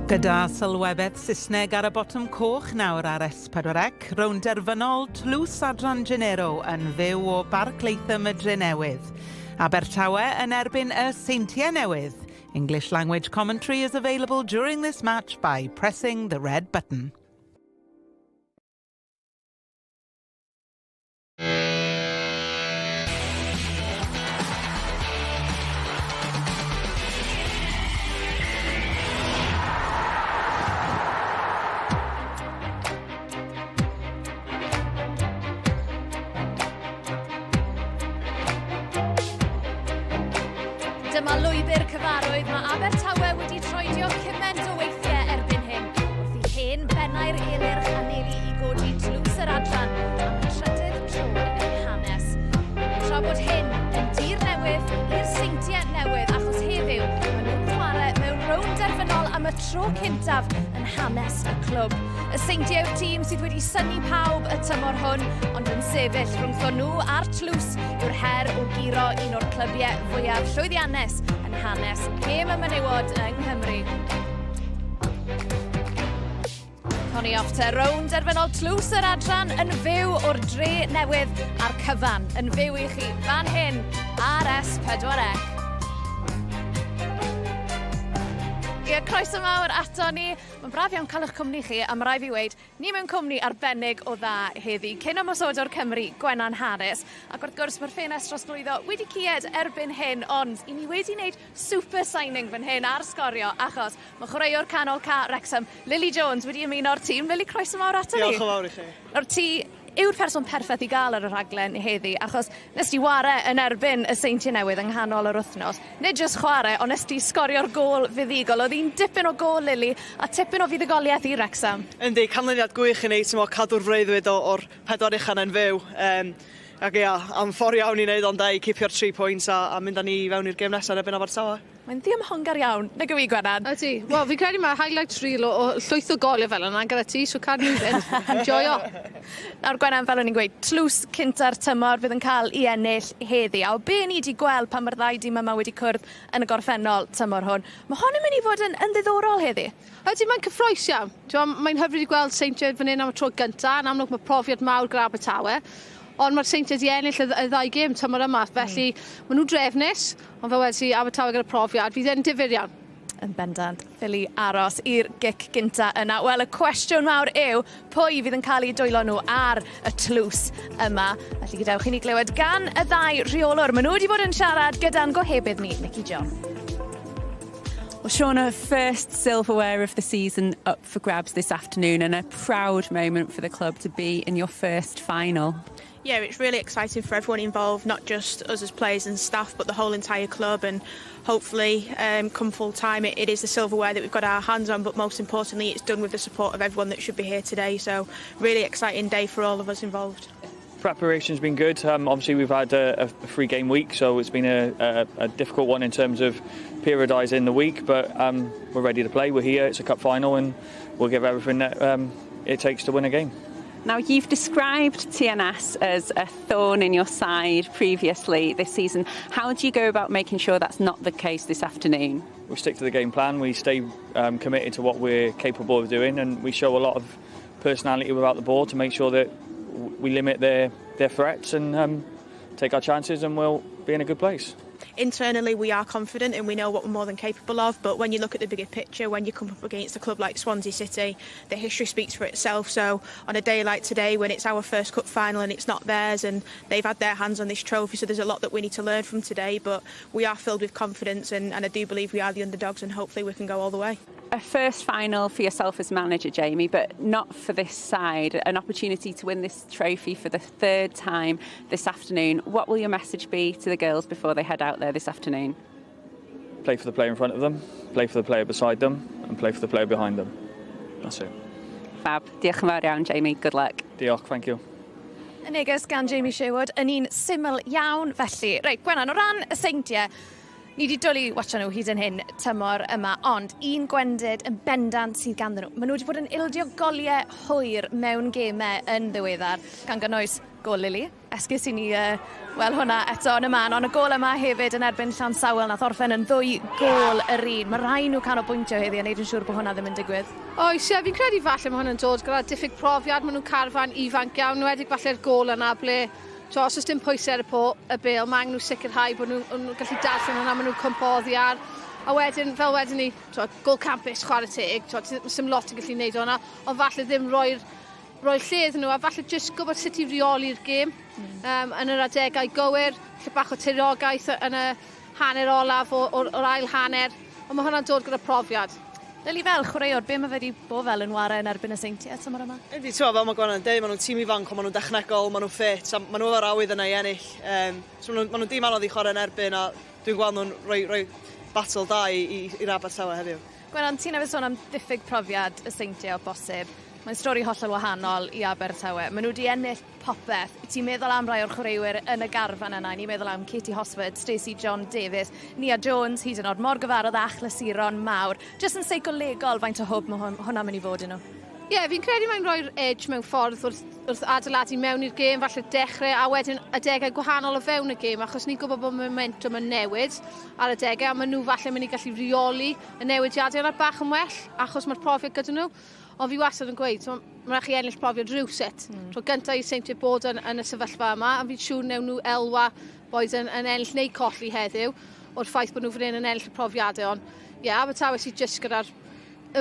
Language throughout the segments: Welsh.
Gyda sylwebaeth Saesneg ar y botwm coch nawr ar S4C, rownd derfynol Tlws Adran Genero yn fyw o Barc Latham y Drenewydd. Abertawe yn erbyn y Seintiau Newydd. English language commentary is available during this match by pressing the red button. Dyma lwybr cyfarwydd mae Abertawe wedi troedio cymaint o weithiau erbyn hyn, wrth i hen bennau'r Elyrch anelu i godi tlws yr adran am y trydydd tro yn ei hanes. Tra bod hyn yn dir newydd i'r Seintiau Newydd, achos heddiw maen nhw'n chwarae mewn rownd derfynol am y tro cyntaf yn hanes y clwb. Y Seintiau yw'r tîm sydd wedi synnu pawb y tymor hwn, ond yn sefyll rhwngthon nhw a'r tlws yw'r her o guro un o'r clybiau fwyaf llwyddiannus yn hanes gêm y menywod yng Nghymru. Tony off te rownd derfynol tlws yr adran yn fyw o'r dre newydd a'r cyfan yn fyw i chi fan hyn ar S4C. Ie, croeso mawr ato ni. Mae'n braf iawn cael eich cwmni chi, a mae rai fi weud, ni mewn cwmni arbennig o dda heddi. Cyn ymosodwr Cymru, Gwenan Harris. Ac wrth gwrs, mae'r ffenest drosglwyddo wedi cued erbyn hyn, ond i ni wedi wneud super signing fan hyn ar sgorio, achos Mae chwaraewr canol ca Wrexham, Lily Jones, wedi ymuno â'r tîm. Lily, croeso mawr ato ni. Diolch yn fawr i chi. Nawr, ti yw'r person perffaith i gael ar y rhaglen heddi, achos nes ti ware yn erbyn y Seintiau Newydd yng nghanol yr wythnos. Nid jyst chwarae, ond nes ti sgorio'r gôl fuddugol. Oedd hi'n dipyn o gôl, Lily, a tipyn o fuddugoliaeth i Wrexham. Yndi, canlyniad gwych i ni, t'mo' cadw'r freuddwyd o, o'r pedwar ucha 'na'n fyw. Um, ac ia, am ffordd iawn i wneud ond e, i cipio'r 3 pwynt a, a mynd â ni i fewn i'r gêm nesaf yn erbyn Abertawe. Mae'n ddiymhongar iawn, nag yw 'i Gwenan? Ydi. Wel fi'n credu ma' highlights reel o o llwyth o golie fel yna gyda ti so cadw nhw fynd. Joio. Nawr Gwenan fel o'n i'n gweud tlws cynta'r tymor fydd yn ca'l 'i ennill heddi a o be' ni 'di gweld pan ma'r ddau dîm yma wedi cwrdd yn y gorffennol tymor hwn ma' hon yn myn' i fod yn yn ddiddorol heddi. Ydi mae'n cyffrous iawn. T'mo' mae'n hyfryd i gweld Seintiau fan 'yn am y tro gynta yn amlwg ma' profiad mawr gyda Abertawe ond ma'r Seintiau 'di ennill y dd- y ddau gêm tymor yma felly ma' nw'n drefnus Ond fel wedes i, Abertawe gyda profiad, fydd e'n difyr iawn. Yn bendant. Ffili aros i'r gic gynta yna. Wel, y cwestiwn mawr yw, pwy fydd yn cael eu dwylo nhw ar y tlws yma? Felly gadewch i ni glywed gan y ddau rheolwr. Maen nhw wedi bod yn siarad gyda'n gohebydd ni, Nicky John. Well, Shauna, first silverware of the season up for grabs this afternoon and a proud moment for the club to be in your first final. Yeah, it's really exciting for everyone involved, not just us as players and staff, but the whole entire club. And hopefully, um, come full time, it, it is the silverware that we've got our hands on. But most importantly, it's done with the support of everyone that should be here today. So, really exciting day for all of us involved. Preparation's been good. Um, obviously, we've had a, a free game week, so it's been a, a, a difficult one in terms of periodising the week. But um, we're ready to play. We're here. It's a cup final, and we'll give everything that um, it takes to win a game. Now, you've described TNS as a thorn in your side previously this season. How do you go about making sure that's not the case this afternoon? We stick to the game plan, we stay um, committed to what we're capable of doing, and we show a lot of personality without the ball to make sure that we limit their, their threats and um, take our chances, and we'll be in a good place internally we are confident and we know what we're more than capable of but when you look at the bigger picture when you come up against a club like Swansea City the history speaks for itself so on a day like today when it's our first cup final and it's not theirs and they've had their hands on this trophy so there's a lot that we need to learn from today but we are filled with confidence and, and I do believe we are the underdogs and hopefully we can go all the way. A first final for yourself as manager, Jamie, but not for this side. An opportunity to win this trophy for the third time this afternoon. What will your message be to the girls before they head out there this afternoon? Play for the player in front of them, play for the player beside them, and play for the player behind them. That's it. Fab. Diolch yn fawr iawn, Jamie. Good luck. Diolch, thank you. Y neges gan Jamie Sherwood yn un syml iawn felly. Reit, Gwenan, o ran y seintiau, Ni wedi dwlu watcho nhw hyd yn hyn tymor yma, ond un gwendid yn bendant sydd ganddyn nhw. Maen nhw wedi bod yn ildio goliau hwyr mewn gemau yn ddiweddar, gan gynnwys gôl Lily. Esgus i ni uh, weld hwnna eto yn y man, ond y gôl yma hefyd yn erbyn Llansawel nath orffen yn ddwy gôl yr un. Mae rhai nhw canolbwyntio heddi a wneud yn siŵr bod hwnna ddim yn digwydd. Oes, ie, fi'n credu falle mae hwnna'n dod gyda diffyg profiad, maen nhw'n carfan ifanc iawn, enwedig falle'r gôl yna ble So, os oes dim pwysau ar y, po, y bêl, mae angen nhw sicrhau bod nhw'n nhw gallu darllen hwnna, maen nhw'n cwmpo oddi ar. A wedyn, fel wedyn ni, to, gol campus, chwarae teg, to, sim lot yn gallu gwneud hwnna, ond falle ddim roi'r roi lle iddyn nhw, a falle jyst gwybod sut i reoli'r gêm yn yr adegau gywir, lle bach o tiriogaeth yn y hanner olaf o'r, or ail hanner, ond mae hwnna'n dod gyda profiad. Lily, fel chwaraewr, be mae fe wedi bod fel yn ware yn erbyn y Seintiau tymor yma? Yndi, ti'n fel mae Gwennan yn dweud, maen nhw'n tîm ifanc, ond maen nhw'n dechnegol, maen nhw'n ffit, a maen nhw efo'r awydd yna i ennill. So maen nhw'n dîm anodd i chwarae yn erbyn, a dwi'n gweld nhw'n rhoi, rhoi battle da i'r Abertawe heddiw. Gwennan, ti'n newydd sôn am ddiffyg profiad y Seintiau o bosib. Mae'n stori hollol wahanol i Abertawe. Maen nhw wedi ennill popeth. Ti'n meddwl am rai o'r chwaraewyr yn y garfan yna, ni'n meddwl am Katie Hosford, Stacey John Davies, Nia Jones, hyd yn oed, mor gyfarwydd â achlysuron mawr. Jyst yn seicolegol faint o hwb mae hwnna'n mynd i fod i nhw. Ie, yeah, fi'n credu mae'n rhoi'r edge mewn ffordd wrth adeiladu mewn i'r gêm, falle dechrau a wedyn adegau gwahanol o fewn y gêm, achos ni'n gwybod bod momentum yn newid ar adegau, a maen nhw falle mynd i gallu reoli y newidiadau yna bach yn well, achos mae'r profiad gyda nhw. Ond fi wastad yn gweud, mae'n rhaid chi ennill profiad rhywsut. Tro gyntaf i Seintiau bod yn y sefyllfa yma, a fi'n siŵr newn nhw elwa boed yn ennill neu colli heddiw, o'r ffaith bod nhw fan hyn yn ennill y profiadau. Ond ie, yeah, Abertawe sydd jyst gyda'r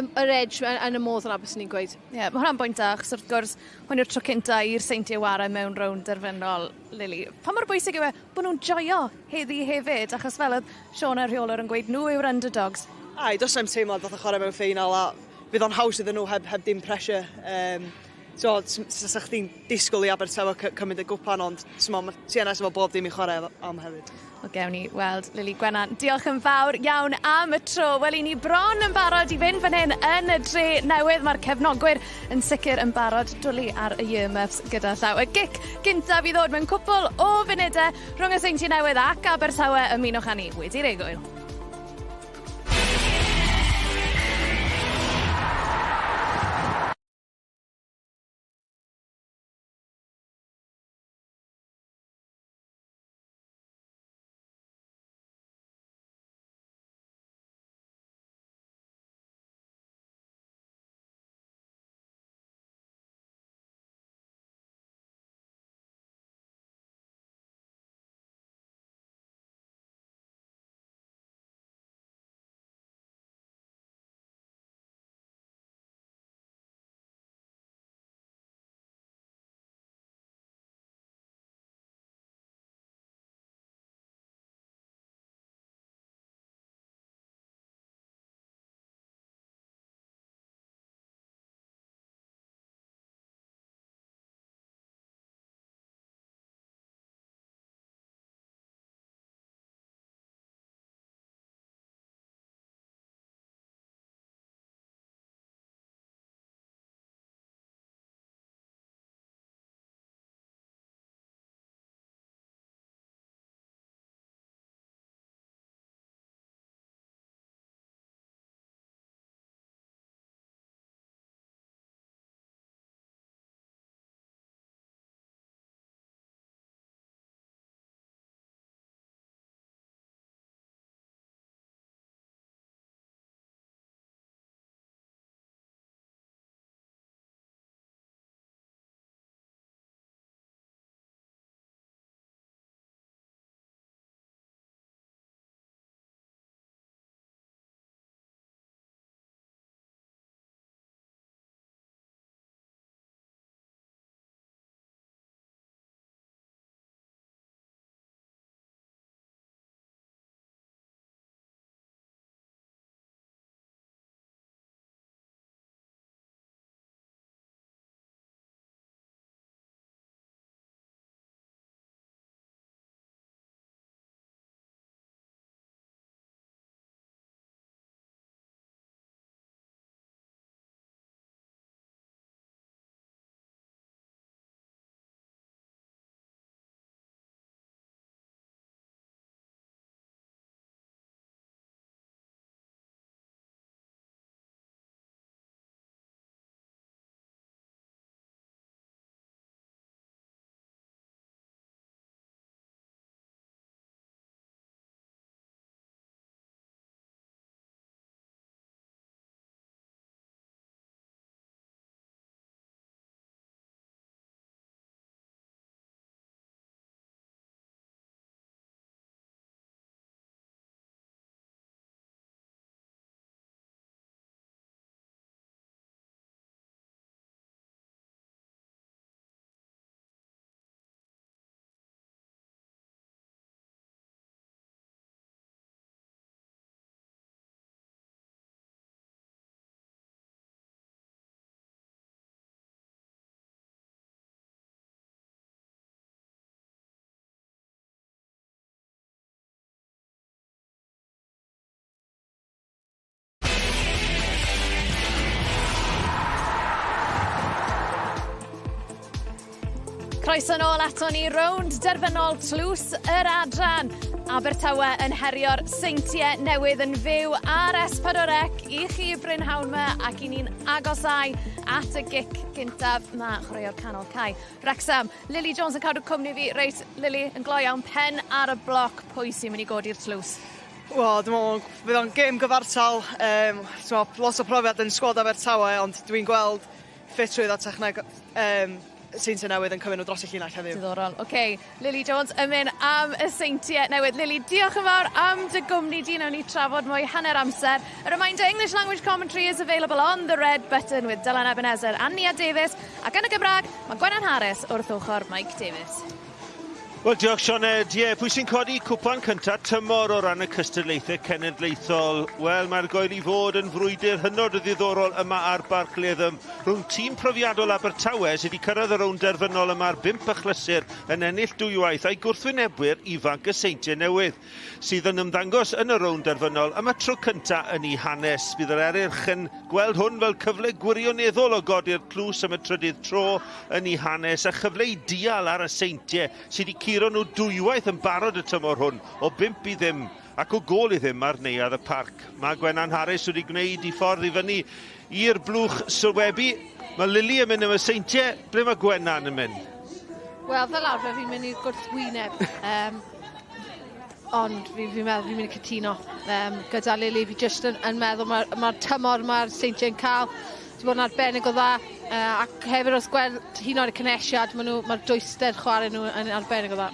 yr edge yn y modd yna, bys ni'n gweud. Ie, yeah, mae hwnna'n bwynt da, achos wrth gwrs, hwn yw'r tro cynta i'r Seintiau ware mewn rownd derfynol, Lily. Pa mor bwysig yw e bod nhw'n joio heddi hefyd, achos fel oedd Sean a'r rheolwr yn gweud, nhw yw'r underdogs. Ai, does na'm teimlad fatha chwarae mewn ffeinal a fydd o'n haws iddyn nhw heb dim pressure. So, sa chdi'n disgwyl i Abertawe cymryd y gwpan, ond mae TNS efo bob dim i chwarae am hefyd. Wel, gewn ni weld Lily Gwennan. Diolch yn fawr iawn am y tro. Wel, i ni bron yn barod i fynd fan hyn yn y dre newydd. Mae'r cefnogwyr yn sicr yn barod dwlu ar y earmuffs gyda llaw. Y gic gyntaf i ddod mewn cwpl o funudau rhwng y Seintiau Newydd ac Abertawe. Ymunwch â ni wedi'r egwyl. Croeso nôl ato ni rownd derfynol Tlws yr Adran. Abertawe yn herio'r Seintiau Newydd yn fyw ar S4C i chi brynhawn yma ac i ni'n agosau at y gic gyntaf ma chwaraewr canol cae. Wrexham, Lily Jones yn cadw cwmni fi. Reit, Lily, yn gloi iawn, pen ar y bloc, pwy sy'n mynd i godi'r tlws? Wel, dwi'n meddwl fydd o'n gêm gyfartal. Um, lot o profiad yn sgwad Abertawe, ond dwi'n gweld ffitrwydd a techneg um, Seintiau Newydd yn cymryd nhw dros y llinell heddiw. Diddorol. Oce, okay. Lily Jones yn mynd am y Seintiau Newydd. Lily, diolch yn fawr am dy gwmni di. Nawn ni trafod mwy hanner amser. A reminder, English language commentary is available on the red button with Dylan Ebenezer and Nia Davies. Ac yn y Gymraeg, mae Gwenan Harris wrth ochr Mike Davies. Wel, diolch Sioned. Ie, pwy sy'n codi cwpan cyntaf tymor o ran y cystadlaethau cenedlaethol? Wel, mae'r goel i fod yn frwydr hynod o ddiddorol yma ar Barc Latham rhwng tîm profiadol Abertawe sydd wedi cyrraedd y rownd derfynol yma ar bump achlysur yn ennill dwywaith a'i gwrthwynebwyr ifanc y Seintiau Newydd sydd yn ymddangos yn y rownd derfynol am y tro cyntaf yn ei hanes. Bydd yr Eryrch yn gweld hwn fel cyfle gwirioneddol o godi'r tlws am y trydydd tro yn ei hanes a chyfle i dial ar y Seintiau sydd wedi curo nhw dwywaith yn barod y tymor hwn o bump i ddim ac o gôl i ddim ar Neuadd y Parc. Mae Gwenan Harris wedi gwneud i ffordd i fyny i'r blwch sylwebu. Mae Lily yn mynd am y Seintiau. Ble mae Gwenan yn mynd? Wel, fel arfer fi'n mynd i'r gwrthwyneb. Um, ond fi'n fi meddwl fi'n mynd i cytuno um, gyda Lily. Fi jyst yn, yn meddwl mae'r ma tymor mae'r Seintiau'n cael wedi bod yn arbennig o dda uh, ac hefyd wrth gweld hyn oed y cynesiad, mae'r ma dwyster chwarae nhw yn arbennig o dda.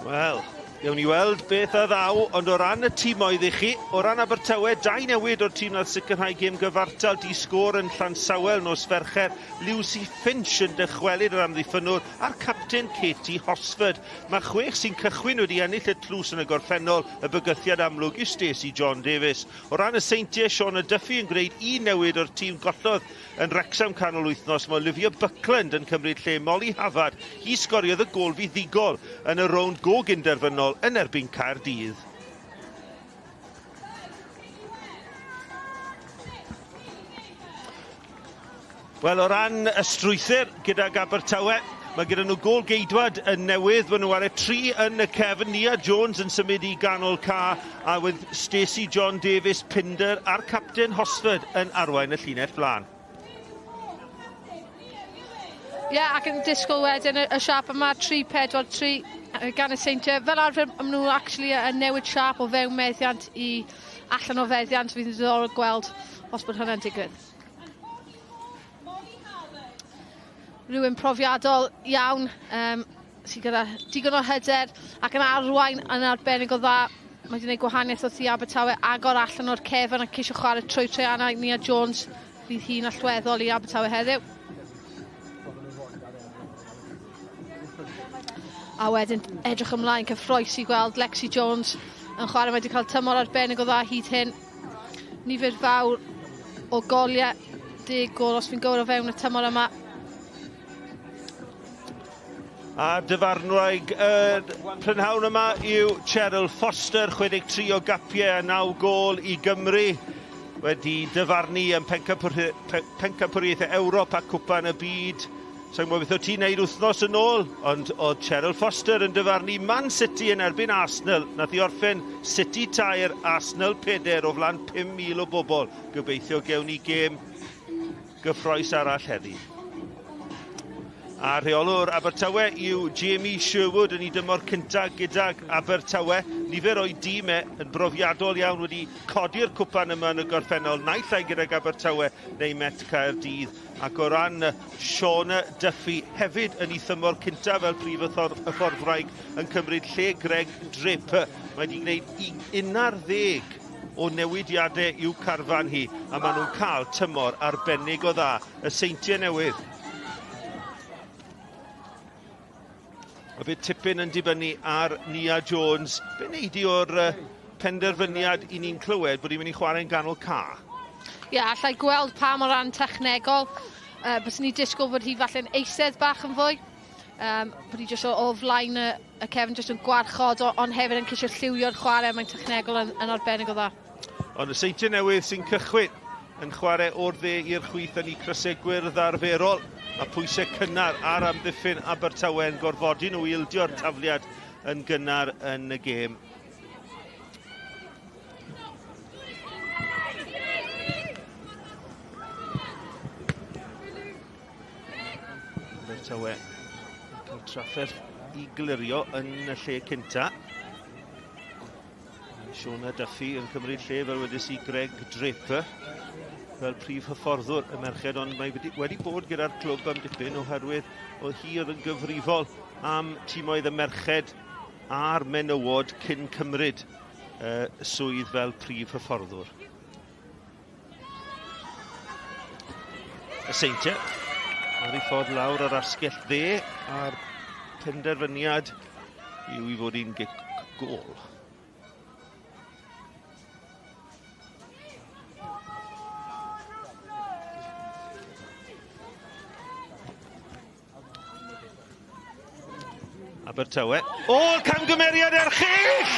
Wel, Gawn ni weld beth a ddaw, ond o ran y timoedd i chi, o ran Abertawe, dau newid o'r tîm nath sicrhau gêm gyfartal di sgôr yn Llansawel nos Fercher, Lucy Finch yn dychwelyd yr amddiffynnwr a'r capten Katie Hosford. Mae chwech sy'n cychwyn wedi ennill y tlws yn y gorffennol, y bygythiad amlwg yw Stacey John Davies. O ran y Seintiau, Shauna Duffy yn gwneud un newid o'r tîm gollodd yn Wrecsam canol wythnos. Mae Olivia Buckland yn cymryd lle Molly Havard. Hi sgoriodd y gôl fuddugol yn y rownd go gynderfynol yn erbyn Caerdydd. Wel, o ran y strwythur gydag Abertawe, mae gyda nhw gôl geidwad yn newydd. Maen nhw ar y tri yn y cefn. Nia Jones yn symud i ganol ca, a with Stacey John Davies, Pinder a'r capten Hosford yn arwain y llinell flaen. Ie, yeah, ac yn disgwyl wedyn y, y siap yma, 3-4-3 gan y Seintiau. Fel arfer, maen nhw actually yn newid siap o fewn meddiant i allan o feddiant. Fydd yn ddiddorol gweld os bod hwnna'n digwydd. Rhywun profiadol iawn um, sydd gyda digon o hyder ac yn arwain yn arbennig o dda. Mae wedi gwneud gwahaniaeth wrth i Abertawe agor allan o'r cefn a ceisio chwarae trwy Treana. Nia Jones fydd hi'n allweddol i Abertawe heddiw. A wedyn edrych ymlaen cyffroes i gweld Lexi Jones yn chwarae. Mae wedi cael tymor arbennig o dda hyd hyn. Nifer fawr o goliau, deg gol os fi'n gywir o fewn y tymor yma. A dyfarnwraig y prynhawn yma yw Cheryl Foster, 63 o gapiau a 9 gôl i Gymru. Wedi dyfarnu yn Pencampwriaethau Ewrop a Cwpan y Byd. Sa'n gwybod beth o ti'n neud wythnos yn ôl, ond oedd Cheryl Foster yn dyfarnu Man City yn erbyn Arsenal. Nath i orffen City 3, Arsenal 4 o flan 5,000 o bobl. Gobeithio gewn ni gêm gyffroes arall heddi. A rheolwr Abertawe yw Jamie Sherwood yn ei dymor cyntaf gydag Abertawe. Nifer o'i dîm e yn brofiadol iawn wedi codi'r cwpan yma yn y gorffennol, naill ai gydag Abertawe neu Met Caerdydd. Ac o ran Shauna Duffy hefyd yn ei thymor cyntaf fel prif hyfforddwraig yn cymryd lle Greg Draper. Mae wedi gwneud 11 o newidiadau i'w carfan hi a maen nhw'n cael tymor arbennig o dda. Y Seintiau Newydd. A bydd tipyn yn dibynnu ar Nia Jones. Be wneud i o'r penderfyniad i ni'n clywed bod hi'n mynd i chwarae'n ganol ca? Ie, yeah, allai gweld pa mor ran technegol. Uh, Byswn ni disgwyl bod hi falle'n eistedd bach yn fwy. Um, bod hi jyst o, o flaen y, y cefn jyst yn gwarchod, ond hefyd yn ceisio lliwio'r chwarae, mae'n technegol yn, yn arbennig o dda. Ond y Seintiau Newydd sy'n cychwyn. yn chwarae o'r dde i'r chwith yn eu crysau gwyrdd arferol. A pwysau cynnar ar amddiffyn Abertawe yn gorfodi nhw i ildio'r tafliad yn gynnar yn y gêm. Abertawe yn cael trafferth i glirio yn y lle cynta. Shona Duffy yn cymryd lle fel wedes i Greg Draper fel prif hyfforddwr y merched, ond mae wedi, wedi bod gyda'r clwb am dipyn oherwydd oedd hi oedd yn gyfrifol am timoedd y merched a'r menywod cyn cymryd uh, swydd fel prif hyfforddwr. Y Seintiau ar ei ffordd lawr ar asgell dde a'r penderfyniad yw i fod hi'n gic gôl. Abertawe. O, camgymeriad erchyll!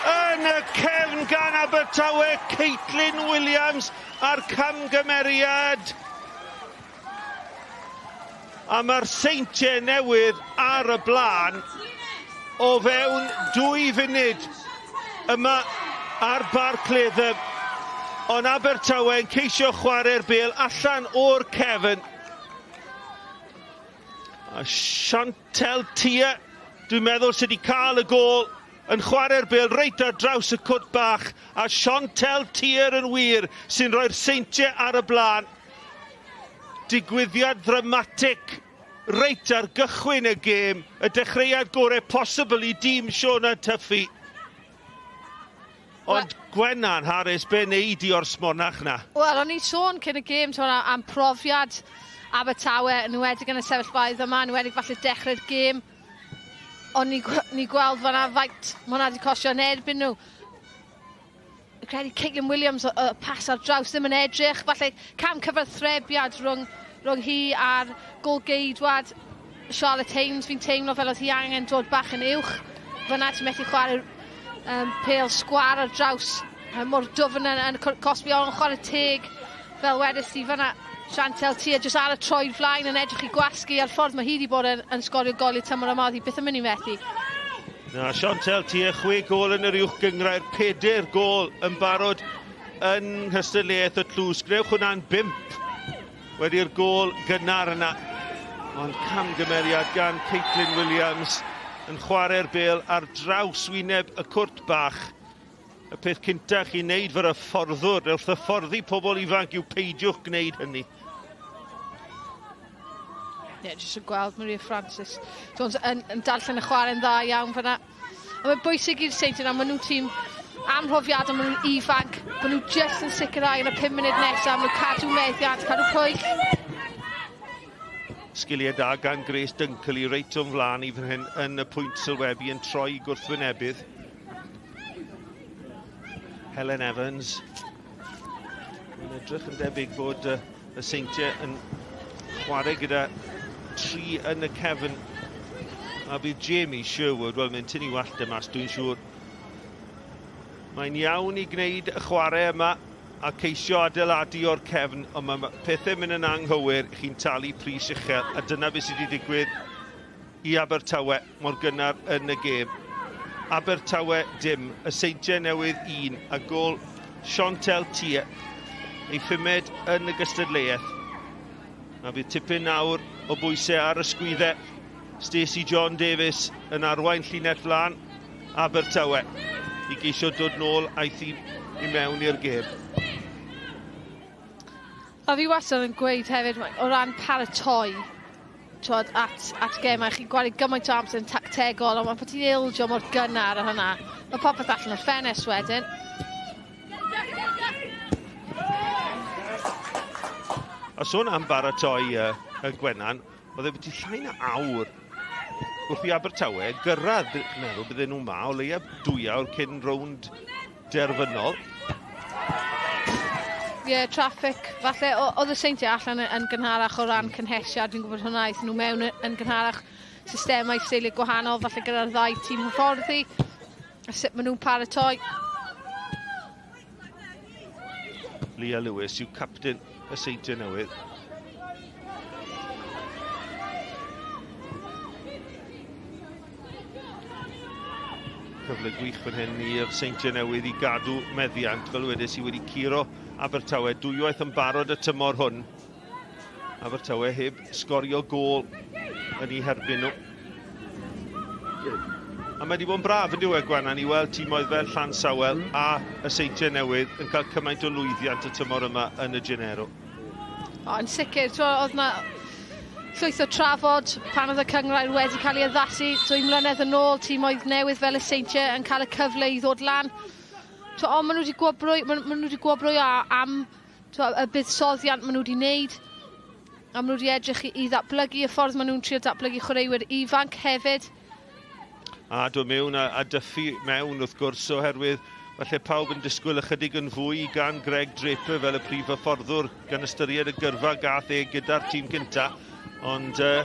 Yn y cefn gan Abertawe, Caitlin Williams a'r camgymeriad. A mae'r Seintiau newydd ar y blaen o fewn dwy funud yma ar Barc Latham. Ond Abertawe yn ceisio chwarae'r bêl allan o'r cefn. A Chantel Tia, dwi'n meddwl sydd wedi cael y gôl yn chwarae'r bêl reit ar draws y cwrt bach a Chantel Tier yn wir sy'n rhoi'r Seintiau ar y blaen. Digwyddiad ddramatig reit ar gychwyn y gêm, y dechreuad gorau posibl i dîm Shona Tuffy. Ond Gwenan Harris, be wnei di o'r smonach 'na? Wel, o'n i'n sôn cyn y gêm, t'mod, am profiad Abertawe, yn enwedig yn y sefyllfaoedd yma, yn enwedig falle dechrau'r gêm. Ond ni, ni gweld fan'na faint ma' hwnna wedi costio yn erbyn nhw. Fi'n credu Caitlin Williams, y, y pas ar draws ddim yn edrych, falle cam cyfathrebiad rhwng, rhwng hi a'r golgeidwad Charlotte Haynes, fi'n teimlo fel oedd hi angen dod bach yn uwch. Fyna ti'n methu chwarae um, pêl sgwar ar draws um, mor dwfn yn, yn cosbi ond chwarae teg fel wedys ti fyna. Chantel Tia jyst ar y troed flaen yn edrych i gwasgu a'r ffordd mae hi wedi bod yn, yn sgorio goliau tymor yma, oedd hi byth yn mynd i methu. Na, Chantel Tia, chwe gôl yn yr uwch gyngrair, peder gôl yn barod yn nghystadleuaeth y tlws. Gwnewch hwnna'n bump Wedi'r gôl gynnar yna, ond camgymeriad gan Caitlin Williams yn chwarae'r bêl ar draws wyneb y cwrt bach. Y peth cynta chi'n neud fel hyfforddwr wrth hyfforddi pobl ifanc yw peidiwch gwneud hynny. Ie, yeah, jyst yn gweld Maria Francis Jones yn, yn darllen y chwarae'n dda iawn fyna. A mae'n bwysig i'r Seintiau nawr, maen nhw'n tîm amhrofiadol, maen nhw'n ifanc, maen nhw jyst yn sicrhau yn y 5 munud nesaf, maen nhw'n cadw meddiant, cadw pwyll. Sgiliau da gan Grace Dunkley reit o'n flaen i fan hyn yn y pwynt sylwebu yn troi gwrthwynebydd. Helen Evans. Mae'n edrych yn debyg bod y Seintiau yn chwarae gyda tri yn y cefn. A bydd Jamie Sherwood, wel mae'n tynnu wallt e mas, dwi'n siŵr. Mae'n iawn i gwneud y chwarae yma a ceisio adeiladu o'r cefn, ond mae pethau'n mynd yn anghywir, chi'n talu pris uchel, a dyna beth sydd wedi digwydd i Abertawe mor gynnar yn y gêm. Abertawe dim, y Seintiau Newydd un, a gôl Chantel Tia, ei phumed yn y gystadleuaeth. A bydd tipyn nawr o bwysau ar y sgwyddau. Stacey John Davies yn arwain llinell flan Abertawe i geisio dod nôl a'i thîm i mewn i'r gêm. A fi wastad yn gweud hefyd, o ran paratoi, t'wod, at, at gemau, chi'n gwario gymaint o amser yn tactegol, ond pan ti'n ildio mor gynnar a hwnna, mae popeth allan o'r ffenest wedyn. A sôn am baratoi uh, y Gwenan, oedd e byti llai na awr wrth i Abertawe gyrraedd, meddwl bydden nhw ma o leia dwy awr cyn rownd derfynol. Ie, yeah, traffic. Falle, oedd y Seintiau allan yn gynharach o ran cynhesiad, fi'n gwybod hwnna, aethon nhw mewn yn gynharach, systemau seiliau gwahanol, falle gyda'r ddau tîm hyfforddi, a sut maen nhw'n paratoi. Leah Lewis yw capten y Seintiau Newydd. Cyfle gwych fan hyn i'r Seintiau Newydd i gadw meddiant, fel wedes i wedi curo Abertawe dwywaith yn barod y tymor hwn. Abertawe heb sgorio gôl yn eu herbyn nhw. A mae wedi bod yn braf yn diwedd Gwennan i weld timoedd fel Llansawel a y Seintiau Newydd yn cael cymaint o lwyddiant y tymor yma yn y Genero. O, yn sicr, oedd yna llwyth o trafod pan oedd y cynghrair wedi cael ei addasu dwy mlynedd yn ôl, timoedd newydd fel y Seintiau yn cael y cyfle i ddod lan. Ond maen nhw wedi gwobrwy, maen nhw wedi gwobrwy am y buddsoddiant maen nhw wedi wneud, a maen nhw wedi edrych i, i ddatblygu y ffordd maen nhw'n trio datblygu chwaraewyr ifanc hefyd. A dod mewn a, a dyffu mewn wrth gwrs oherwydd falle pawb yn disgwyl ychydig yn fwy gan Greg Draper fel y prif hyfforddwr gan ystyried y gyrfa gath e gyda'r tîm cynta. Ond uh,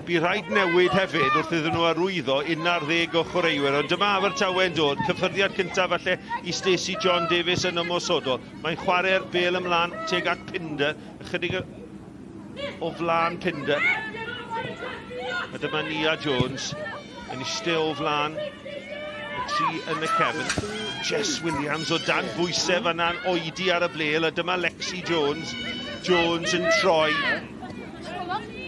bu rhaid newid hefyd wrth iddyn nhw arwyddo 11 o chwaraewyr. Ond dyma Abertawe yn dod, cyffyrddiad cyntaf falle i Stacey John Davies yn ymosodol. Mae'n chwarae'r bel ymlaen tuag at Pinder, ychydig o flaen Pinder. A dyma Nia Jones yn eistedd o flaen y tri yn y cefn. Jess Williams o dan bwysau fanna'n oedi ar y blel, a dyma Lexi Jones. Jones yn troi.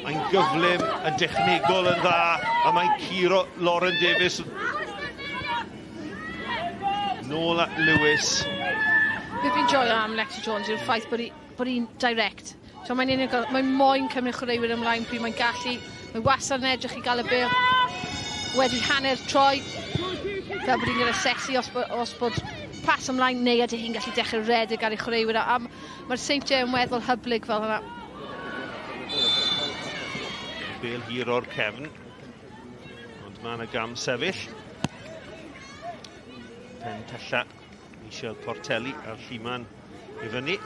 Mae'n gyflym, yn dechnegol yn dda, a mae'n curo Lauren Davies. Nôl at Lewis. Be fi'n joio am Lexi Jones yw'r ffaith bod hi bod hi'n direct. So mae'n unig, mae'n moyn cymryd chwaraewyr ymlaen pryd mae'n gallu. Mae wastad yn edrych i gael y bêl wedi hanner troi. Fel bod hi'n gyda asesu os, os bod pas ymlaen neu ydy hi'n gallu dechrau redeg ar ei chwaraewyr. A, a mae'r Seintiau yn weddol hyblyg fel hynna. Bêl hir o'r cefn. Ond mae yna gam sefyll. Pen pella Michel Portelli a'r Lliman i fyny.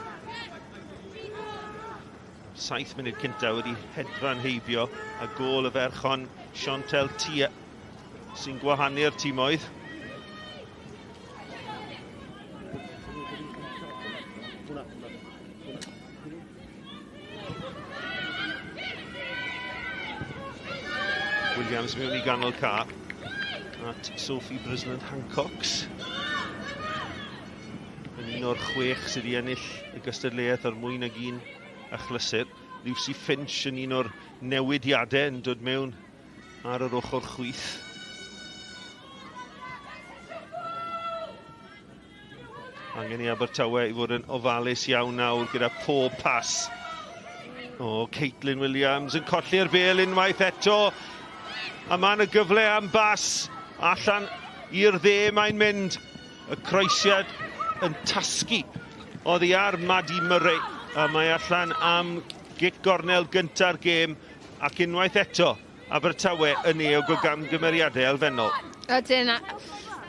7 munud cynta wedi hedfan heibio a gôl y ferch hon Chantel Tia sy'n gwahanu'r timoedd. Williams mewn i ganol ca at Sophie Brisland Hancocks. Yn un o'r chwech sydd wedi ennill y gystadleuaeth ar mwy nag un achlysur. Lucy Finch yn un o'r newidiadau yn dod mewn ar yr ochr chwith. Angen i Abertawe i fod yn ofalus iawn nawr gyda pob pas. O, Caitlin Williams yn colli'r bel unwaith eto. A mae yna gyfle am bas allan i'r dde mae'n mynd. Y croesiad yn tasgu oddi ar Maddie Murray. A mae allan am gic gornel gynta'r gêm ac unwaith eto Abertawe yn euog o gamgymeriadau elfennol. Ydyn, a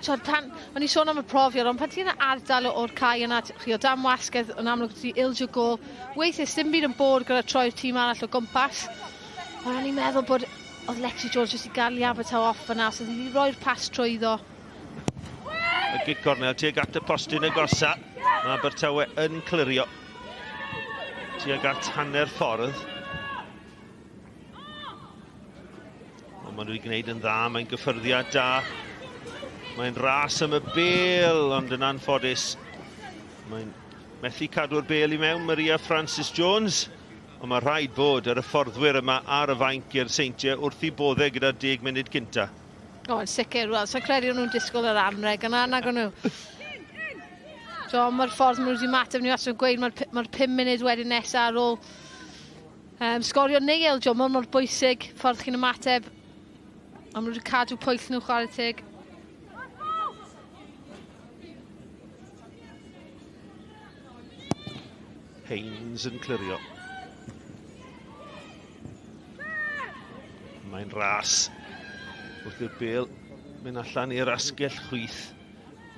t'od pan... O'n i'n sôn am y profiad, ond pan ti yn y ardal o'r cae yna, chi o dan wasgedd, yn amlwg ti ildio gôl. Weithiau, sdim byd yn bod gyda troi'r tîm arall o gwmpas. Ond o'n i'n meddwl bod oedd Lexi Jones jyst i gael i Abertawe off fyna, so oedd hi wedi rhoi'r pas trwyddo. Y gic gornel tuag at y postyn agosa. Mae Abertawe yn clirio tuag at hanner ffordd. Ond maen nhw wedi gwneud yn dda, mae'n gyffyrddiad da. Mae'n ras am y bel, ond yn anffodus. Mae'n methu cadw'r bel i mewn, Maria Francis Jones. Ond mae rhaid bod yr hyfforddwyr yma ar y fainc i'r Seintiau wrth i boddau gyda'r 10 munud cynta. O, yn sicr. Wel, sa'n credu o'n nhw'n disgwyl yr anreg yna, nag o'n nhw. So, mae'r ffordd maen nhw wedi mateb ni wastad yn gweud mae'r mae 5 munud wedyn nesaf ar ôl sgorio neu ildio, mor mor bwysig, ffordd chi'n ymateb. A maen nhw wedi cadw pwyll nhw chwarae teg. Haynes yn clirio. Mae'n ras wrth i'r bel mynd allan i'r asgell chwith.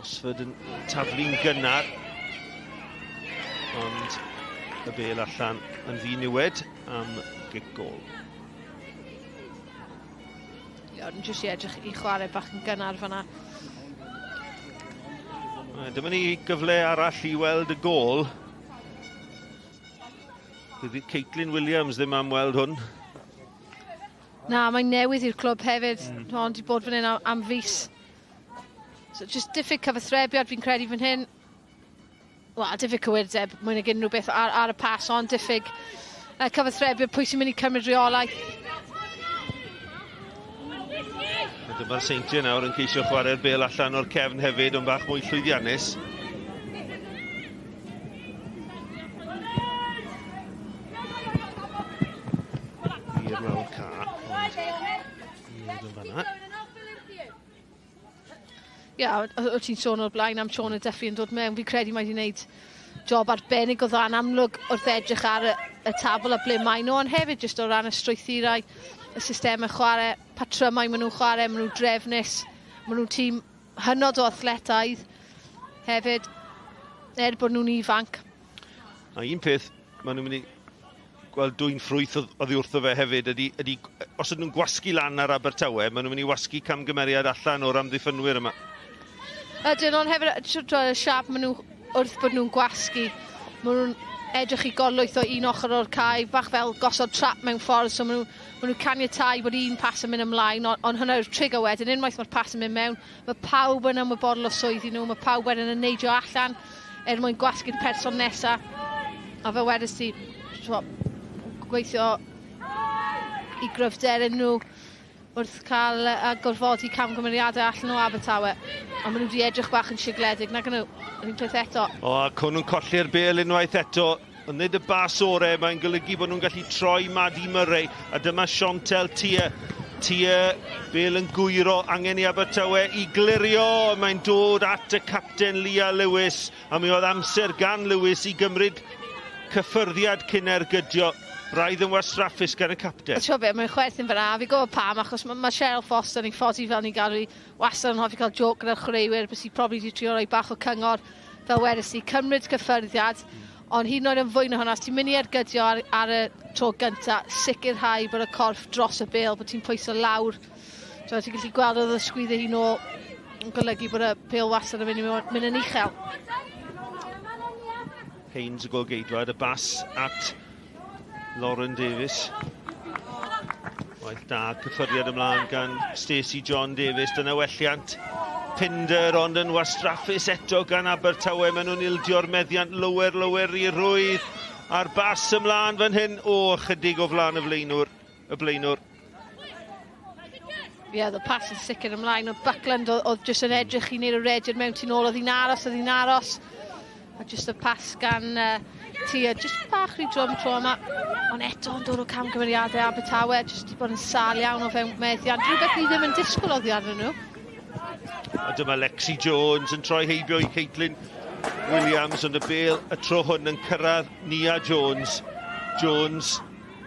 Osford yn taflu'n gynnar. Ond y bel allan yn ddiniwed am gic gol. Ie, jyst i edrych i chwarae bach yn gynnar fanna. Dyma ni gyfle arall i weld y gol. Bydd Caitlin Williams ddim am weld hwn. Na, mae'n newydd i'r clwb hefyd. Mm. Ond i bod fan hyn am, am fus. So, just diffyg cyfathrebiad fi'n credu fan hyn. Wel, diffyg cywirdeb, mwy nag unrhyw beth ar, ar y pas, ond diffyg cyfathrebiad, pwy sy'n mynd i cymryd reolaeth. A dyma'r Seintiau nawr yn ceisio chwarae'r bel allan o'r cefn hefyd, ond bach mwy llwyddiannus. I'r lawr ca, ond nid yn fanna. Ie, yeah, o ti'n sôn o'r blaen am Siôn a Duffy yn dod mewn, fi'n credu mae wedi gwneud job arbennig o dda yn amlwg wrth edrych ar y, y tabl a ble maen nhw, ond hefyd jyst o ran y strwythurau, y systemau chwarae, patrymau maen nhw'n chwarae, maen nhw'n drefnus, maen nhw'n tîm hynod o athletaidd hefyd, er bod nhw'n ifanc. A un peth maen nhw'n mynd i gweld dwy'n ffrwyth oddi wrtho fe hefyd ydy, ydy os ydyn nhw'n gwasgu lan ar Abertawe, maen nhw'n mynd i wasgu camgymeriad allan o'r amddiffynwyr yma. Ydyn, ond hefyd, y siap maen nhw wrth bod nhw'n gwasgu, maen nhw'n edrych i gorlwytho un ochr o'r cae, bach fel gosod trap mewn ffordd, so maen nhw, maen nhw caniatáu bod un pas yn mynd ymlaen, ond on hwnna yw'r trigger wedyn, unwaith mae'r pas yn mynd mewn, mae pawb yn ymwybodol o swyddi nhw, mae pawb wedyn yn neidio allan er mwyn gwasgu'r person nesa. A fel wedys ti, gweithio i gryfder nhw wrth cael a gorfodi camgymeriadau allan o Abertawe. Ond maen nhw wedi edrych bach yn sigledig, nag nhw, yr un peth eto. O, ac hwn nhw'n colli'r bel unwaith eto. Ond nid y bas ore, mae'n golygu bod nhw'n gallu troi Maddie Murray. A dyma Chantel Tia. Tia, bel yn gwyro, angen i Abertawe i glirio. Mae'n dod at y capten Leah Lewis. A mi oedd amser gan Lewis i gymryd cyffyrddiad cyn ergydio. Braidd yn wastraffus gan y capten. Ti'n be, mae'n chwerthin fyna, a fi gwybod pam, achos mae, mae Cheryl Foster yn ei ffodi fel ni'n galw hi, wastad yn hoffi cael joke gyda'r chwaraewyr, bys i probably wedi trio rhoi bach o cyngor, fel wedys ti, cymryd cyffyrddiad, ond hyd yn oed yn fwy na hwnna, os ti'n mynd i ergydio ar, ar y tro gynta, sicrhau bod y corff dros y bêl, bod ti'n pwyso lawr. So, ti'n gallu gweld oedd y sgwyddo hi nôl yn golygu bod y pêl wastad yn mynd, i mynd yn uchel. Haynes y golgeidwad, y bas at Lauren Davies. Waith da, cyffyrddiad ymlaen gan Stacey John Davies. Dyna welliant Pinder, ond yn wastraffus eto gan Abertawe. Maen nhw'n ildio'r meddiant lower, lower i rwydd. A'r bas ymlaen fan hyn. O, chydig o flaen y flaenwr. Y blaenwr. Ie, yeah, oedd y pas yn sicr ymlaen. Oedd Buckland oedd, oedd jyst yn edrych i wneud y rediad mewn tu nôl. Oedd hi'n aros, oedd hi'n aros. A jyst y pas gan uh, Tia, jyst bach rhy drwm tro yma. Ond eto yn dod o camgymeriadau Abertawe, jyst wedi bod yn sâl iawn o fewn meddiant. Rhywbeth ni ddim yn disgwyl oddi arnyn nhw. A dyma Lexi Jones yn troi heibio i Caitlin Williams, ond y bel y tro hwn yn cyrraedd Nia Jones. Jones,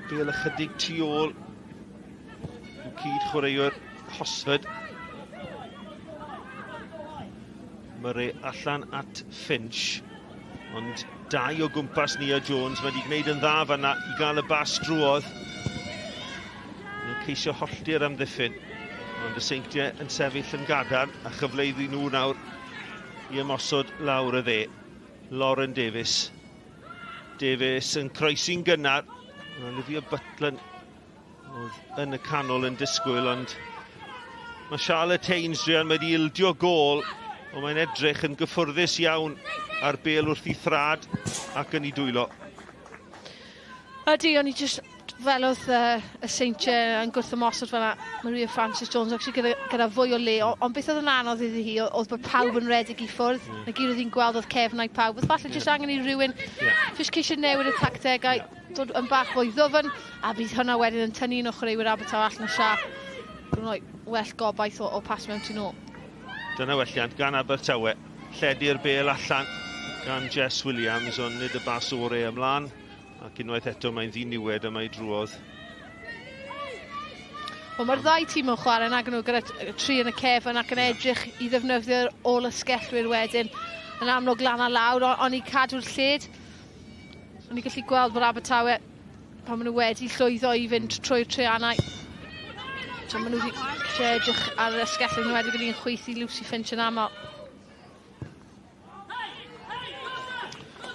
bel ychydig tu ôl i'w cyd-chwaraewr Hosford. Murray allan at Finch, ond dau o gwmpas Nia Jones. Mae wedi gwneud yn dda fanna i gael y bas drwodd. Mae'n ceisio hollti'r amddiffyn, ond y Seintiau yn sefyll yn gadarn a chyfle iddyn nhw nawr i ymosod lawr y dde. Lauren Davies. Davies yn croesi'n gynnar. Olivia Butland oedd yn y canol yn disgwyl, ond mae Charlotte Haynes, druan, wedi ildio gôl, ond mae'n edrych yn gyffwrddus iawn ar bel wrth i thrad ac yn ei dwylo. Ydy, o'n i jyst fel oedd uh, y Seintiau yn gwrthymosod fel Maria Francis Jones actually gyda, gyda fwy o le, ond beth oedd yn anodd iddi hi oedd bod pawb yn rhedeg i ffwrdd. Mm. Na gyd oedd hi'n gweld oedd cefnau pawb. Oedd falle yeah. jyst angen i rhywun yeah. jyst ceisio newid y tactegau, yeah. dod yn bach fwy ddwfn, a bydd hwnna wedyn yn tynnu un o chwaraewyr Abertawe allan o siâp. Yn rhoi well gobaith o, o pas mewn tu nôl. Dyna welliant gan Abertawe. Lledu'r bel allan gan Jess Williams, ond nid y bas ore ymlaen. Ac unwaith eto mae'n ddiniwed a mae drwodd. Wel, mae'r ddau tîm yn chwarae nag nhw gyda tri yn y cefn ac yn edrych i ddefnyddio'r ôl ysgellwyr wedyn yn amlwg lan a lawr, ond i cadw'r lled. O'n i'n gallu gweld bod Abertawe, pan maen nhw wedi llwyddo i fynd trwy'r treianau, so maen nhw wedi edrych ar yr asgellau, nhw wedi bod yn chwythu Lucy Finch yn aml.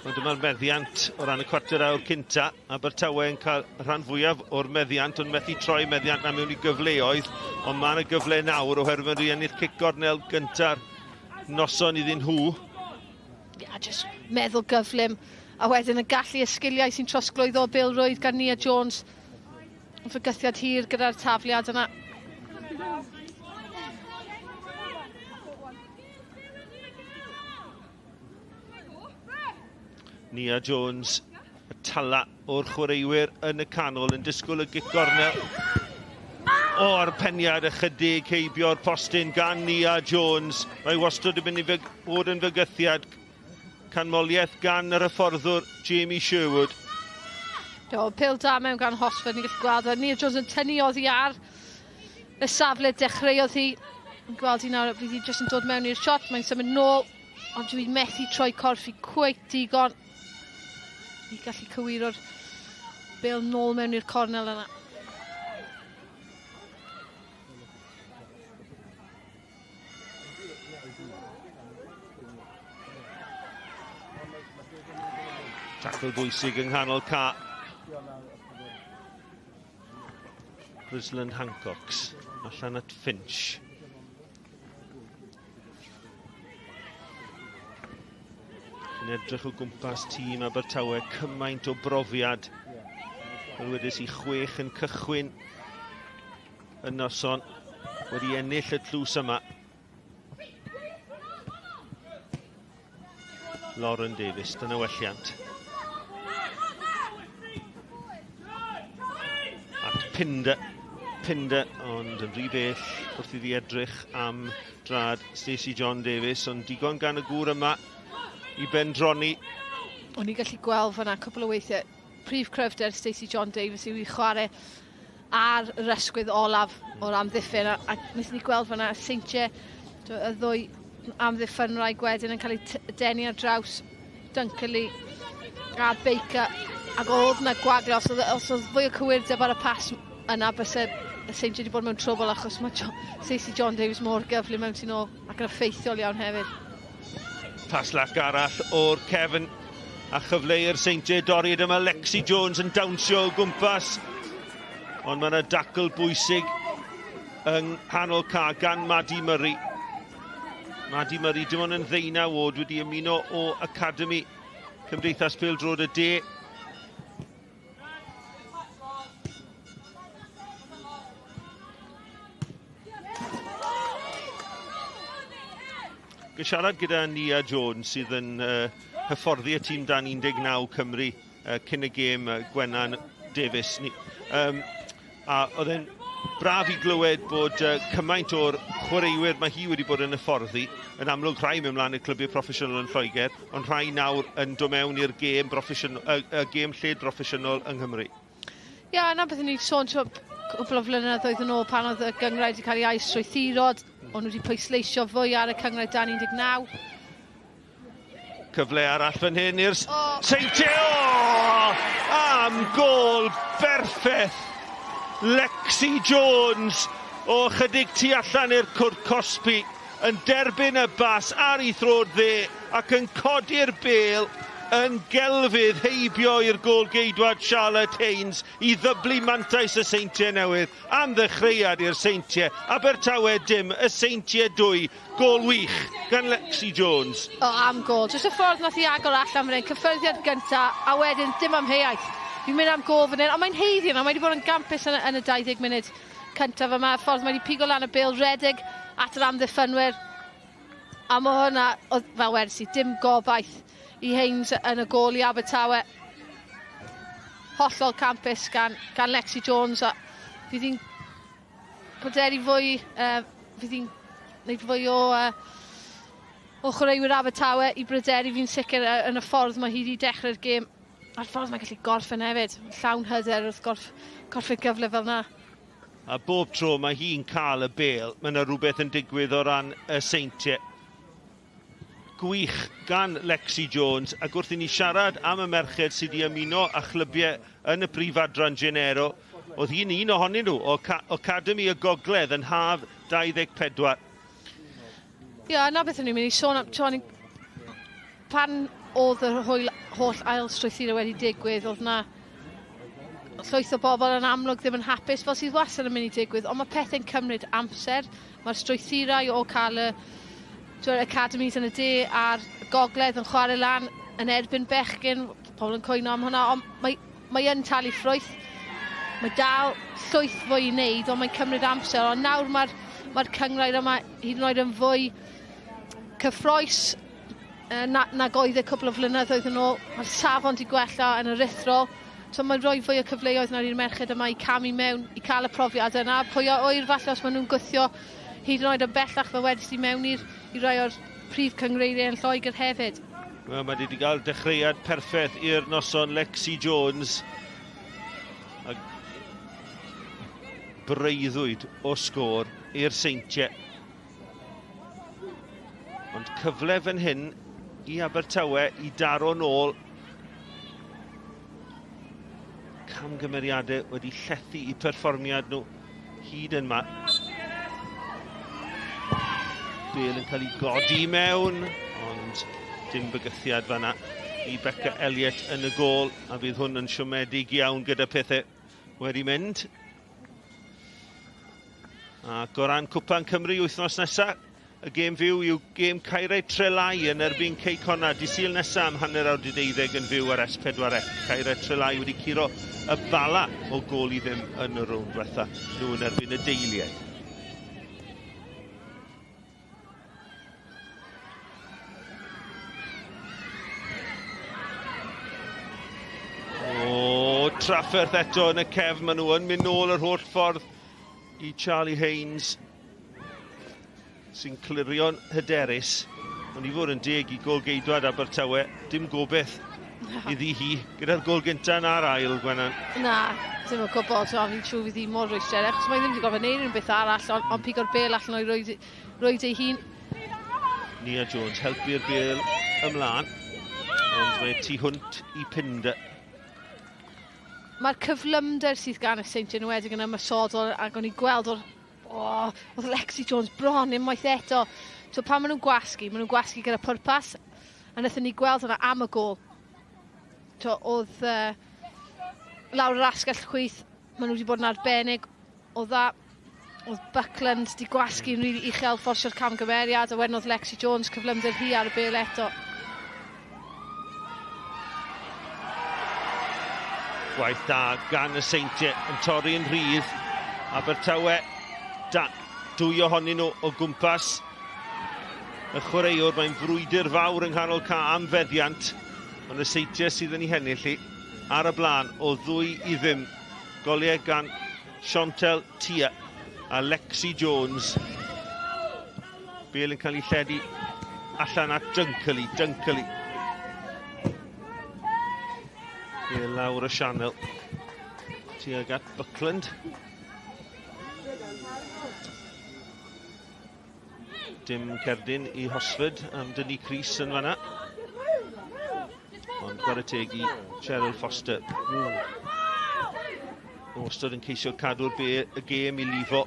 Ond dyma'r meddiant o ran y cwarter awr cynta. Abertawe yn cael rhan fwyaf o'r meddiant, ond methu troi meddiant na mewn i gyfleoedd. Ond mae yna gyfle nawr oherwydd maen nhw ennill cic gornel gynta'r noson iddyn nhw. Yeah, just meddwl gyflym. A wedyn y gallu y sgiliau sy'n trosglwyddo o Bill Rwyd gan Nia Jones. Yn fygythiad hir gyda'r tafliad yna. Nia Jones, y tala o'r chwaraewyr yn y canol yn disgwyl y gic gornel. O, a'r peniad ychydig heibio'r postyn gan Nia Jones. Mae wastad yn mynd i fod yn fygythiad. Canmoliaeth gan yr hyfforddwr Jamie Sherwood. Do, pêl da mewn gan Hosford, ni'n gallu gweld. Nia Jones yn tynnu oddi ar y safle dechreuodd hi. Yn gweld hi nawr, fydd hi jyst yn dod mewn i'r shot, mae'n symud nôl, ond dwi'n methu troi corff i cweit digon i gallu cywiro'r bêl nôl mewn i'r cornel yna. Tacl bwysig yng nghanol ca. Brisland Hancocks allan at Finch. Yn edrych o gwmpas tîm Abertawe, cymaint o brofiad. Fel wedes i, chwech yn cychwyn y noson wedi ennill y tlws yma. Lauren Davies, dyna welliant. At Pinder, Pinder, ond yn rhy bell wrth iddi edrych am drad Stacey John Davies, ond digon gan y gŵr yma i bendroni. O'n i'n gallu gweld fyna cwpl o weithiau prif cryfder Stacey John Davies yw i chwarae ar yr ysgwydd olaf o'r amddiffyn a, a wnaethon ni gweld fanna y Seintiau y ddwy amddiffynwraig wedyn yn cael eu denu ar draws Dunkerley a Baker ac oedd na gwagle os oedd, os oedd fwy o cywirdeb ar y pas yna byse y Seintiau wedi bod mewn trwbl achos mae jo, Stacey John Davies mor gyflym mewn tu nôl ac yn effeithiol iawn hefyd. Paslac arall o'r cefn a chyfle i'r Seintiau dorri. Dyma Lexi Jones yn dawnsio o gwmpas. Ond mae yna dacl bwysig yng nghanol ca gan Maddie Murray. Maddie Murray dim ond yn ddeunaw oed wedi ymuno o Academy Cymdeithas Pêl-droed y De. Ga siarad gyda Nia Jones sydd yn uh, hyfforddi y tîm dan 19 Cymru uh, cyn y gêm uh, Gwenan Davies. Ni, um, a oedd e'n braf i glywed bod uh, cymaint o'r chwaraewyr mae hi wedi bod yn hyfforddi, yn amlwg rhai mewn mlaen i'r clybiau proffesiynol yn Lloegr, ond rhai nawr yn dod mewn i'r gêm, broffesiynol, y, y gêm lled broffesiynol yng Nghymru. Ia, yeah, na beth o'n i'n sôn tro, cwpl o flynyddoedd yn ôl pan oedd y gynghrair wedi cael ei ailstrwythuro, o'n nhw wedi pwysleisio fwy ar y cynghrair dan 19. Cyfle arall fan hyn i'r oh. Seintiau! Oh, am gol berffeth! Lexi Jones o chydig tu allan i'r cwrt cosbi yn derbyn y bas ar ei throd dde ac yn codi'r bêl yn gelfydd heibio i'r gôl-geidwad Charlotte Haynes i ddyblu mantais y Seintiau Newydd am ddechreuad i'r Seintiau. Abertawe dim, y Seintiau dwy. Gôl wych gan Lexi Jones. O, am gôl. Jyst y ffordd nath hi agor allan fan hyn, cyffyrddiad gynta, a wedyn dim amheuaeth. Fi'n mynd am gôl fan hyn, ond mae'n haeddu yna, mae wedi bod yn gampus yn, yn y 20 munud cyntaf yma, y ffordd mae wedi pigo lan y bêl, redeg at yr amddiffynwyr. A mae hwnna, oedd, fel wedes i, dim gobaith i Haynes yn y gôl i Abertawe. Hollol campus gan, gan Lexi Jones, a fydd hi'n pryderu fwy, uh, fydd hi'n gwneud fwy o, uh, o chwaraewyr Abertawe i bryderu fi'n sicr yn y ffordd mae hi wedi dechrau'r gêm. A'r ffordd mae'n gallu gorffen hefyd, llawn hyder wrth gorff, gorffen gyfle fel na. A bob tro mae hi'n cael y bêl, mae yna rhywbeth yn digwydd o ran y Seintiau. Gwych gan Lexi Jones, ac wrth i ni siarad am y merched sydd wedi ymuno â chlybiau yn y brif adran Genero, oedd hi'n un ohonyn nhw o Academy y Gogledd yn haf 24. Ie, yeah, na beth o'n i'n mynd i sôn am. O'n pan oedd yr hwyl, holl ail strwythuro wedi digwydd, oedd na llwyth o bobl yn amlwg ddim yn hapus, fel sydd wastad yn mynd i digwydd, ond mae pethau'n cymryd amser. Mae'r strwythurau o cael y twyd, academies yn y de a'r gogledd yn chwarae lan yn erbyn bechgyn, pobl yn cwyno am hwnna, ond mae, mae yn talu ffrwyth. Mae dal llwyth fwy i wneud, ond mae'n cymryd amser. Ond nawr mae'r mae cynghrair yma hyd yn oed yn fwy cyffroes na, nag oedd e cwpl o flynyddoedd yn ôl. Mae'r safon di gwella yn aruthrol. So mae'n rhoi fwy o cyfleoedd nawr i'r merched yma i camu mewn, i cael y profiad yna. Pwy a ŵyr falle os maen nhw'n gwthio hyd yn oed yn bellach fel wedys i mewn i'r i rai o'r prif cynghreiriau yn Lloegr hefyd. Wel, mae wedi cael dechreuad perffaith i'r noson Lexi Jones. A breuddwyd o sgôr i'r Seintiau. Ond cyfle fan hyn i Abertawe i daro nôl. Camgymeriadau wedi llethu i perfformiad nhw hyd yn ma. Bale yn cael ei godi mewn, ond dim bygythiad fanna i Becca Elliott yn y gôl, a fydd hwn yn siomedig iawn gyda pethau wedi mynd. Ac o ran Cwpan Cymru wythnos nesaf, y gêm fyw yw gêm Caerau Trelai yn erbyn Cei Connah. Di Sul nesaf am hanner awr di deuddeg yn fyw ar S4C. Caerau Trelai wedi curo y Bala o gôl i ddim yn y rownd diwetha. Nhw yn erbyn y Deiliaid. O, trafferth eto yn y cefn. Maen nhw yn mynd nôl yr holl ffordd i Charlie Haynes sy'n clirio'n hyderus. Ond i fod yn deg i gôl-geidwad Abertawe, dim gobeith iddi hi gyda'r gôl gyntaf na'r ail, Gwenan. Na, ddim yn gwybod, so, fi'n siŵr fydd hi mor rwystredig, achos mae ddim wedi gorfod neud unrhyw beth arall, ond on pigo'r bêl allan o'i rwyd, rwyd ei hun. Nia Jones helpu'r bêl ymlaen, ond mae tu hwnt i Pinder. Mae'r cyflymder sydd gan y Seintiau yn enwedig yn ymosodol ac o'n i'n gweld o'r oh, oedd Lexi Jones bron unwaith eto. So pan maen nhw'n gwasgu, maen nhw'n gwasgu gyda pwrpas. A wnaethon ni gweld hwnna am y gôl. So, oedd uh, lawr yr asgell chwith, maen nhw wedi bod yn arbennig o dda. Oedd Buckland di gwasgu'n rili really uchel, fforsio'r camgymeriad, a wedyn oedd Lexi Jones cyflymder hi ar y bêl eto. Gwaith da gan y Seintiau yn torri'n rhydd. Abertawe, da, dwy ohonyn nhw o gwmpas y chwaraewr. Mae'n frwydr fawr yng nghanol ca am feddiant, ond y Seintiau sydd yn ei hennill hi ar y blaen o 2-0. Goliau gan Chantel Tia a Lexi Jones. Bale yn cael ei lledu allan at Dunkley. Dunkley. Bale lawr y sianel. Tuag at Buckland. Dim cerdyn i Hosford am dynnu Cris yn fanna. Ond chwarae teg i Cheryl Foster. Wastad yn ceisio cadw'r y gêm i lifo.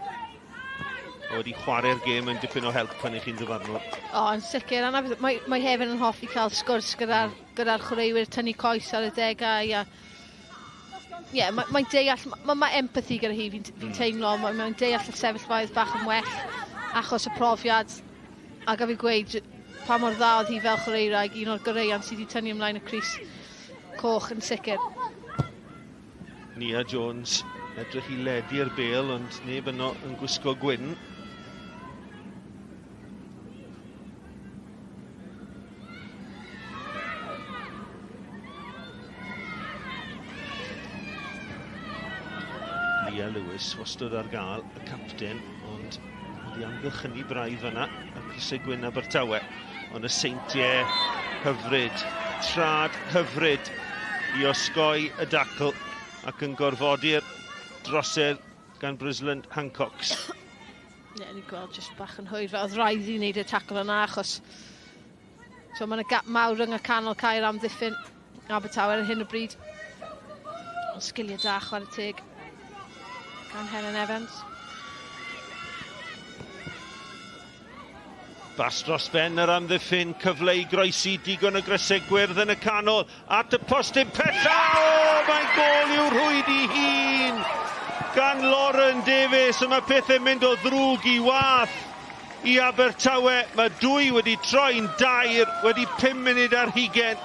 A wedi chwarae'r gêm yn dipyn o help pan i chi'n ddyfarnwr. O, yn sicr. A mae, mae hefyd yn hoffi cael sgwrs gyda'r gyda chwaraewyr, tynnu coes ar y degau. A Ie, yeah, mae'n mae deall, mae ma empathy gyda hi, fi'n fi teimlo, mae'n mae deall y sefyllfaoedd bach yn well achos y profiad. A gaf fi gweud, pa mor dda oedd hi fel chwaraewraig, un o'r goreuon sydd wedi tynnu ymlaen y crys coch yn sicr. Nia Jones edrych i ledu'r bêl, ond neb yno yn gwisgo gwyn. Leah Lewis wastad ar gael, y capten, ond wedi amgylchynu braidd fanna, a crysau gwyn Abertawe. Ond y seintiau hyfryd, trad hyfryd i osgoi y dacl ac yn gorfodi'r drosedd gan Brisland Hancocks. Ie, yeah, ni'n gweld jyst bach yn hwyr. Oedd rhaid i wneud y tacl yna achos so, mae yna gap mawr rhwng y canol caer amddiffyn Abertawe ar hyn o bryd. Ond sgiliau da, chwarae teg gan Helen Evans. Bas dros ben yr amddiffyn, cyfle i groesi digon o grysau gwyrdd yn y canol, at y postyn pella! O, mae'n gôl i'w rhwyd i hun gan Lauren Davies, a mae pethau'n mynd o ddrwg i wath i Abertawe. Mae dwy wedi troi'n dair wedi 5 munud ar hugen.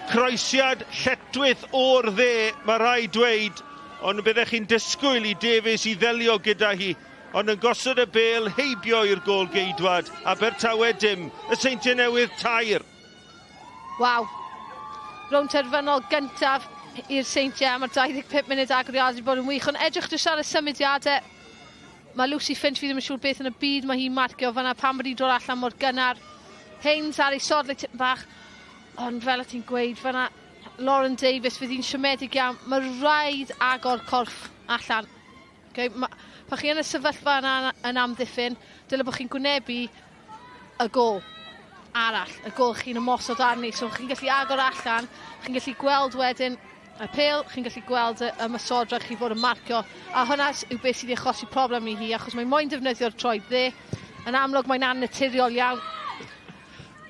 Croesiad lletchwith o'r dde, mae rhaid dweud, ond byddech chi'n disgwyl i Davies i ddelio gyda hi. Ond yn gosod y bêl heibio i'r gôl-geidwad, Abertawe dim, y Seintiau Newydd tair. Waw. Rownd terfynol gyntaf i'r Seintiau a mae'r 25 munud agoriadol wedi bod yn wych. Ond edrych jyst ar y symudiadau. Mae Lucy Finch, fi ddim yn siŵr beth yn y byd mae hi'n marcio fanna pam bod hi'n dod allan mor gynnar. Haynes ar ei sodle tipyn bach. Ond fel y ti'n gweud fanna, Lauren Davies, fydd hi'n siomedig iawn. Mae rhaid agor corff allan. Okay, ma, pan chi yn y sefyllfa yna yn amddiffyn, dyle bod chi'n gwynebu y gol arall, y gol chi'n ymosod arni. So chi'n gallu agor allan, chi'n gallu gweld wedyn y pêl, chi'n gallu gweld y ymosodra chi fod yn marcio. A hwnna yw beth sydd wedi achosi problem i hi, achos mae moyn defnyddio'r troed dde. Yn amlwg mae'n annaturiol iawn.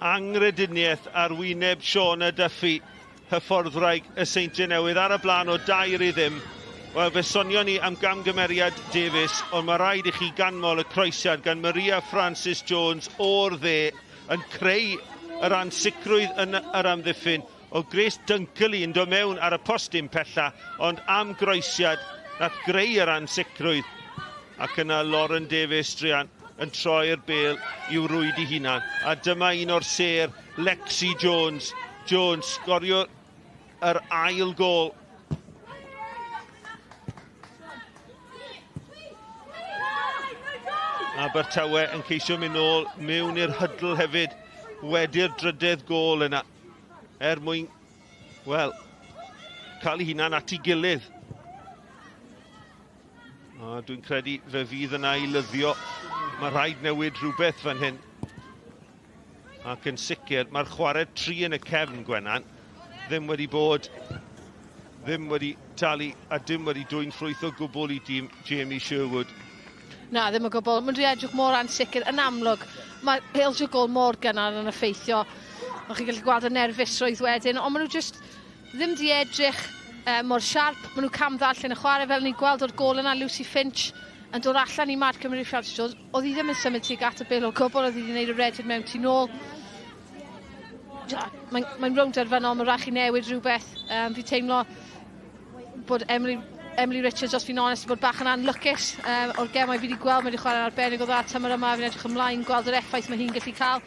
Angrediniaeth ar wyneb Shauna Duffy. Hyfforddwraig y Seintiau Newydd ar y blaen o dair i ddim. Wel, fe sonion ni am gamgymeriad Davies, ond mae rhaid i chi ganmol y croesiad gan Maria Francis Jones o'r dde yn creu yr ansicrwydd yn yr amddiffyn o Grace Dunkley yn dod mewn ar y postyn pella, ond am groesiad nath greu yr ansicrwydd. Ac yna Lauren Davies, druan, yn troi'r bêl i'w rwyd i hunan. A dyma un o'r sêr, Lexi Jones. Jones sgorio yr ail gôl. Abertawe yn ceisio mynd nôl mewn i'r hydl hefyd wedi'r drydedd gôl yna er mwyn, wel, cael ei hunan at ei gilydd. A dwi'n credu fe fydd yna i lyddio. Mae rhaid newid rhywbeth fan hyn. Ac yn sicr, mae'r chwarae tri yn y cefn, Gwenan, ddim wedi bod, ddim wedi talu a dim wedi dwyn ffrwyth o gwbl i dîm Jamie Sherwood. Na, ddim o gwbl. Mae'n rhi edrych mor ansicr. Yn amlwg, mae ildio gol mor gynnar yn effeithio. Ond chi'n gallu gweld y nerfusrwydd wedyn, ond maen nhw jyst ddim 'di edrych uh, mor siarp. Maen nhw cam ddarllen y chwarae fel ni'n gweld o'r gol yna, Lucy Finch yn dod allan i Mark Cymru Francis Jones. Oedd hi ddim yn symud tuag at y bel o gwbl, oedd hi wedi gwneud y redyd mewn tu nôl. Mae'n mae rownd derfynol, mae rhaid chi newid rhywbeth. Um, fi teimlo bod Emily, Emily Richards, os fi'n onest, bod bach yn anlwcus um, o'r gemau fi wedi gweld, mae wedi chwarae'n arbennig o dda tymor yma, fi'n edrych ymlaen gweld yr effaith mae hi'n gallu cael.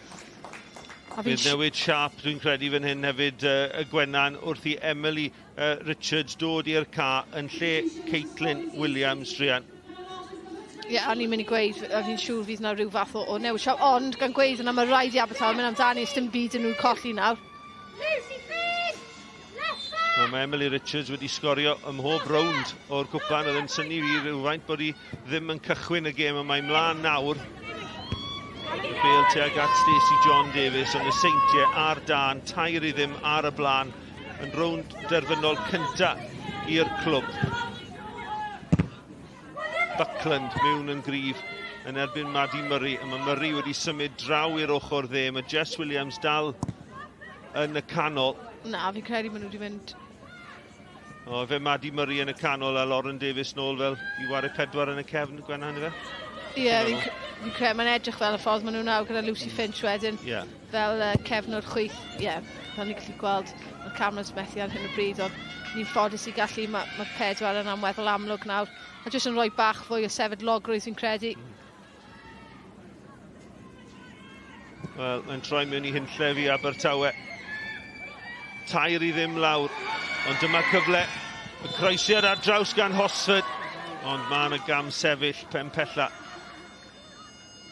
Bydd newid siâp dwi'n credu fan hyn hefyd y Gwenan wrth i Emily Richards dod i'r ca yn lle Caitlin Williams druan. Ie, yeah, o'n i'n mynd i gweud, a fi'n siŵr fydd yna rhyw fath o, o newid siâp, ond gan gweud yna mae rhaid i Abertawe mynd amdani, dim byd yn nhw'n colli nawr. Lucy Finn! Wel, mae Emily Richards wedi sgorio ym mhob rownd o'r cwpan. Oedd yn synnu fi rhywfaint bod hi ddim yn cychwyn y gêm, ond mae mlaen nawr. Bêl tuag at Stacey John Davies, ond y Seintiau ar dan, tair i ddim ar y blaen, yn rownd derfynol cynta i'r clwb. Buckland mewn yn gryf yn erbyn Maddie Murray, a mae Murray wedi symud draw i'r ochr dde. Mae Jess Williams dal yn y canol. Na, fi'n credu maen nhw wedi mynd... O, fe Maddie Murray yn y canol a Lauren Davies nôl fel i wario pedwar yn y cefn, Gwennan, ife? Ie, yeah, fi'n fi credu, mae'n edrych fel y ffordd maen nhw nawr gyda Lucy Finch wedyn. Yeah. Fel cefnwr chwith, ie, yeah, fel ni'n gallu gweld, mae'r cameras methu ar hyn o bryd, ond ni'n ffodus i gallu, mae'r ma pedwar yn amweddol amlwg nawr. A jyst yn rhoi bach fwy o sefydlogrwydd fi'n credu. Wel, mae'n troi mewn i hunllef i Abertawe. Tair i ddim lawr, ond dyma cyfle. Y croesiad ar draws gan Hosford, ond mae yna gam sefyll pen pella.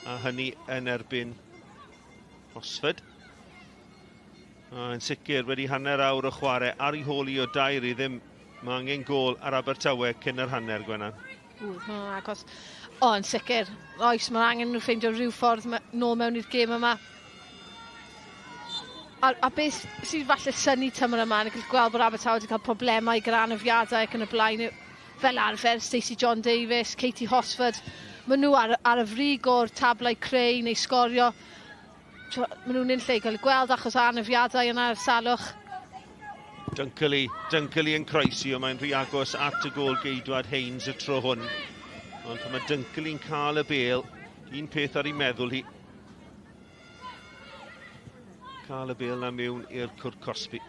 A hynny yn erbyn Hosford. A yn sicr, wedi hanner awr o chwarae, ar ei hôl i o dair i ddim. Mae angen gôl ar Abertawe cyn yr hanner, Gwenan. Ww, hwnna'n agos. O, yn sicr. Oes, mae angen nhw ffeindio rhyw ffordd nôl mewn i'r gêm yma. A, a beth sydd falle synnu tymor yma, ni'n gallu gweld bod Abertawe wedi cael problemau gyda anafiadau ac yn y blaen. Fel arfer, Stacey John Davies, Katie Hosford. Maen nhw ar, ar y frig o'r tablau creu neu sgorio. Maen nhw'n unlle i gael eu gweld achos anafiadau yna a'r salwch. Dunkerley, Dunkerley yn croesi, ond mae'n rhy agos at y gôl geidwad Haynes y tro hwn. Ond pan mae Dunkerley'n cael y bel, un peth ar ei meddwl hi. Cael y bel na mewn i'r cwrt cosbi.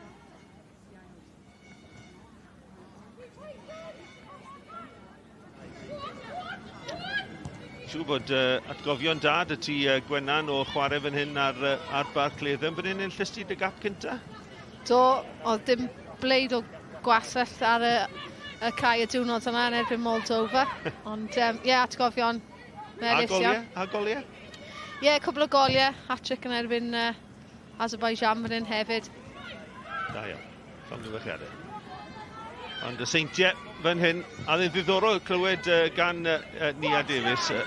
Siŵr bod uh, atgofion da dy ti uh, Gwenan o chwarae fan hyn ar, uh, ar Barc Leddem fan hyn yn llystu dy gap cynta? Do, oedd dim bleid o gwasell ar y, y cae y diwrnod yna yn erbyn Moldova. Ond ie, um, yeah, atgofion melys A goliau? A goliau? Ie, yeah, cwbl o goliau, hat-trick yn erbyn uh, Azerbaijan fan hyn hefyd. Da iawn. Llongyfarchiadau. Ond y Seintiau fan hyn, a oedd ddiddorol clywed uh, gan uh, Nia Davies, uh,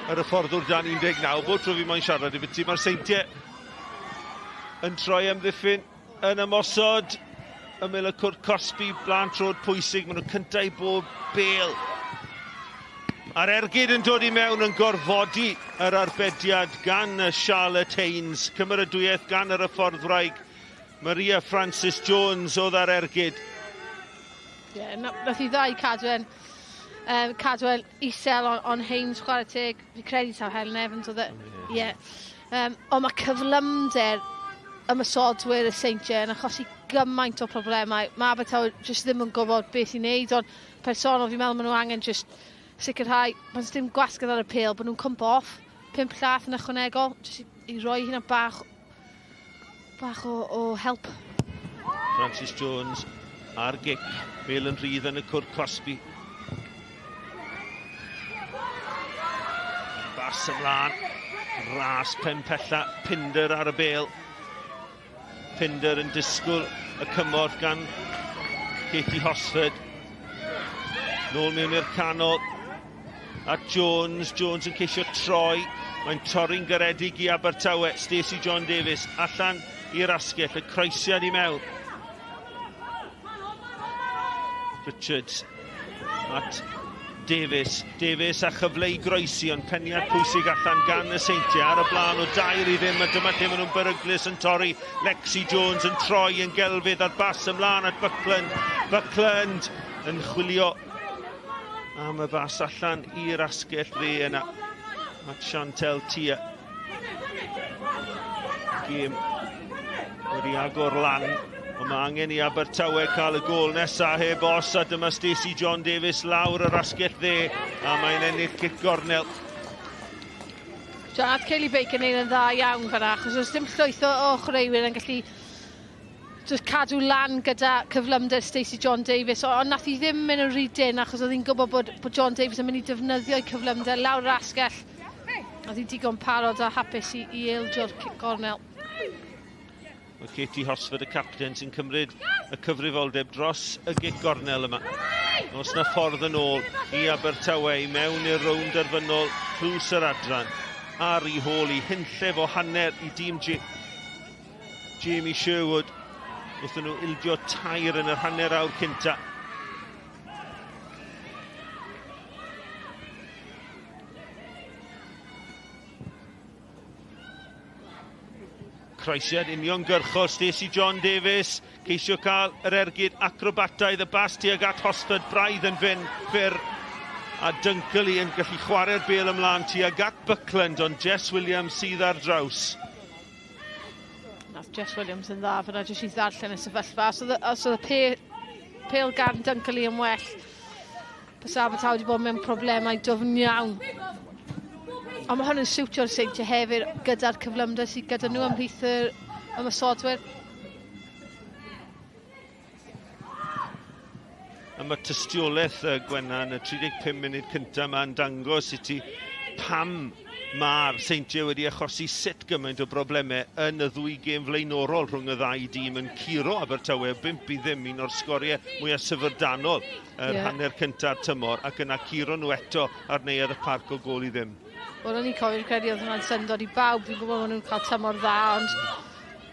yr hyfforddwr dan 19, bod tro fi moyn siarad i ti, mae'r Seintiau yn troi amddiffyn yn ymosod, ymyl y cwrt cosbi, blaen trod pwysig, maen nhw cyntaf i bob bel. A'r ergyd yn dod i mewn yn gorfodi yr arbediad gan Charlotte Haynes, cymeradwyaeth gan yr hyfforddwraig Maria Francis Jones oedd ar ergyd. Ie, yeah, nath i ddau cadw e'n um, cadw e'n isel on, on Haynes chwarae teg. Fi credu taw Helen Evans oedd e. Ie. Yeah. Um, ond mae cyflymder ymosodwyr y Seintiau yn achosi gymaint o problemau. Mae Abertawe jyst ddim yn gwybod beth i wneud, ond personol fi'n meddwl maen nhw angen jyst sicrhau pan dim gwasgedd ar y pêl bod nhw'n cwmpo off pump llath yn ychwanegol, jyst i, i roi hynna bach Bach o, o help. Francis Jones ar gic. Bale yn rhydd yn y cwrt cosbi. Bas ymlaen. Ras pen pella. Pinder ar y bel. Pinder yn disgwyl y cymorth gan Katie Hosford. Nôl mewn i'r canol. At Jones, Jones yn ceisio troi, mae'n torri'n garedig i Abertawe, Stacey John Davies allan i'r asgell, y croesiad i mewn. Richards at Davies, Davies a chyfle i groesi, ond peniad pwysig allan gan y Seintiau ar y blaen o dair i ddim, a dyma lle maen nhw'n beryglus yn torri. Lexi Jones yn troi yn gelfydd a'r bas ymlaen at Buckland. Buckland yn chwilio Am y bas allan i'r asgell dde yna. At Chantel Tia. Gêm wedi agor lan. Ond mae angen i Abertawe cael y gôl nesaf heb os a dyma Stacey John Davies lawr yr asgell dde a mae'n ennill cic gornel. John, Kelly Baker yn ein yn dda iawn fan'na, achos oes dim llwyth o, o chwaraewyr yn gallu jyst cadw lan gyda cyflymder Stacey John Davies, ond nath hi ddim mynd yn rhy dynn achos oedd hi'n gwybod bod, bod John Davies yn mynd i defnyddio'i cyflymder lawr yr asgell. Oedd hi'n digon parod a hapus i, i ildio'r gornel. Mae Katie Hosford, y capten, sy'n cymryd y cyfrifoldeb dros y gic gornel yma. Os na ffordd yn ôl i Abertawe i mewn i'r rownd derfynol tlws yr adran. Ar i hôl i hunllef o hanner i dîm Jamie Sherwood, wrthyn nhw ildio tair yn yr hanner awr cynta. Croesiad uniongyrchol Stacey John Davies, ceisio cael yr ergyd acrobataidd y bas tuag at Hosford, braidd yn fyn, fyr, a Dunkley yn gallu chwarae'r bêl ymlaen tuag at Buckland, ond Jess Williams sydd ar draws. Nath Jess Williams yn dda fyna jyst i ddarllen y sefyllfa. Os oedd, os oedd y pe, pel gan Dunkerley yn well, bysa Abertawe wedi bod mewn problemau dwfn iawn. Ond mae hwn yn siwtio'r Seintiau hefyd gyda'r cyflymder sydd gyda nhw ymhlith yr ymosodwyr. A mae tystiolaeth uh, Gwenna yn y 35 munud cyntaf yma'n dangos i ti pam mae'r Seintiau wedi achosi sut gymaint o broblemau yn y ddwy gêm flaenorol rhwng y ddau dîm yn curo Abertawe 5 i ddim, un o'r sgoriau mwyaf syfrdanol yr yeah. hanner cyntaf tymor, ac yna curo nhw eto ar neuadd y parc o gôl i ddim. Wel, o'n i'n cofio'r credu oedd hwnna'n syndod i bawb, fi'n gwybod bod nhw'n cael tymor dda, ond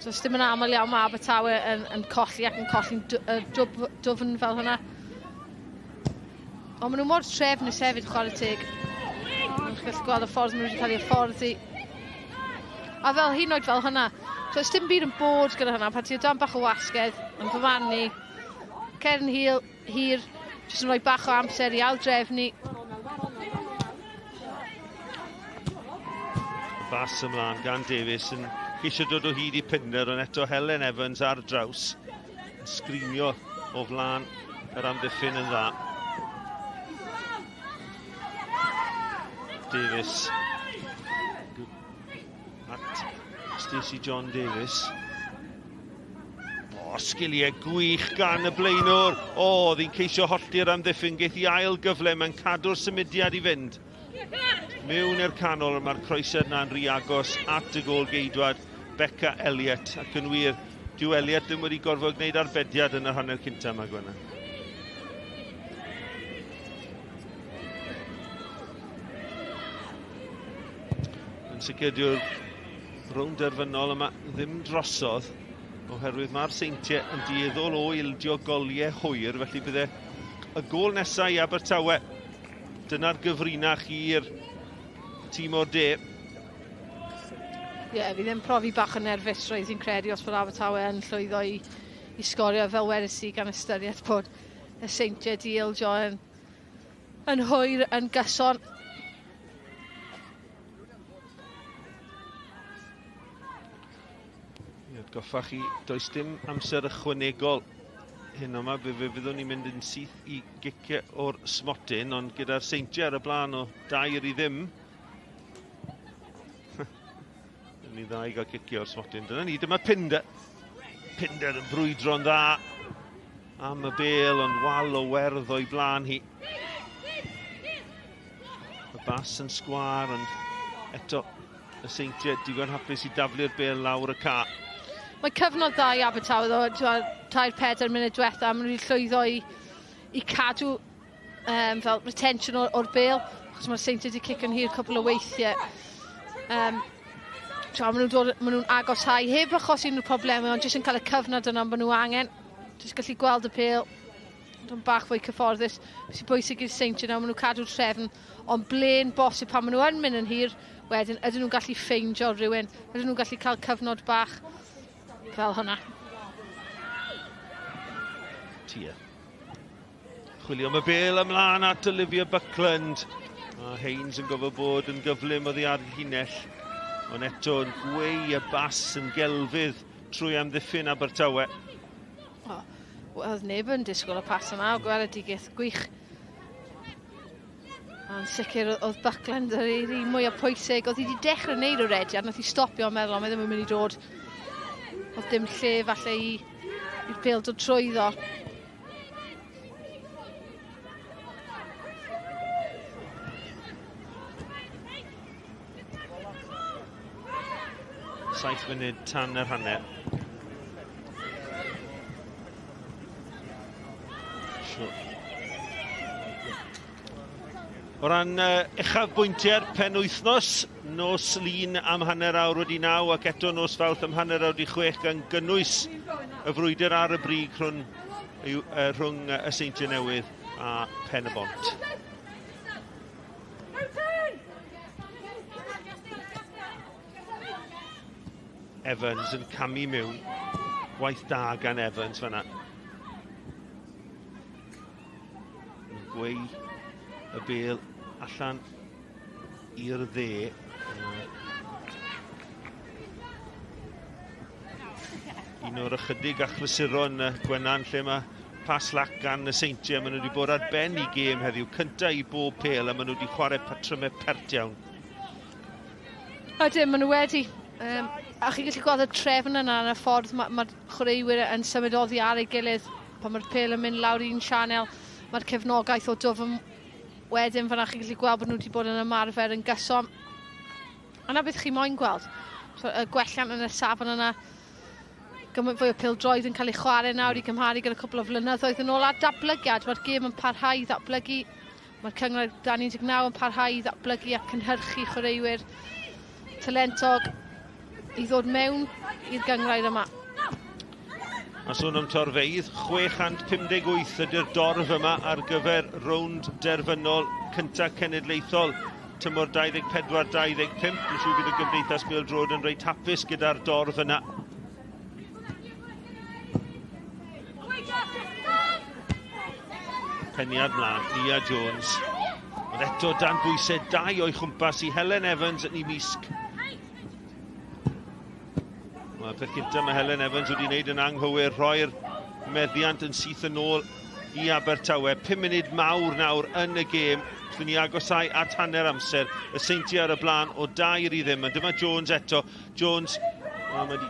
Does dim yn aml iawn mae Abertawe yn, yn colli ac yn colli'n dwfn fel hwnna. Ond maen nhw mor trefnus hefyd, chwarae teg. Chi'n gallu gweld y ffordd maen nhw wedi cael eu hyfforddi. A fel hyn oed fel hynna. So, dim byd yn bod gyda hynna, pan ti o dan bach o wasgedd, yn fy Cefn hil, hir, jyst yn rhoi bach o amser i aildrefnu. Bas ymlaen gan Davies yn ceisio dod o hyd i Pinder, ond eto Helen Evans ar draws. Yn sgrinio o flaen yr amddiffyn yn dda. Davies at Stacey John Davies. O, sgiliau gwych gan y blaenwr. O, oedd hi'n ceisio hollti'r amddiffyn. Geith i ail gyfle, mae'n cadw'r symudiad i fynd. Mewn i'r canol, mae'r croesiad na'n rhy agos at y gôl geidwad Becca Elliott. Ac yn wir, dyw Elliott ddim wedi gorfod gwneud arbediad yn yr hanner cyntaf yma, Gwenna. Yn sicr dyw'r rownd derfynol yma ddim drosodd oherwydd mae'r Seintiau yn dueddol o ildio goliau hwyr, felly bydde y gôl nesaf i Abertawe. Dyna'r gyfrinach i'r tîm o'r de. Ie, yeah, fi ddim profi bach o nerfusrwydd fi'n credu os bod Abertawe yn llwyddo i, i sgorio fel wedes i gan ystyried bod y Seintiau di ildio yn, yn hwyr yn gyson. I atgoffa chi, does dim amser ychwanegol hyn yma, fe, fe fyddwn ni'n mynd yn syth i giciau o'r smotyn, ond gyda'r Seintiau ar y blaen o dair i ddim. Ni dda i gael cicio o'r smotyn. Dyna ni, dyma Pinder. Pinder yn brwydro'n dda am y bel, ond wal o werdd o'i blaen hi. Y bas yn sgwar, ond eto y Seintiau digon hapus i daflu'r bel lawr y ca. Mae cyfnod dda i Abertawe ddo, tair pedair munud diwetha, maen nhw wedi llwyddo i, i cadw um, fel retention o'r, or bel, achos mae'r Seintiau wedi cicio'n hir cwpl o weithiau. Um, maen nhw'n dod, maen nhw'n agoshau, heb achosi unrhyw problemau, ond jyst yn cael y cyfnod yna maen nhw angen. Jyst gallu gweld y pel, Ond bach fwy cyfforddus. Beth sy'n bwysig i'r Seintiau nawr, maen nhw'n cadw'r trefn, ond ble'n bosib pan maen nhw yn mynd yn hir, wedyn ydyn nhw'n gallu ffeindio rhywun, ydyn nhw'n gallu cael cyfnod bach fel hynna. Tia. Chwilio am y bel ymlaen at Olivia Buckland. A Haynes yn gofio bod yn gyflym oddi ar llinell. Ond eto yn gweu y bas yn gelfydd trwy amddiffyn Abertawe. O, oedd neb yn disgwyl y pas yna, o gweledigaeth gwych. Ond sicr oedd Buckland yr un mwyaf pwysig. Oedd hi wedi dechrau wneud o rediad, nath hi stopio a meddwl, mae ddim yn mynd i dod. Oedd dim lle falle i, i'r bêl dod trwyddo. Saith munud tan yr hanner. O ran uh, uchafbwyntiau'r penwythnos, nos Lun am hanner awr wedi naw ac eto nos Fawrth am hanner awr wedi chwech gan gynnwys y frwydr ar y brig rhwng, uh, rhwng y Seintiau Newydd a Pen y Bont. Evans yn camu mewn. Gwaith da gan Evans fanna. Yn gweu y bel allan i'r dde. Un o'r ychydig achlysuron Gwenan lle mae pas lac gan y Seintiau. Maen nhw wedi bod ar ben i gêm heddiw. Cynta i bob pel a maen nhw wedi chwarae patrymau pert iawn. Ydyn, maen nhw wedi. Um, a chi'n gallu gweld y trefn yna yn y ffordd mae'r ma chwaraewyr yn symud oddi ar ei gilydd pan mae'r pêl yn mynd lawr un sianel, mae'r cefnogaeth o dwfn wedyn fan'na chi'n gallu gweld bod nhw wedi bod yn ymarfer yn gyson. A 'na beth chi moyn gweld. So, y gwelliant yn y safon yna, gymaint fwy o pêl-droed yn cael ei chwarae nawr i gymharu gyda cwpl o flynyddoedd yn ôl a datblygiad, mae'r gêm yn parhau i ddatblygu. Mae'r cynghrair dan 19 yn parhau i ddatblygu a cynhyrchu chwaraewyr talentog i ddod mewn i'r gynghrair yma. A sôn am torfeydd, 658 ydy'r dorf yma ar gyfer rownd derfynol cyntaf cenedlaethol. tymor 24-25. Dwi'n siŵr bydd y Gymdeithas Bêl-droed yn reit hapus gyda'r dorf yna. Peniad mlaen, Nia Jones. Ond eto dan bwysau dau o'i chwmpas i Helen Evans yn ei misg. Mae'r peth cyntaf mae Helen Evans wedi wneud yn anghywir, rhoi'r meddiant yn syth yn ôl i Abertawe. 5 munud mawr nawr yn y gêm. Wrth ni agosau at hanner amser. Y Seintiau ar y blaen o dair i ddim. A dyma Jones eto. Jones, o, mae wedi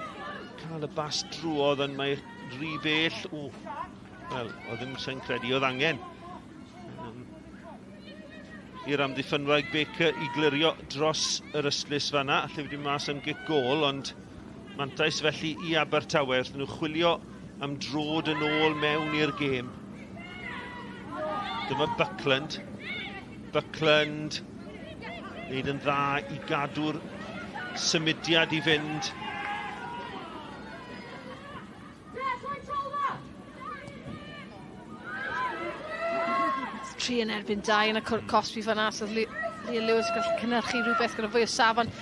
cael y bas drwodd, ond mae rhy bell. O, wel, o ddim sy'n credu oedd angen. Um, i'r amddiffynwraig Baker i glirio dros yr ystlys fanna. Alle wedi mas am gic gol, ond mantais felly i Abertawe wrth nhw chwilio am drod yn ôl mewn i'r gêm. Dyma Buckland. Buckland wneud yn dda i gadw'r symudiad i fynd. Tri yn erbyn dau yn y cosbi fan'na, so Leah Lewis yn gallu cynhyrchu rhywbeth gyda fwy o safon.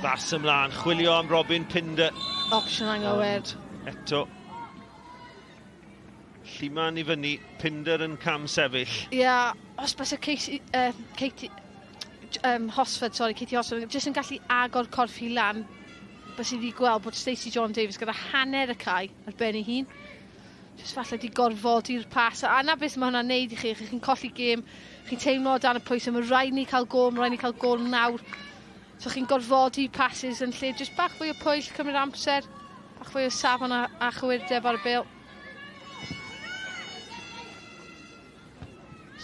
Bas ymlaen, chwilio am Robin Pinder. Opsiwn anghywir. Eto, Lluman i fyny, Pinder yn cam sefyll. Ia, yeah, os bys y Casey, uh, Katie, um, Hosford, sorry, Katie Hosford, jyst yn gallu agor corff hi lan, bys i wedi gweld bod Stacey John Davies gyda hanner y cae ar ben ei hun. Jyst falle di gorfodi'r pas. A na beth mae hwnna'n neud i chi, chi'n colli gêm, chi'n teimlo dan y pwysau, mae rhaid ni cael gol, mae rhaid ni cael gol nawr. So chi'n gorfodi passes yn lle jyst bach fwy o pwyll, cymryd amser, bach fwy o safon a, a chywirdeb ar y bêl.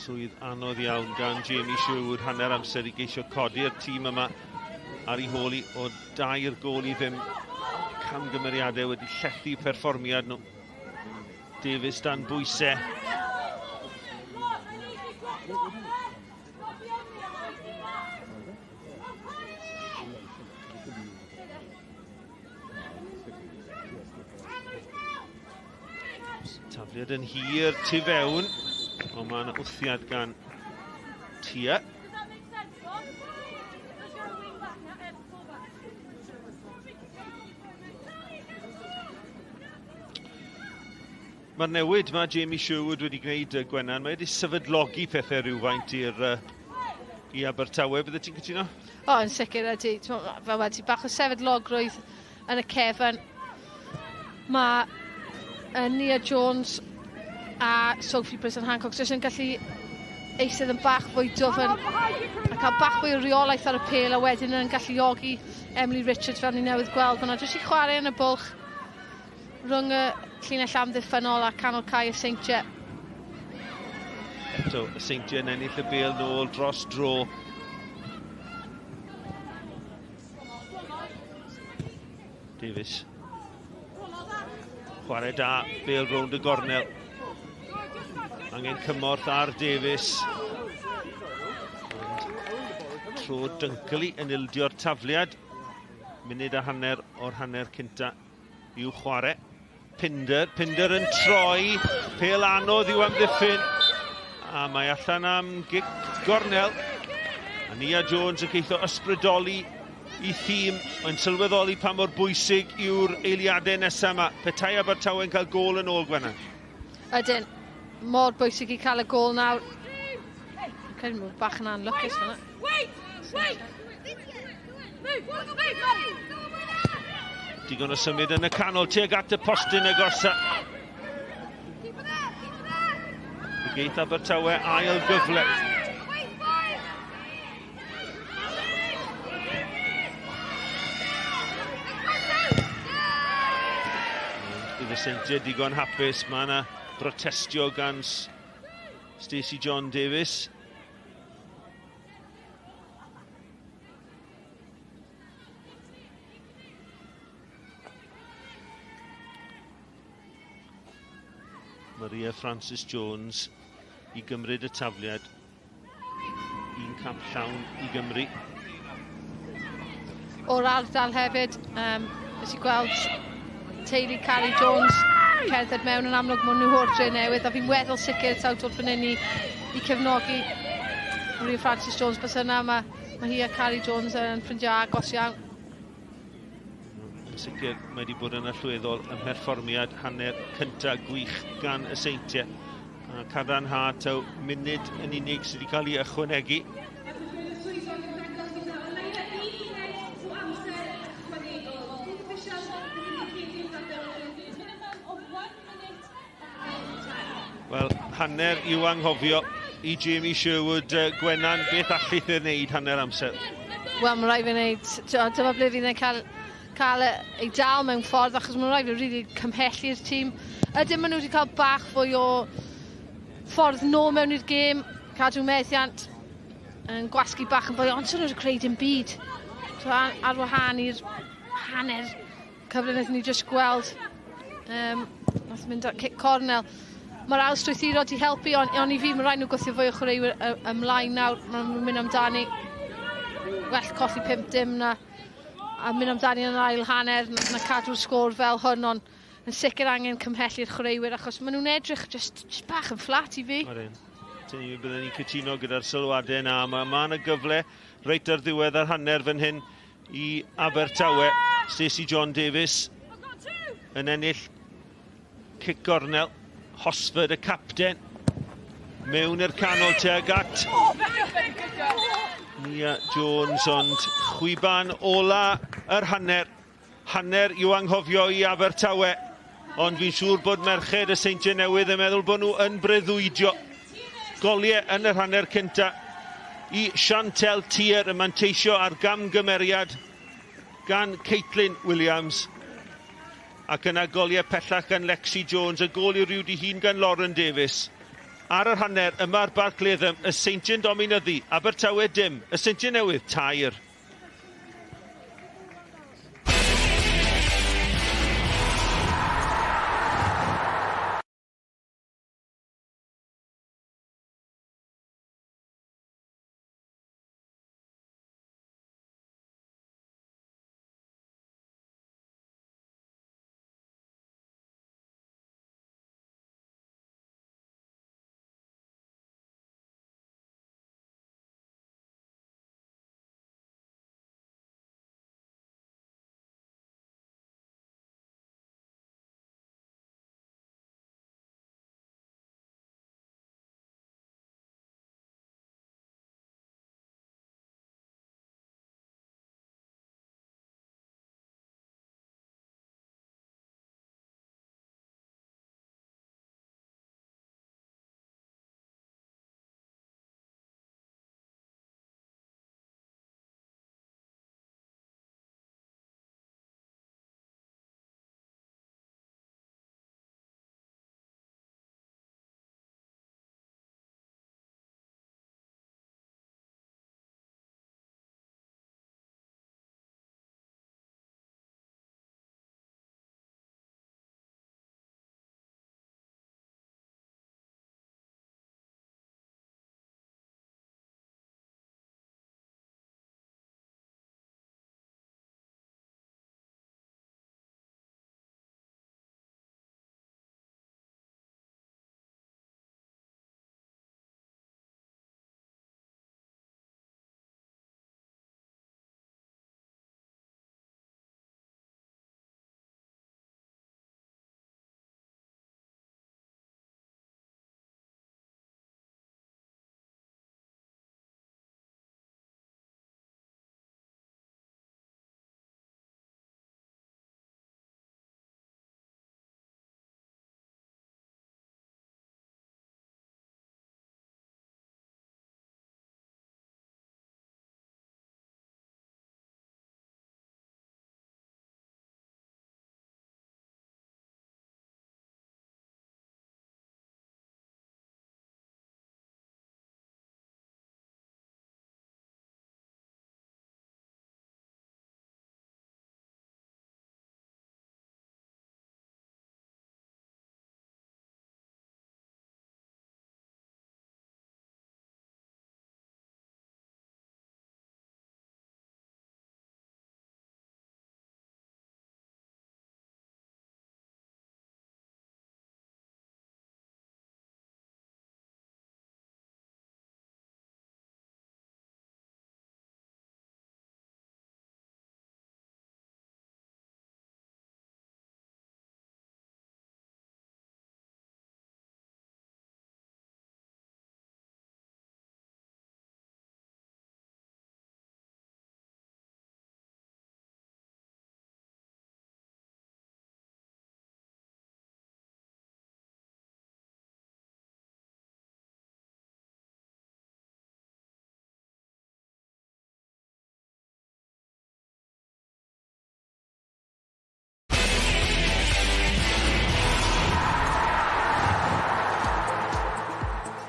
Swydd anodd iawn gan Jamie Sherwood hanner amser i geisio codi'r tîm yma ar ei hôl i o dair gôl i ddim. Camgymeriadau wedi llethu perfformiad nhw. Davies dan bwysau. Tafliad yn hir tu fewn, ond mae yna wthiad gan Tia. Mae'r newid mae Jamie Sherwood wedi gwneud, Gwenan, mae wedi sefydlogi pethau rhywfaint i'r i Abertawe. Bydde ti'n cytuno? O, yn sicr ydy. Fel wedi, bach o sefydlogrwydd yn y cefn. Mae Nia Jones a Sophie Prison Hancock jyst yn gallu eistedd yn bach fwy dwfn a cael bach fwy o reolaeth ar y pêl a wedyn yn galluogi Emily Richards fel ni newydd gweld fyna jyst i chwarae yn y bwlch rhwng y llinell amddiffynnol a canol cae y Seintiau. Eto, y Seintiau yn ennill y bêl nôl dros dro. Davies. Chwarae da, bêl rownd y gornel. Angen cymorth ar Davies. Ond tro Dunkley yn ildio'r tafliad. Munud a hanner o'r hanner cynta i'w chwarae. Pinder, Pinder yn troi, pel anodd i'w amddiffyn. A mae allan am gic gornel. A Nia Jones yn ceisio ysbrydoli i thîm. Mae'n sylweddoli pa mor bwysig yw'r eiliadau nesaf yma. Petai Abertawe'n cael gôl yn ôl, Gwennan. Ydyn, mor bwysig i cael y gôl nawr. Credu bod bach yn anlwcus fyna. Wait! Wait! Digon o symud yn y canol tuag at y postyn agosa. Y geith Abertawe ail gyfle. Bydd y Seintiau digon hapus. Mae yna brotestio gan Stacey John Davies. Maria Francis Jones i gymryd y tafliad. Un cap llawn i Gymru. O'r ardal hefyd, um, nes i gweld teulu Carrie Jones cerdded mewn yn amlwg maen nhw o'r dre newydd a fi'n weddol sicr taw dod fan hyn i, i cefnogi. Maria Francis Jones bys yna, mae, mae hi a Carrie Jones yn ffrindiau agos iawn. Yn sicr, mae wedi bod yn allweddol ym mherfformiad hanner cyntaf gwych gan y Seintiau. A cadarnhad taw munud yn unig sydd wedi cael ei ychwanegu. Wel, hanner i'w anghofio i Jamie Sherwood. Gwenan, beth allith ei wneud hanner amser? Wel, mae rhaid fi wneud... Dyma ble fi'n cael, cael ei dal mewn ffordd, achos mae'n rhaid fi really cymhellu'r tîm. Ydyn, maen nhw wedi cael bach fwy o ffordd nôl mewn i'r gêm, cadw methiant, yn gwasgu bach yn fwy, ond sy'n nhw wedi creu dim byd. So, ar, ar wahân i'r hanner cyfle wnaethon ni jyst gweld. Um, nath mynd at cic cornel. Mae'r ail strwythuro di helpu, ond on i fi, mae rhaid nhw gwthio fwy o chwaraewyr ymlaen nawr. Mae nhw'n mynd amdani. Well colli 5-dim na a mynd amdani yn yr ail hanner na, na cadw'r sgôr fel hwn, ond yn sicr angen cymhellu'r chwaraewyr achos maen nhw'n edrych just, just bach yn fflat i fi. Odyn. Byddwn ni'n cytuno gyda'r sylwadau yna. Mae ma yna gyfle reit ar ddiwedd yr hanner fan hyn i Abertawe. Stacey John Davies yn ennill cic gornel. Hosford y capten mewn i'r canol tuag at Nia Jones, ond chwiban ola yr hanner. Hanner i'w anghofio i Abertawe, ond fi'n siŵr bod merched y Seintiau Newydd yn meddwl bod nhw yn breuddwydio. Goliau yn yr hanner cynta i Chantel Tier yn manteisio ar gamgymeriad gan Caitlin Williams. Ac yna goliau pellach gan Lexi Jones, y gol i'w rhyw di hun gan Lauren Davies. Ar yr hanner, yma ar Barc Latham, y Seintiau'n dominyddu, Abertawe dim, y Seintiau Newydd tair.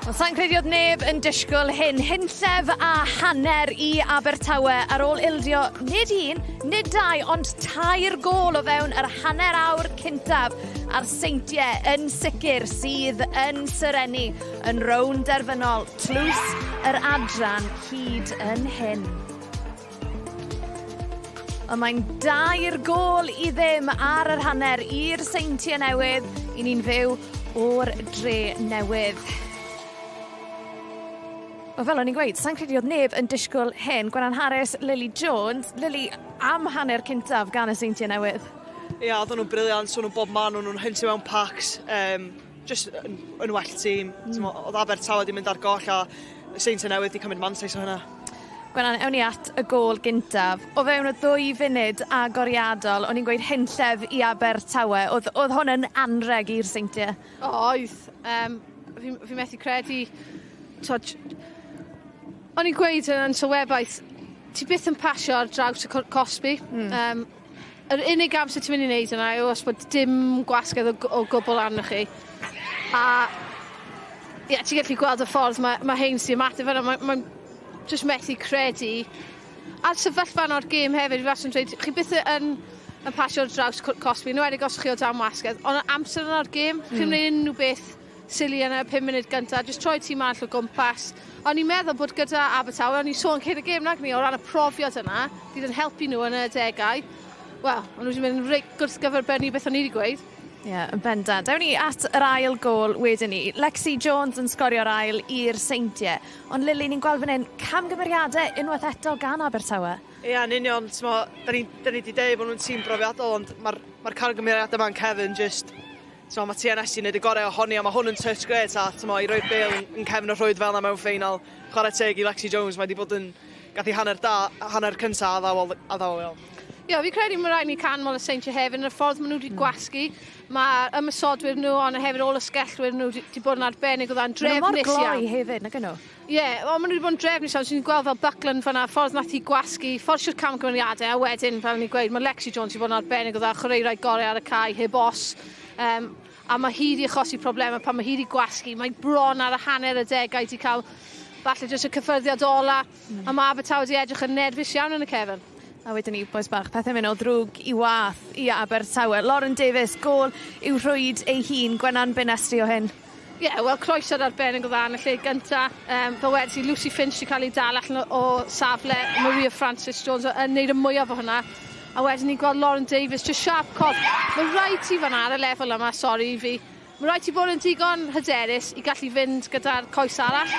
Wel, sa'n credu oedd neb yn disgwyl hyn. Hunllef a hanner i Abertawe ar ôl ildio nid un, nid dau, ond tair gôl o fewn yr hanner awr cyntaf a'r Seintiau yn sicr sydd yn serennu yn rownd derfynol tlws yr adran hyd yn hyn. Ond mae'n dair gôl i ddim ar yr hanner i'r Seintiau Newydd. I ni'n fyw o'r dre newydd. Wel, fel o'n i'n gweud, sa'n credu oedd neb yn disgwyl hyn. Gwenan Harris, Lily Jones. Lily, am hanner cyntaf gan y Seintiau Newydd. Ia, yeah, oedden nhw'n brilliant, o'n nhw'n bob man, o'n nhw'n hyntu mewn packs, just yn, yn well tîm. Oedd Abertawe wedi mynd ar goll a y Seintiau Newydd wedi cymryd mantais o hynna. Gwenan, ewn ni at y gôl gyntaf. O fewn y ddwy funud agoriadol, o'n i'n gweud hunllef i Abertawe. Oedd, oedd hwn yn anreg i'r Seintiau? Oedd. Um, fi, fi methu credu. Tod, o'n i'n gweud yn sylwebaeth, ti byth yn pasio ar draws y cosbi. Um, yr unig amser ti'n mynd i wneud yna yw os bod dim gwasgedd o, o gwbl arnoch chi. A ie, yeah, ti'n gallu gweld y ffordd mae, mae Haynes di ymateb yna. Mae'n mae just methu credu. A'r sefyllfa o'r gêm hefyd, fi wastad yn dweud, chi byth yn, yn pasio ar draws Cosby, yn enwedig os chi o dan wasgedd, ond amser yna o'r gêm, mm. chi'n gwneud unrhyw beth silly yn y 5 munud gyntaf, jyst troi tîm arall o gwmpas. O'n i'n meddwl bod gyda Abertawe, o'n i'n sôn cyn y gêm nag ni, o ran y profiad yna, fydd yn helpu nhw yn y degau. Wel, o'n nhw wedi mynd reit gwrthgyferbynnu beth o'n i wedi gweud. Ie, yeah, yn bendant. Ewn ni at yr ail gôl wedyn ni. Lexi Jones yn sgorio'r ail i'r Seintiau. Ond Lily, ni'n gweld fan hyn camgymeriadau unwaith eto gan Abertawe. Ie, yeah, yn union. Da ni, da ni wedi deud bod nhw'n tîm brofiadol, ond mae'r ma camgymeriadau yma'n cefn just T'mo, mae TNS i wneud y gorau ohoni a mae hwn yn touch great a t'mo, i roi'r bêl yn, yn cefn y rhwyd fel yna mewn ffeinal. Chwarae teg i Lexi Jones, mae wedi bod yn gath i hanner da, hanner cyntaf addawol, addawol iawn. Ie, yeah, fi credu mae rhaid ni canmol y Seintiau hefyd yn y ffordd maen nhw wedi gwasgu. Mae ymosodwyr nhw, ond hefyd ôl ysgellwyr nhw wedi bod yn arbennig o dda'n drefnus iawn. Maen nhw mor gloi hefyd, nag nhw? Ie, yeah, ond maen nhw wedi bod yn drefnus iawn. Ti'n gweld fel Buckland fan'na, ffordd nath hi gwasgu, fforsio'r camgymeriadau, a wedyn, fel ni'n gweud, mae Lexi Jones wedi bod yn arbennig o dda, chwaraewraig gorau ar y cae, heb os. Um, a mae hi wedi achosi problemau pan mae hi wedi gwasgu. Mae bron ar y hanner y degau wedi cael falle jyst y cyffyrddiad ola. A mae Abertawe wedi edrych yn nerfus iawn yn y cefn. A wedyn ni, bois bach, pethau mynd o ddrwg i wath i Abertawe. Lauren Davies, gôl i'w rhwyd ei hun. Gwenan Benestri o hyn. Ie, yeah, wel, croeso'r arbennig o dda yn y lle gynta. Um, fel wedys i, Lucy Finch wedi cael ei dal allan o, o safle Maria Francis Jones yn neud y mwyaf o hwnna. A wedyn ni'n gweld Lauren Davies, just sharp corff. Mae rhaid ti fan'na ar y lefel yma, sori i fi. Mae rhaid ti bod yn digon hyderus i gallu fynd gyda'r coes arall.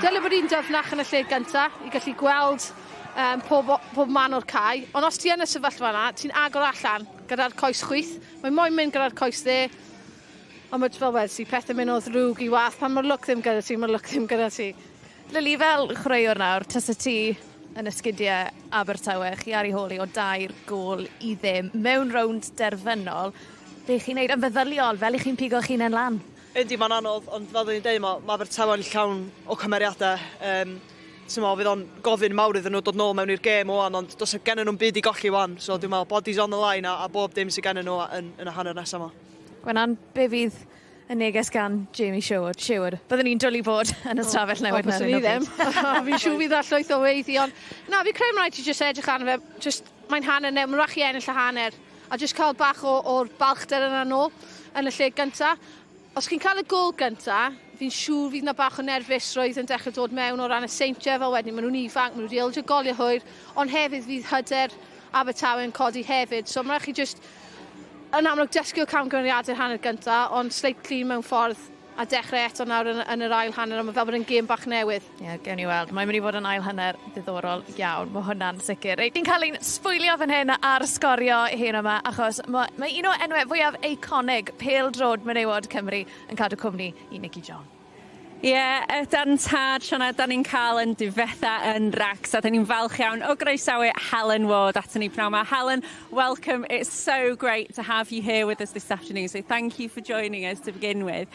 Dyle bod un dyfnach yn y lle gynta i gallu gweld um, pob, pob man o'r cae. Ond os ti yn y sefyllfa yna, ti'n agor allan gyda'r coes chwith. Mae moyn mynd gyda'r coes dde. Ond mae fel wedys i, pethau mynd o ddrwg i wath. Pan mae'r lwc ddim gyda ti, mae'r lwc ddim gyda ti. Lily, fel chwaraewr nawr, tasa ti yn esgidiau Abertawe, chi ar ei hôl hi o 3-0 mewn rownd derfynol. Be chi'n neud yn feddyliol, fel i chi'n pigo'ch hunain lan? Yndi, mae'n anodd, ond fel dyn ni'n deud, mae, mae Abertawe'n llawn o cymeriadau. Um, Ti'n meddwl, fydd o'n gofyn mawr iddyn nhw dod nôl mewn i'r gêm wan, ond does gen nhw'n byd i golli wan, so dwi'n meddwl bodies on the line a, a bob dim sydd gen nhw yn, yn y hanner nesaf yma. Gwenan, be fydd y neges gan Jamie Sherwood? Sherwood. Byddwn ni'n dwlu bod yn y stafell newid O, byswn i ddim. Fi'n siŵr fydd ar llwyth o weiddi, ond na, fi'n credu mae'n rhaid ti jyst edrych arno fe, just, mae'n hanner neu, mae'n rhaid chi ennill y hanner, a jyst cael bach o'r balchder yna nôl yn y lle gynta. Os chi'n cael y gôl gynta, fi'n siŵr fydd na bach o nerfusrwydd yn dechrau dod mewn o ran y Seintiau, fel wedyn, maen nhw'n ifanc, maen nhw wedi ildio goliau hwyr, ond hefyd fydd hyder Abertawe yn codi hefyd. So mae'n rhaid chi jyst, yn amlwg dysgu o camgymeriadau'r hanner gynta, ond slate clean mewn ffordd a dechrau eto nawr yn, yn yr ail hanner, ond mae fel bod yn gêm bach newydd. Ie, yeah, gewn ni weld. Mae'n mynd i fod yn ail hanner ddiddorol iawn, mae hwnna'n sicr. Reit, ni'n cael ein sbwylio fan hyn ar sgorio hyn yma, achos mae, mae un o enwau fwyaf eiconig pêl-droed menywod Cymru yn cadw cwmni i Nicky John. Ie, yeah, ydan tad, Sianed, da ni'n cael yn difetha yn racs a da ni'n falch iawn o groesawu Helen Ward aton ni pnawn 'ma. Helen, welcome. It's so great to have you here with us this afternoon, so thank you for joining us to begin with.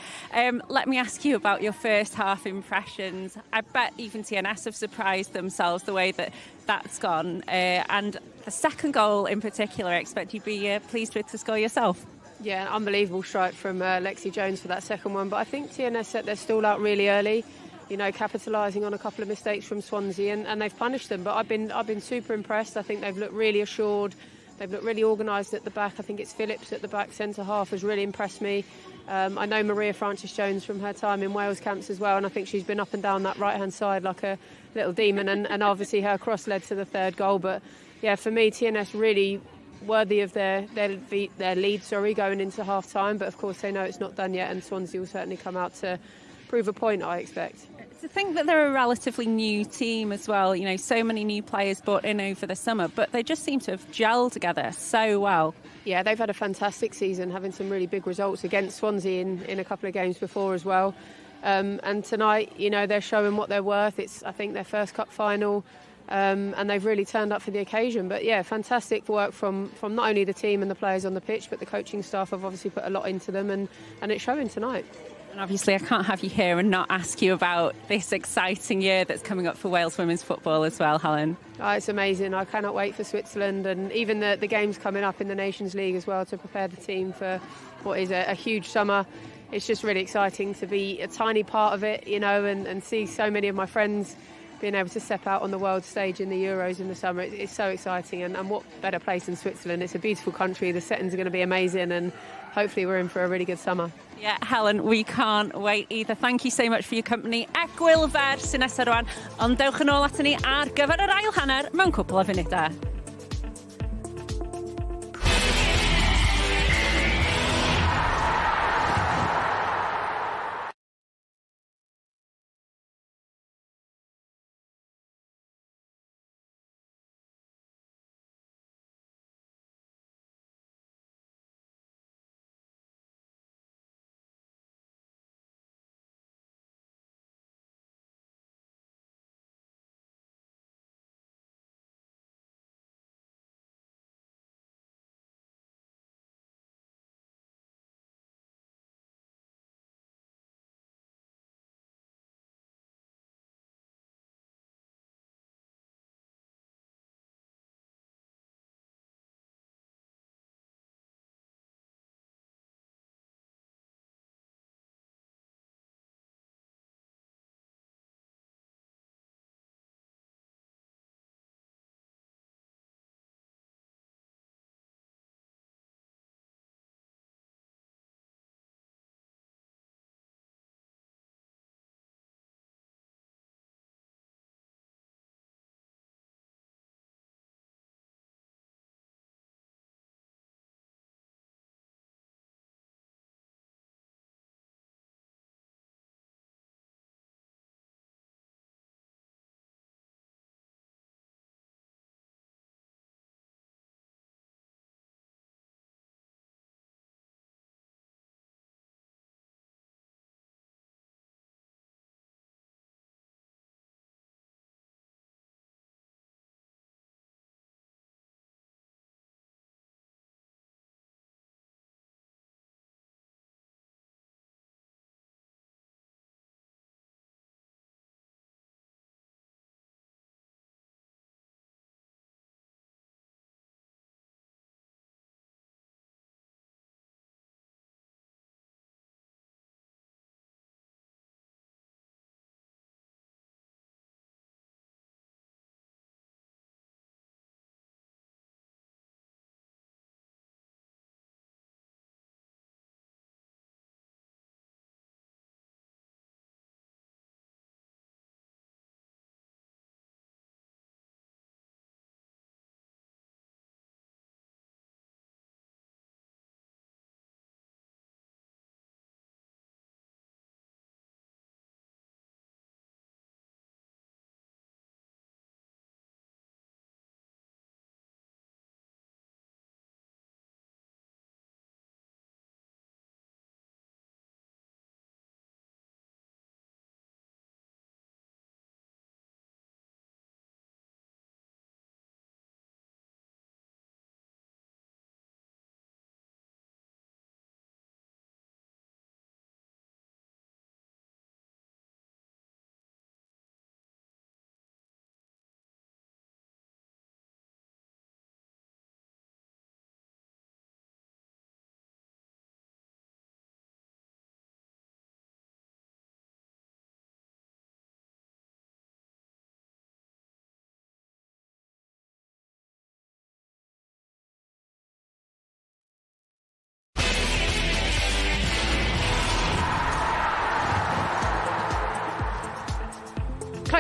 Let me ask you about your first half impressions. I bet even TNS have surprised themselves the way that that's gone. And the second goal in particular, I expect you'd be pleased with to score yourself. Yeah, unbelievable strike from Lexi Jones for that second one. But I think TNS set their stall out really early, capitalising on a couple of mistakes from Swansea, and they've punished them. But I've been super impressed. I think they've looked really assured. They've looked really organised at the back. I think it's Phillips at the back, centre half, has really impressed me. I know Maria Francis Jones from her time in Wales camps as well, and I think she's been up and down that right hand side like a little demon. And obviously her cross led to the third goal. But yeah, for me, TNS really worthy of their lead, sorry, going into half time. But of course, they know it's not done yet, and Swansea will certainly come out to prove a point, I expect. To think that they're a relatively new team as well, so many new players brought in over the summer, but they just seem to have gelled together so well. Yeah, they've had a fantastic season, having some really big results against Swansea in a couple of games before as well. And tonight, they're showing what they're worth. It's, I think, their first cup final. And they've really turned up for the occasion. But yeah, fantastic work from not only the team and the players on the pitch, but the coaching staff have obviously put a lot into them, and it's showing tonight. And obviously, I can't have you here and not ask you about this exciting year that's coming up for Wales women's football as well, Helen. Oh, it's amazing. I cannot wait for Switzerland and even the games coming up in the Nations League as well to prepare the team for what is a huge summer. It's just really exciting to be a tiny part of it, and see so many of my friends being able to step out on the world stage in the Euros in the summer. It's so exciting, and what better place than Switzerland? It's a beautiful country, the settings are going to be amazing, and hopefully we're in for a really good summer. Yeah, Helen, we can't wait either. Thank you so much for your company. Egwyl fer sy'n nesaf rwan, ond dewch yn ôl aton ni ar gyfer yr ail hanner mewn cwpl o funudau.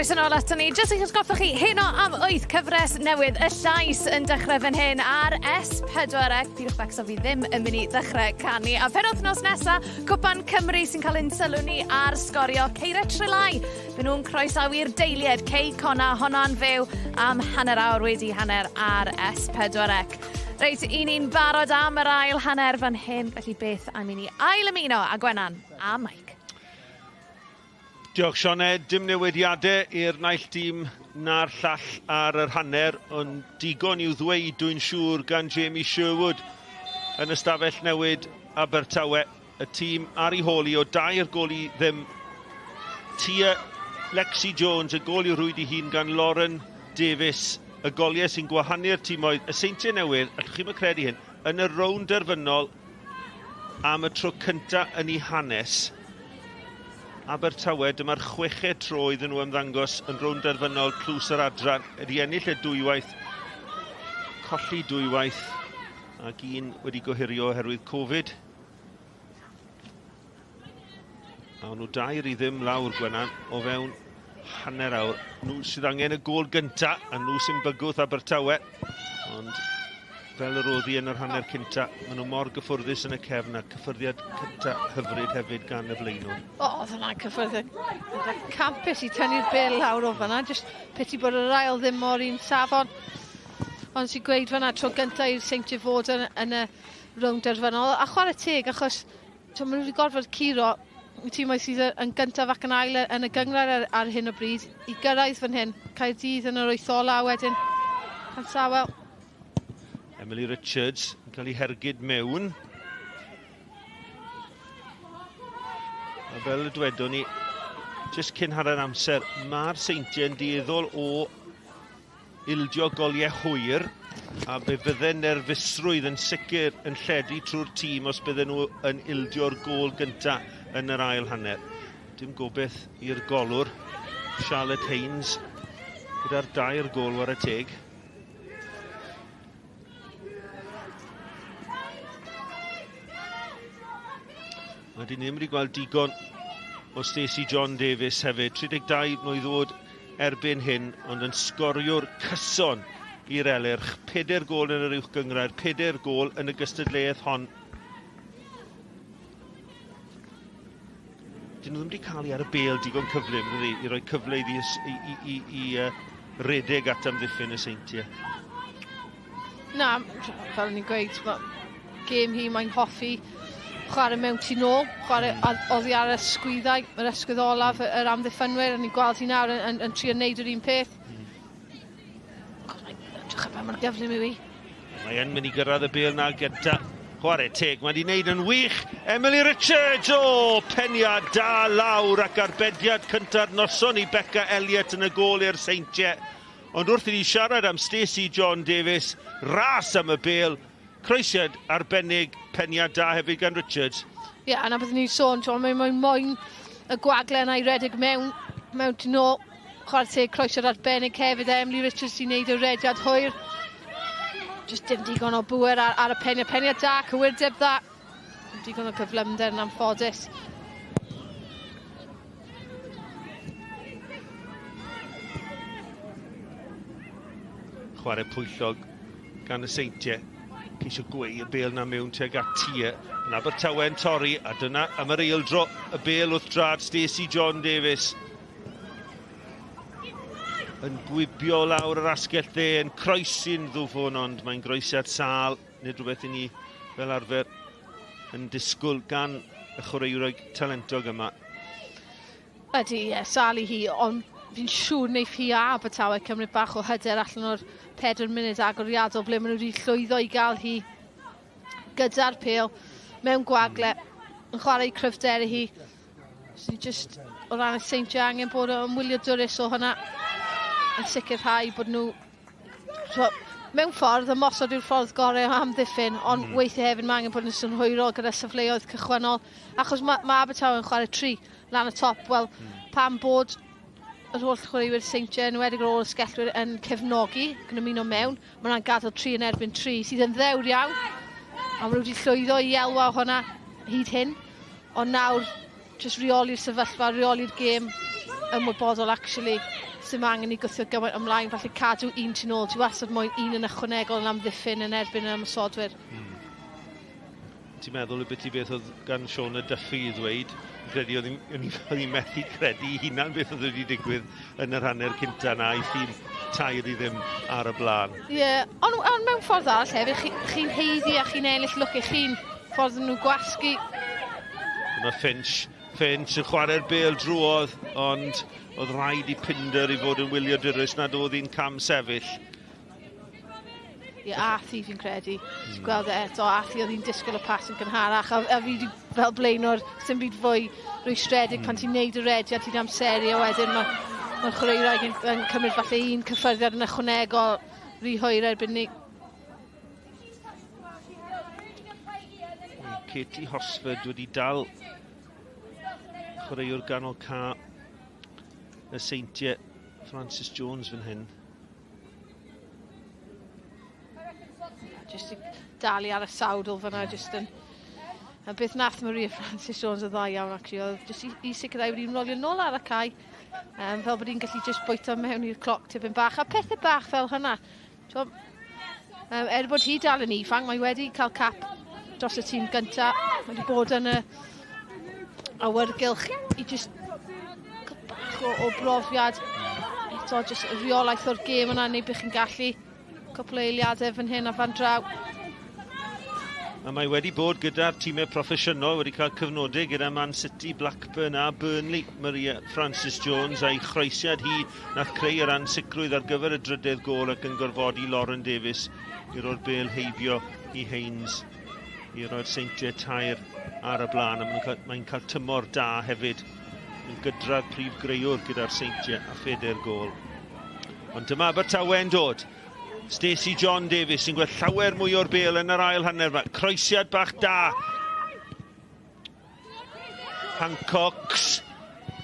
Croeso nôl ato ni. Jyst eich atgoffa chi, heno am 8 cyfres newydd y llais yn dechrau fan hyn ar S4C. Pidwch becso fi ddim yn mynd i ddechrau canu. A penwythnos nesa, Cwpan Cymru sy'n cael ein sylw ni ar sgorio Ceira Trelai. Fy nhw'n croesawu'r deiliad Cei Conna honno'n fyw am hanner awr wedi hanner ar S4C. Reit, i ni'n barod am yr ail hanner fan hyn, felly beth am i ni ail ymuno â Gwenan a Mike. Diolch Sioned, dim newidiadau i'r naill dîm na'r llall ar yr hanner, ond digon i'w ddweud dwi'n siŵr gan Jamie Sherwood yn ystafell newid Abertawe. Y tîm ar ei hôl i o dair gol i ddim. Tia Lexi Jones, y gol i'w rwyd i hun gan Lauren Davies. Y goliau sy'n gwahanu'r tîmoedd, y Seintiau Newydd, allwch chi'm credu hyn, yn y rownd derfynol am y tro cynta yn ei hanes. Abertawe, dyma'r chweched tro iddyn nhw ymddangos yn rownd derfynol Tlws yr Adran. Wedi ennill y dwywaith, colli dwywaith, ac un wedi gohirio oherwydd Covid. A nhw dair i ddim lawr, Gwenan, o fewn hanner awr. Nhw sydd angen y gôl gynta, a nhw sy'n bygwth Abertawe. Ond fel yr oedd hi yn yr hanner cynta, maen nhw mor gyffwrddus yn y cefn a cyffyrddiad cynta hyfryd hefyd gan y blaenwr. O, oedd hwnna'n cyffyrddiad campus i tynnu'r bel lawr o fanna, just piti bod yr ail ddim mor un safon. Ond sy'n gweud fanna, tro gynta i'r Seintiau fod yn, yn y rownd derfynol. A chwarae teg, achos t'o' ma' nhw wedi gorfod curo timoedd sydd yn gyntaf ac yn ail yn y gynghrair ar, ar hyn o bryd i gyrraedd fan hyn. Caerdydd yn yr wyth ola wedyn Llansawel. Emily Richards yn cael ei hergyd mewn. A fel y dwedwn ni, jyst cyn hanner amser, mae'r Seintiau yn dueddol o ildio goliau hwyr, a fe fydde nerfusrwydd yn sicr yn lledu trwy'r tîm os bydden nhw yn ildio'r gôl gynta yn yr ail hanner. Dim gobeith i'r golwr, Charlotte Haynes, gyda'r dair gôl war y teg. Mae dyn ni ddim wedi gweld digon o Stacey John Davies hefyd. 32 mlwydd oed erbyn hyn, ond yn sgoriwr cyson i'r Elyrch. Pedair gôl yn yr uwch gynghrair, pedair gôl yn y gystadleuaeth hon. Dyn nhw ddim wedi cael ei ar y bêl digon cyflym, dydy, i roi cyfle iddi i, i, i, i uh, redeg at amddiffyn y Seintiau. Na, fel o'n i'n gweud, ma' gêm hi, mae'n hoffi chwarae mewn tu nôl, chwarae mm. oddi ar y sgwyddau, yr ysgwydd olaf, yr amddiffynwyr, a ni'n gweld hi nawr yn, yn, yn trio wneud yr un peth. Mm. Mae'n edrych ar pa mor gyflym yw hi. Mae yn mynd i gyrraedd y bêl na gyda chwarae teg. Mae wedi wneud yn wych. Emily Richards! O, peniad da lawr ac arbediad cynta'r noson i Becca Elliott yn y gôl i'r Seintiau. Ond wrth i ni siarad am Stacey John Davies, ras am y bêl, croesiad arbennig, peniad da hefyd gan Richards. Ie, yeah, a na byddwn ni'n sôn, ti'n mae'n mae moyn y gwagle yna i redeg mewn, mewn tu nôl. Chwarae teg, croesiad arbennig hefyd, Emily Richards sy'n neud y rediad hwyr. Just dim digon o bŵer ar, ar y peniad, peniad da, cywirdeb dda. Dim digon o gyflymder yn anffodus. Chwarae pwyllog gan y Seintiau. Ceisio gweu y bêl na mewn tuag at Tia. Yn Abertawe'n torri, a dyna am yr eildro y bêl wrth drad Stacey John Davies. Yn gwibio lawr yr asgell dde, yn croesi'n ddwfwn, ond mae'n groesiad sâl. Nid rhywbeth i ni fel arfer yn disgwyl gan y chwaraewraig talentog yma. Ydy, ie, yeah, sal i hi, ond fi'n siŵr wneith hi a Abertawe cymryd bach o hyder allan o'r 4 munud agoriadol ble maen nhw wedi llwyddo i gael hi gyda'r pêl mewn gwagle, yn chwarae cryfder i hi. So just o ran y Seintiau angen bod yn wyliadwrus o hwnna yn sicrhau bod nhw So, mewn ffordd, ymosod yw'r ffordd gorau o amddiffyn, ond mm. weithiau hefyd mae angen bod yn synhwyrol gyda safleoedd cychwynnol, achos mae, mae Abertawe yn chwarae tri lan y top, wel, mm. pam bod yr holl chwaraewyr Seintiau, yn enwedig yr ôl ysgellwyr yn cefnogi, ac yn ymuno mewn, mae hwnna'n gadael tri yn erbyn tri, sydd yn ddewr iawn, a maen nhw wedi llwyddo i elwa o hwnna hyd hyn, ond nawr, jyst reoli'r sefyllfa, reoli'r gêm, ymwybodol actually sy'n angen i gwthio gymaint ymlaen, falle cadw un tu nôl. Ti wastad moyn un yn ychwanegol yn amddiffyn yn erbyn yr ymosodwyr. Ti'n meddwl y beth i beth oedd gan Shona Duffy i ddweud? Fi'n credu oedd hi'n methu credu i hunan beth oedd wedi digwydd yn yr hanner cynta na i thîm 3-0 ar y blaen. Ie, yeah, ond on mewn ffordd arall hefyd, chi'n chi heiddi a chi'n ennill lwc eich hun, ffordd nhw gwasgu. Dyma Finch, Finch yn chwarae'r bêl drwodd, ond oedd rhaid i Pinder i fod yn wyliadwrus nad oedd hi'n cam sefyll. Ie, Athi fi'n credu. Mm. Gweld e eto, Athi oedd hi'n disgwyl y pas yn gynharach, a, a fi wedi fel blaenor, sy'n byd fwy rwystredig mm. pan ti'n neud y rediad, ti'n amseru, a wedyn mae'r ma chwaraewraig yn, yn cymryd falle un cyffyrddiad yn ychwanegol rhy hwyr erbyn ni. Katie Hosford wedi dal chwaraewr ganol ca y Seintiau Francis Jones fan hyn. Jyst i dalu ar y sawdl fyna, jyst yn... A beth nath Maria Francis Jones yn dda iawn, actually, oedd jyst i, i sicrhau wedi rolio nôl ar y cae, um, fel bod hi'n gallu jyst bwyta mewn i'r cloc tipyn bach, a pethau bach fel hynna. So, um, er bod hi dal yn ifanc, mae wedi cael cap dros y tîm gyntaf, mae wedi bod yn y awyrgylch i jyst cael bach o, o brofiad. Eto, jyst y rheolaeth o'r gêm yna, neu beth chi'n gallu. Cwpl o eiliadau fan hyn a fan draw. A mae wedi bod gyda'r tîmau proffesiynol, wedi cael cyfnodau gyda Man City, Blackburn a Burnley. Maria Francis Jones a'i chroesiad hi nath creu yr ansicrwydd ar gyfer y drydedd gôl ac yn gorfodi Lauren Davies i roi'r bêl heibio i Haynes i roi'r Seintiau tair ar y blaen. A mae'n cael, mae cael tymor da hefyd yn gydradd prif greuwr gyda'r Seintiau a phedair gôl. Ond dyma Abertawe yn dod. Stacey John Davies sy'n gweld llawer mwy o'r bêl yn yr ail hanner yma. Croesiad bach da. Hancocks.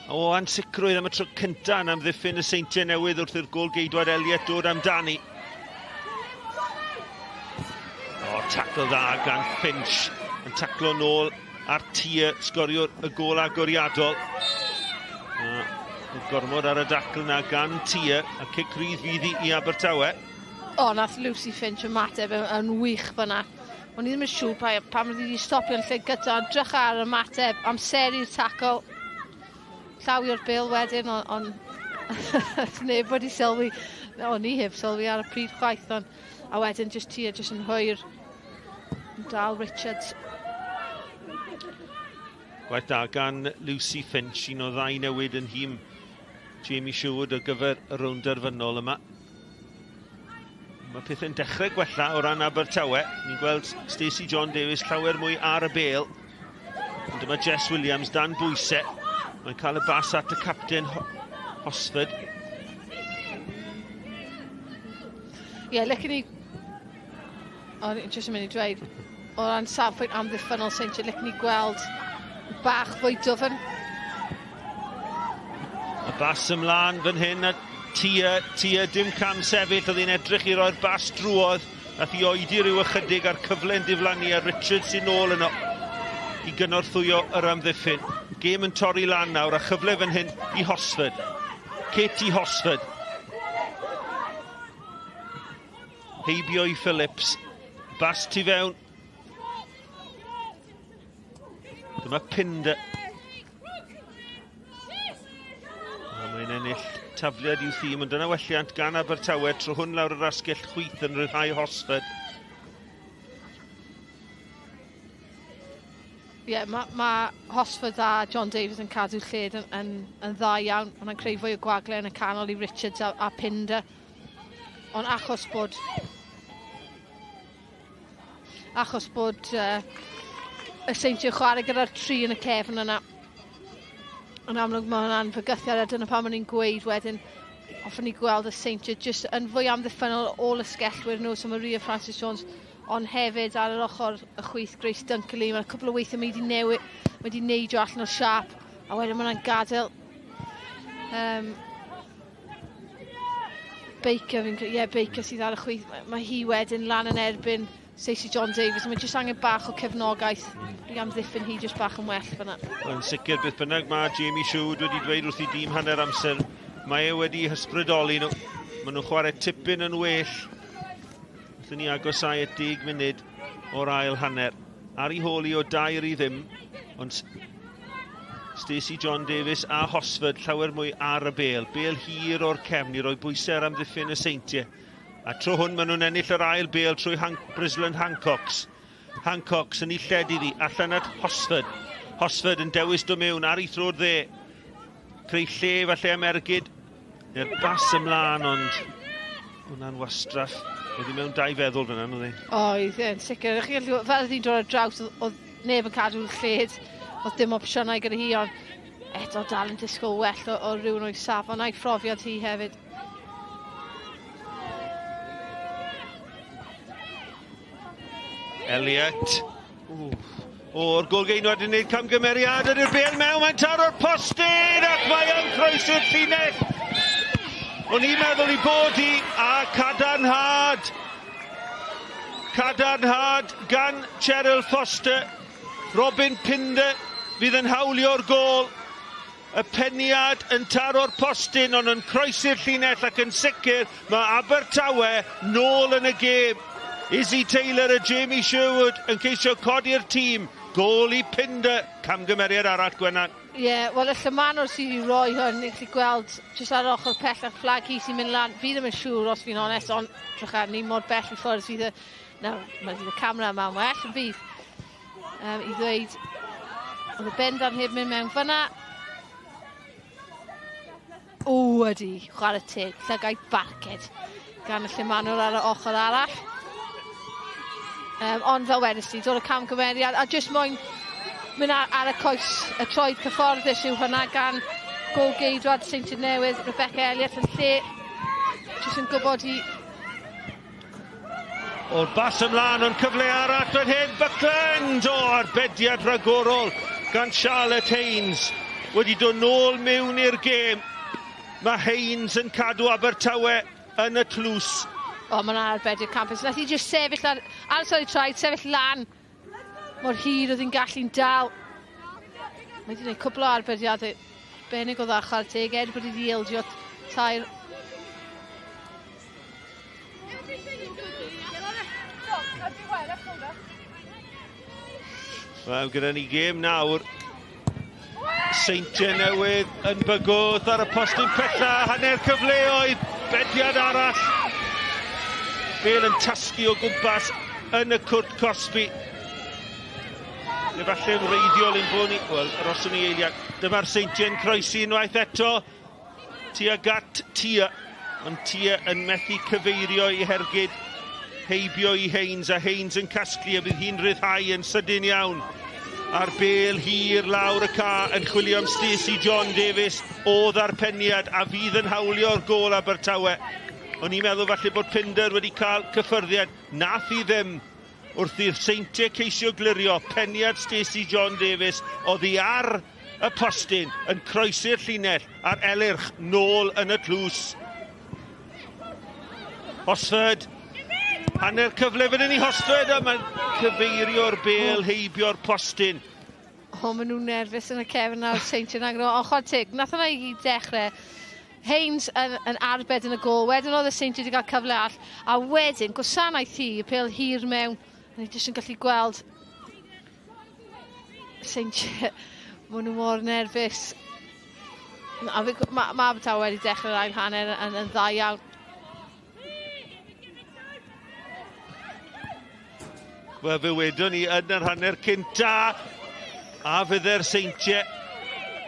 O ansicrwydd am y tro cyntaf yn amddiffyn y Seintiau Newydd wrth i'r gôl-geidwad Elliot dod amdani. O, tacl dda gan Finch yn taclo nôl ar tir sgoriwr y gôl agoriadol. A gormod ar y dacl na gan Tia, a cic rydd fydd i, i Abertawe. O, nath Lucy Finch ymateb yn, yn wych fyna. O'n i ddim yn siŵr pa, pam oedd hi wedi stopio yn lle gyda, ond drych ar ymateb, amseru'r tacl, llawio'r bil wedyn, ond on, neb wedi sylwi, o'n i heb sylwi ar y pryd chwaith, ond a wedyn jyst Tia jyst yn hwyr dal Richards. Gwaith da gan Lucy Finch, un o ddau newid yn nhîm Jamie Sherwood ar gyfer y rownd derfynol yma. Mae pethau'n dechrau gwella o ran Abertawe. Ni'n gweld Stacey John Davies llawer mwy ar y bêl. Ond dyma Jess Williams dan bwysau. Mae'n cael y bas at y capten Hosford. Ie, yeah, licen i... O'n i jyst yn mynd i dweud, o ran safbwynt amddiffynnol Seintiau, licen i gweld bach fwy dwfn. Y bas ymlaen fan hyn a Tia, Tia dim cam sefyll, oedd hi'n edrych i roi'r bas drwodd. Nath i oedi rhyw ychydig a'r cyfle'n diflannu a Richard sy'n ôl yno i gynorthwyo yr amddiffyn. Gêm yn torri lan nawr a chyfle fan hyn i Hosford. Katie Hosford. Heibio i Phillips. Bas tu fewn. Dyma Pinder. A mae'n ennill tafliad i'w thîm, ond dyna welliant gan Abertawe, tro hwn lawr yr asgell chwith yn rhyddhau Hosford. Ie, yeah, mae ma Hosford a John Davies yn cadw lled yn, yn, yn dda iawn. Mae'n creu fwy o gwagle yn y canol i Richards a, a Pinder. Ond achos bod achos bod uh, y Seintiau chwarae gyda'r tri yn y cefn yna. Yn amlwg mae hwnna'n fygythiad a dyna pam o'n i'n gweud wedyn hoffwn ni gweld y Seintiau jyst yn fwy amddiffynnol ôl ysgellwyr nhw, so Maria Francis Jones, ond hefyd ar yr ochr y chwith Grace Dunkley, mae'n cwpl o weithiau mae wedi newid, mae wedi neidio allan o'r siap, a wedyn mae hwnna'n gadael um, Baker, fi'n credu, ie, yeah, Baker sydd ar y chwith, mae, mae hi wedyn lan yn erbyn. Stacey John Davies, mae jyst angen bach o cefnogaeth i amddiffyn hi jyst bach yn well fyna. Yn sicr, beth bynnag mae Jamie Sherwood wedi dweud wrth i dîm hanner amser, mae e wedi hysbrydoli nhw. Maen nhw'n chwarae tipyn yn well. Wrth i ni agosau at 10 munud o'r ail hanner. Ar ei hôl i o dair i ddim, ond Stacey John Davies a Hosford llawer mwy ar y bêl. Bêl hir o'r cefn i roi bwysau ar amddiffyn y Seintiau. A tro hwn maen nhw'n ennill yr ail bêl trwy Hank, Brisland Hancox. Hancox yn ei lled iddi, allan at Hosford. Hosford yn dewis dod mewn ar ei throd dde. Creu lle falle am ergyd. Neu'r bas ymlaen, ond hwnna'n wastraff. Oedd hi mewn dau feddwl fyna, oedd hi? Oedd, yn sicr. Fel oedd hi'n dod ar draws, oedd neb yn cadw'r lled. Oedd dim opsiynau gyda hi, ond eto dal yn disgwyl well o, o rhywun o'i safon a'i phrofiad hi hefyd. Elliot. O'r golgeinwad yn gwneud camgymeriad yn yw'r bel mewn, mae'n taro'r postyn ac mae yn croesi'r llinell. O'n i'n meddwl i bod hi a cadarnhad. Cadarnhad gan Cheryl Foster. Robin Pinder fydd yn hawlio'r gôl. Y peniad yn taro'r postyn ond yn croesi'r llinell ac yn sicr mae Abertawe nôl yn y gêm. Izzy Taylor a Jamie Sherwood yn ceisio codi'r tîm. Gôl i Pinder. Camgymeriad arall, Gwenan. Ie, yeah, wel y llymanwr sydd wedi rhoi hwn, ni'n gallu gweld jyst ar ochr pellach fflag hi sy'n mynd lan. Fi ddim yn siŵr os fi'n onest, ond drych ar ni mor bell i ffwrdd fydd y... Nawr, mae fydd y camera yma'n well yn fydd. Um, i ddweud, oedd y bendant heb mynd mewn fyna. O, ydy, chwarae teg, llygaid barced gan y llemanwr ar y ochr arall. Um, ond fel wedys ti, dod y camgymeriad, a jyst moyn mynd ar, ar y coes, y troed cyfforddus yw hynna gan gol-geidwad Seintiau Newydd, Rebecca Elliott yn lle, jyst yn gwybod i O'r bas ymlaen, ond cyfle arall fan hyn, Buckland! O, arbediad rhagorol gan Charlotte Haynes. Wedi dod nôl mewn i'r gêm. Mae Haynes yn cadw Abertawe yn y tlws. O, mae'n arbediad campus. Nath hi jyst sefyll ar, ar sorry, traed, sefyll lan mor hir oedd hi'n gallu'n dal. Mae wedi gwneud cwbl o arbediadau arbennig o dda chwarae teg, er bod hi wedi ildio tair. Wel, gyda ni gêm nawr. Seintiau Newydd yn bygwth ar y postyn pella, hanner cyfleoedd, bediad arall. Bale yn tasgu o gwmpas yn y cwrt cosbi. Efallai yn wreiddiol ein bod ni... Wel, aroswn ni eiliad. Dyma'r Seintiau'n croesi unwaith eto. Tuag at Tia, ond Tia yn methu cyfeirio i hergyd heibio i Haynes, a Haynes yn casglu a bydd hi'n rhyddhau yn sydyn iawn. A'r bêl hir lawr y ca yn chwilio am Stacey John Davies o ddarpeniad a fydd yn hawlio'r gôl Abertawe. O'n i'n meddwl falle bod Pinder wedi cael cyffyrddiad, nath hi ddim wrth i'r Seintiau ceisio glirio peniad Stacey John Davies oddi ar y postyn yn croesi'r llinell a'r Elyrch nôl yn y tlws. Hosford, hanner cyfle fan hyn i Hosford a mae'n cyfeirio'r bêl heibio'r postyn. O, maen nhw'n nerfus yn y cefn nawr, Seintiau nag nhw. Ond chwarae teg, nath yna i gyd dechrau. Haynes yn, yn arbed yn y gôl, wedyn oedd y Seintiau wedi cael cyfle all, a wedyn gwasanaeth hi, y pêl hir mewn, a ni jyst yn gallu gweld Seintiau, maen nhw mor nerfus. A fi, mae ma Abertawe wedi dechrau'r ail hanner yn, yn dda iawn. Wel, fe wedon ni yn yr hanner cynta, a fydde'r Seintiau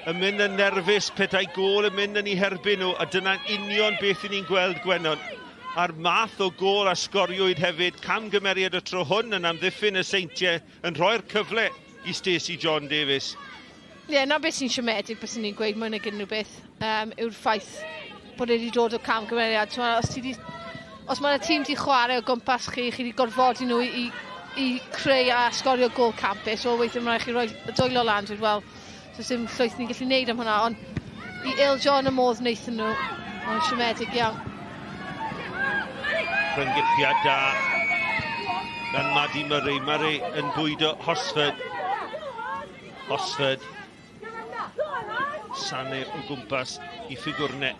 yn mynd yn nerfus petai gôl yn mynd yn eu herbyn nhw, a dyna'n union beth i ni'n gweld, Gwenon. A'r math o gôl a sgoriwyd hefyd, camgymeriad y tro hwn yn amddiffyn y Seintiau, yn rhoi'r cyfle i Stacey John Davies. Ie, yeah, na beth sy'n siomedig, beth ni'n gweud mwy nag unrhyw beth, um, yw'r ffaith bod e wedi dod o camgymeriad. T'mo, os ti 'di, os mae'r tîm di chwarae o gwmpas chi, chi wedi gorfodi nhw i, i creu a sgorio gôl campus, wel weithiau mae'n rhaid chi roi y dwylo lan, dweud, wel, does dim llwyth ni'n gallu neud am hwnna, ond i ildio yn y modd wnaethon nhw, mae'n siomedig iawn. Rhyngipiad da. gan Maddie Murray. Murray yn bwydo Hosford. Hosford. Sane o gwmpas i ffigwrne.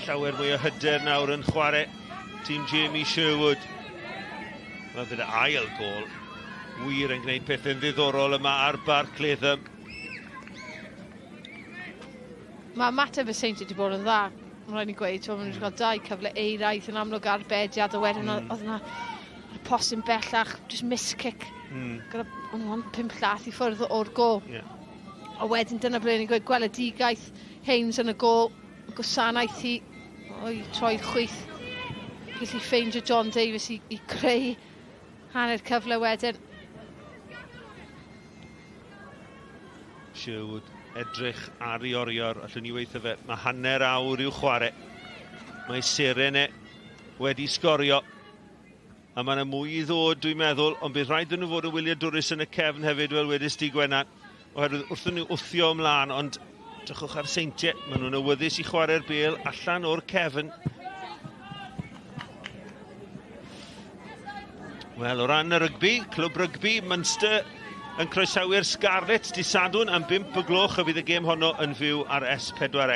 Llawer mwy o hyder nawr yn chwarae tîm Jamie Sherwood. Mae fydd y ail gol wir yn gwneud pethau'n ddiddorol yma ar Barc Latham. Mae ymateb y Seintiau wedi bod yn dda, mae'n rhaid ni gweud. Maen nhw wedi cael dau cyfle eiraidd yn amlwg arbediad, a wedyn oedd yna postyn bellach, just miss kick. Gyda, o'n nhw'n pump llath i ffwrdd o'r gol. Yeah. A wedyn dyna ble ni'n gweud gweledigaeth Haynes yn y gol, gwasanaeth hi o'i troed chwith. Gallu ffeindio John Davies i, i creu hanner cyfle wedyn. Sherwood edrych ar ei orior, allwn ni weithio fe. Mae hanner awr i'w chwarae. Mae Seren e wedi sgorio. A mae yna mwy i ddod, dwi'n meddwl, ond bydd rhaid nhw fod yn wyliadwrus yn y cefn hefyd, fel wedys di, Gwenan, oherwydd wrthyn nhw wthio ymlaen, ond drychwch ar Seintiau, maen nhw'n awyddus i chwarae'r bêl allan o'r cefn. Wel, o ran y rygbi, clwb rygbi Munster yn croesawu'r Scarlets di Sadwrn am 5 y gloch a fydd y gêm honno yn fyw ar S4C.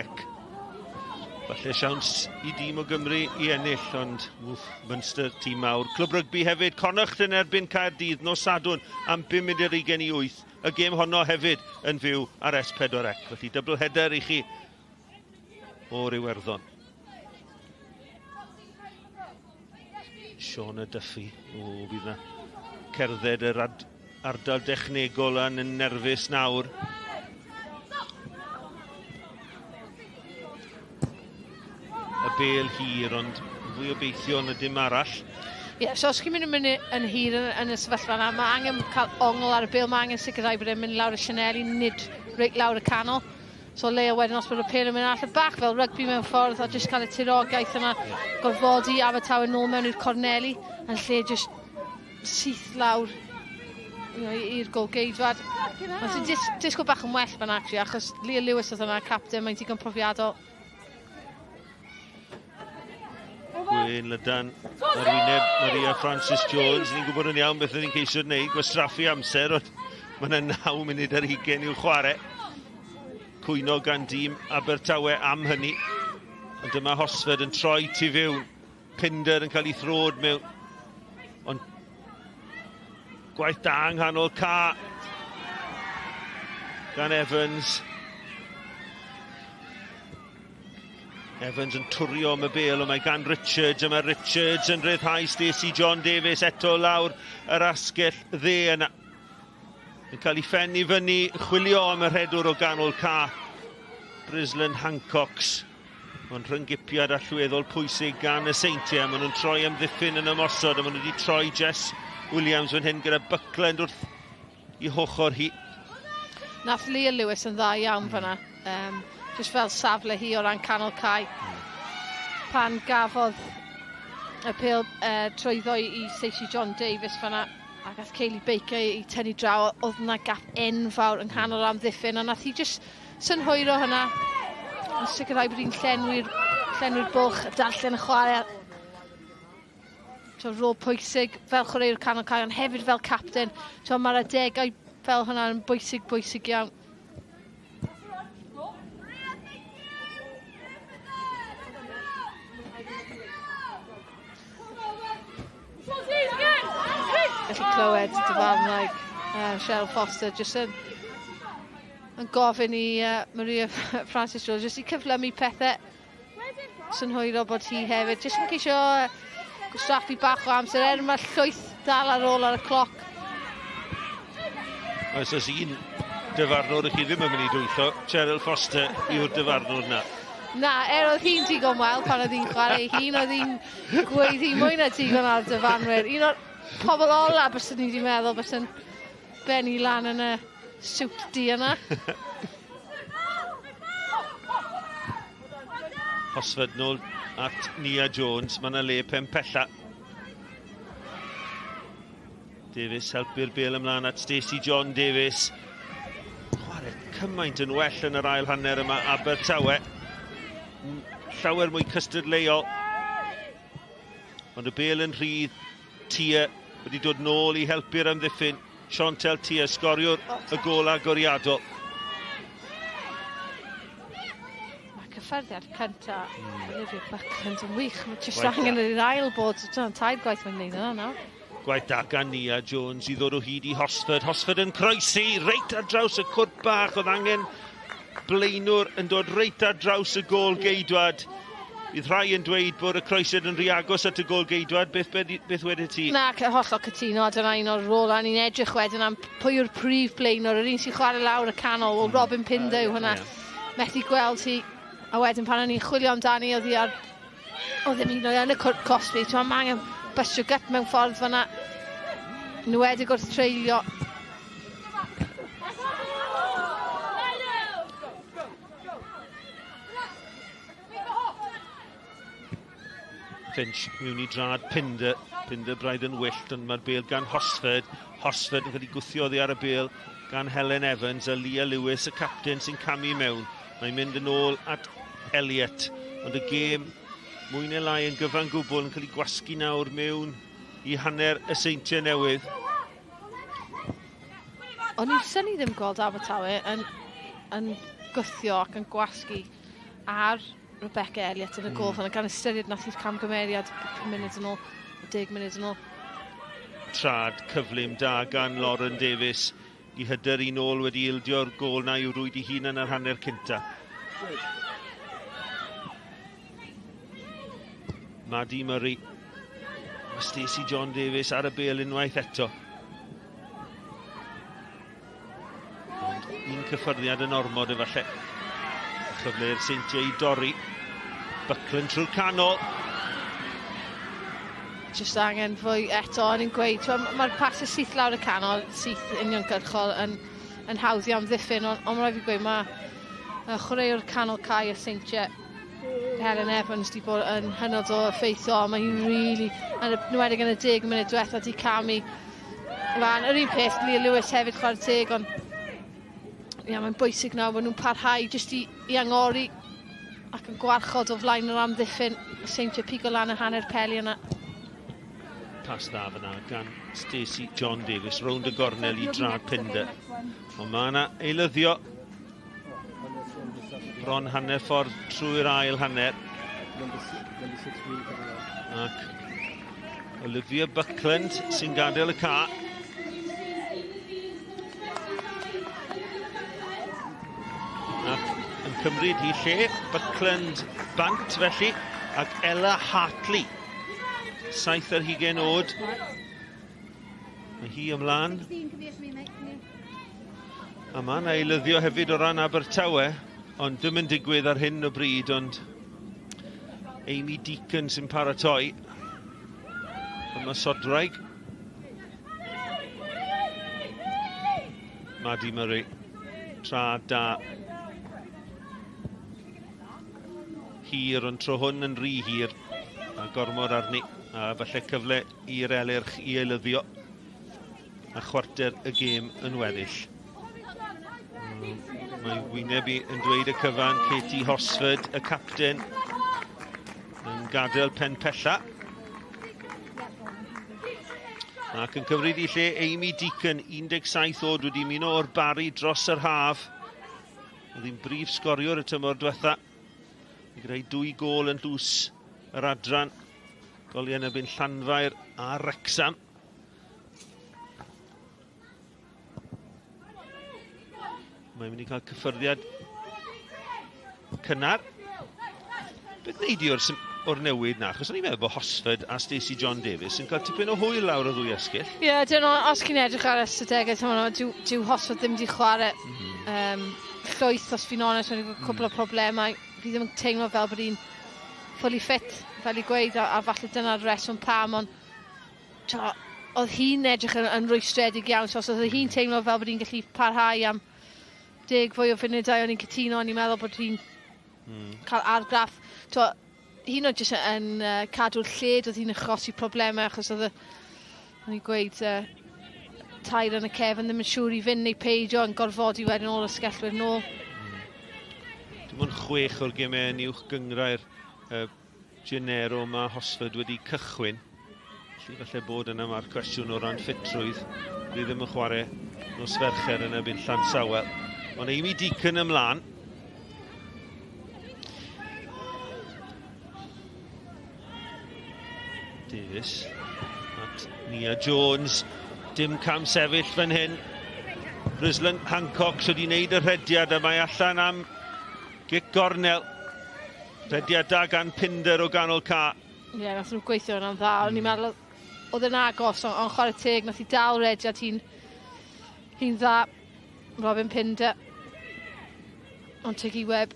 Falle siawns i dîm o Gymru i ennill, ond wff, Munster, tîm mawr. Clwb rygbi hefyd, Connacht yn erbyn Caerdydd nos Sadwrn am 7 i 8. Y gêm honno hefyd yn fyw ar S4C. Felly double header i chi o'r Iwerddon. Shauna Duffy, o, fydd na cerdded yr ad ardal dechnegol yn nerfus nawr. Y bel hir, ond fwy obeithio na dim arall. Ie, yeah, so os chi'n mynd yn mynd yn hir yn, yn y sefyllfa yna, mae angen cael ongl ar y bel, mae angen sicrhau bod e'n mynd lawr y sianeli, nid reit lawr y canol. So leia wedyn os bod y pêl yn mynd allan bach fel rygbi mewn ffordd a jyst cael y tirogaeth yna gorfodi Abertawe nôl mewn i'r corneli yn lle jyst syth lawr you know, i'r golgeidwad. Ond ti'n dis disgwyl bach yn well fan actually achos Leah Lewis oedd yna captain, mae'n digon profiadol. Gwyn Lydan ar wyneb Maria Francis Jones. Ni'n gwybod yn iawn beth oedd hi'n ceisio gwneud, gwastraffu amser, ond mae yna 9 munud ar hugain i'w chwarae. Cwyno gan dîm Abertawe am hynny. Ond dyma Hosford yn troi tu fewn. Pinder yn cael ei throd mewn. Ond gwaith da yng nghanol ca gan Evans. Evans yn twrio am y bel, ond mae gan Richards, a mae Richards yn rhyddhau Stacey John Davies eto lawr yr asgell dde yna. Yn cael ei phen i fyny, chwilio am y rhedwr o ganol ca. Brislan Hancocks. Ond rhyngipiad allweddol pwysig gan y Seintiau. Maen nhw'n troi amddiffyn yn ymosod, a maen nhw wedi troi Jess Williams fan hyn gyda Buckland wrth i hochr hi. Nath Leah Lewis yn dda iawn fanna. Um, just fel safle hi o ran canol cae. Pan gafodd y pêl uh, trwyddo i, i Stacey John Davies fanna a gath Kaylee Baker i, i tynnu draw, oedd yna gap enfawr yng nghanol yr amddiffyn a nath hi just synhwyro hynna a sicrhau bod hi'n llenwi'r llenwi'r bwlch, darllen y chwarae T'o' rôl pwysig fel chwaraewr canol cae ond hefyd fel capten. T'o' ma'r adegau fel hwnna yn bwysig bwysig iawn. Gallu clywed dyfarnwraig uh, Cheryl Foster jyst yn yn gofyn i uh, Maria Francis Jones jyst i cyflymu pethau Synhwyro bod hi hefyd jyst yn ceisio gwastraffu bach o amser er mae llwyth dal ar ôl ar y cloc. Oes oes un dyfarnwr i chi ddim yn mynd i dwyllo, Cheryl Foster yw'r dyfarnwr na. Na, er oedd hi'n digon wael pan oedd hi'n chwarae ei hun, oedd hi'n gweiddi mwy na digon ar dyfarnwyr. Un o'r pobl ola byswn ni wedi meddwl bysen bennu lan yn y siwt du yna. Hosford nôl at Nia Jones. Mae yna le pen pella. Davies helpu'r bel ymlaen at Stacey John Davies. Chwarae cymaint yn well yn yr ail hanner yma Abertawe. Llawer mwy cystadleuol. Ond y bel yn rhydd, Tia wedi dod nôl i helpu'r amddiffyn. Chantel Tia, sgoriwr y gôl agoriadol. Mae cyffyrddiad cynta mm. Olivia Buckland yn wych. Mae jyst angen yr ail bod, tair gwaith mae'n gwneud yna nawr. Gwaith da gan Nia Jones i ddod o hyd i Hosford. Hosford yn croesi reit ar draws y cwrt bach. Oedd angen blaenwr yn dod reit ar draws y gôl geidwad. Bydd rhai yn dweud bod y croesiad yn rhy agos at y gôl geidwad. Beth, beth wedi ti? Na, hollol cytuno. Dyna un o'r rolau ni'n edrych wedyn am pwy yw'r prif blaenwr. Yr un sy'n chwarae lawr y canol. Wel, Robin Pinder yw hwnna. Yeah. Methu gweld hi. A wedyn pan o'n i'n chwilio amdani, oedd hi ar Oedd ddim hyd yn oed yn y cwrt cosbi. Ti'n mae angen bystio gut mewn ffordd fyna. Nwedig wrth treulio. Finch mewn i drad Pinder. Pinder braidd yn wyllt, ond mae'r bel gan Hosford. Hosford yn cael ei gwthio oddi ar y bel gan Helen Evans a Leah Lewis, y capten sy'n camu mewn. Mae'n mynd yn ôl at Elliot, ond y gêm mwy neu lai yn gyfan gwbl yn cael ei gwasgu nawr mewn i hanner y Seintiau Newydd. O'n i'n synnu ddim gweld Abertawe yn, yn gwthio ac yn gwasgu ar Rebecca Elliott yn y gôl mm. gan ystyried nath hi'r camgymeriad 5 munud yn ôl, 10 munud yn ôl. Trad cyflym da gan Lauren Davies I hyder un ôl wedi ildio'r gôl na i'w rwyd i hun yn yr hanner cynta. Maddie Murray. Mae Stacey John Davies ar y bel unwaith eto. Ond un cyffyrddiad yn ormod efallai. Chyfle i'r Seintiau i dorri. Buckland trwy'r canol. Jyst angen fwy eto, o'n i'n gweud, mae'r pasys syth lawr y canol, syth uniongyrchol yn, yn hawdd i amddiffyn, ond on, mae rhaid fi gweud, mae uh, chwaraewr canol cae y Seintiau, Helen Evans, di bod yn hynod o effeithiol, mae hi'n really, yn enwedig yn y 10 munud diwetha, di camu lan. Yr un peth, Leah Lewis hefyd chwarae teg, ond ia, mae'n bwysig nawr bod nhw'n parhau jyst i, i angori ac yn gwarchod o flaen yr amddiffyn. Y Seintiau pigo lan y hanner peli yna. Pas dda fyna gan Stacey John Davies rownd y gornel i Drad Pinder. Ond mae yna eilyddio bron hanner ffordd trwy'r ail hanner. Ac Olivia Buckland sy'n gadael y ca. Ac yn cymryd hi lle, Buckland bant felly, ac Ella Hartley, 27 oed. Mae hi ymlaen. A mae yna eilyddio hefyd o ran Abertawe, ond dim yn digwydd ar hyn o bryd, ond Amy Deacon sy'n paratoi. Ymosodwraig. Maddie Murray, tra da. Hir, ond tro hwn yn rhy hir. A gormod arni, a falle cyfle i'r Elyrch i eilyddio. A chwarter y gêm yn weddill. Mae wyneb i yn dweud y cyfan, Katie Hosford, y capten, yn gadael pen pella. Ac yn cyfrif i lle Amy Deacon, 17 oed, wedi ymuno o'r Barri dros yr haf. Oedd hi'n brif sgoriwr y tymor diwetha. I greu dwy gôl yn llws yr adran. Goliau yn erbyn Llanfair a Wrecsam. Mae'n mynd i cael cyffyrddiad cynnar. Beth wneud i o'r, or newid na? Achos o'n i'n meddwl bod Hosford a Stacey John Davies yn cael tipyn o hwyl lawr o ddwy esgyll. Ie, yeah, dyna, os chi'n edrych ar ystadegau, dyw, dyw Hosford ddim wedi chwarae mm -hmm. um, llwyth, os fi'n onest, mae'n mm. cwbl o problemau. Fi ddim yn teimlo fel bod hi'n fully fit, fel i gweud, a, a falle dyna'r reswm pam, ond t'o, oedd hi'n edrych yn, yn rwystredig iawn, so os oedd hi'n teimlo fel bod hi'n gallu parhau am deg fwy o funudau, o'n i'n cytuno, o'n i'n meddwl bod hi'n mm. cael argraff. T'o, hi'n oed jyst yn uh, cadw'r lled, oedd hi'n achosi problemau achos oedd y, o'n i'n gweud, uh, tair yn y cefn ddim yn siŵr i fynd neu peidio, yn gorfodi wedyn ôl y sgellwyr nôl. Mm. Dim ond chwech o'r gemau yn uwch gyngrair uh, Gennaro mae Hosford wedi cychwyn. Felly falle bod yna mae'r cwestiwn o ran ffitrwydd. Dwi ddim yn chwarae nos Fercher yn erbyn Llansawel. Ond Amy Deacon ymlaen. Davies at Nia Jones. Dim cam sefyll fan hyn. Brislan Hancock sydd wedi wneud y rhediad a mae allan am gic gornel. Rhediad da gan Pinder o ganol ca. Ie, yeah, nath nhw gweithio hwnna'n dda. O'n i'n mm. meddwl oedd yn agos, ond on chwarae teg, nath i dal rediad hi'n hi dda. Robin Pinder. Ond Tiggy Webb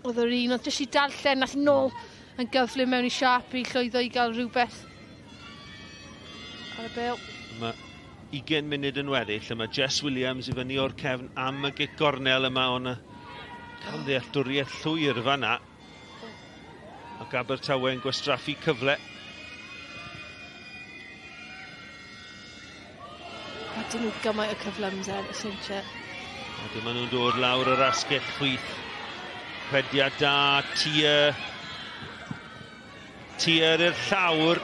oedd yr un, oedd jyst i darllen, nath nôl yn gyflym mewn i siap i llwyddo i gael rhywbeth ar y bel. Mae 20 munud yn weddill, a mae Jess Williams i fyny o'r cefn am y gic gornel yma, ond camddealltwriaeth llwyr fanna. Ac Abertawe yn gwastraffu cyfle. A dyn nhw gymaint o cyflymder, y Seintiau. A dyma nhw'n dod lawr yr asgell chwith. Rhediad da, Tia. Tia i'r llawr.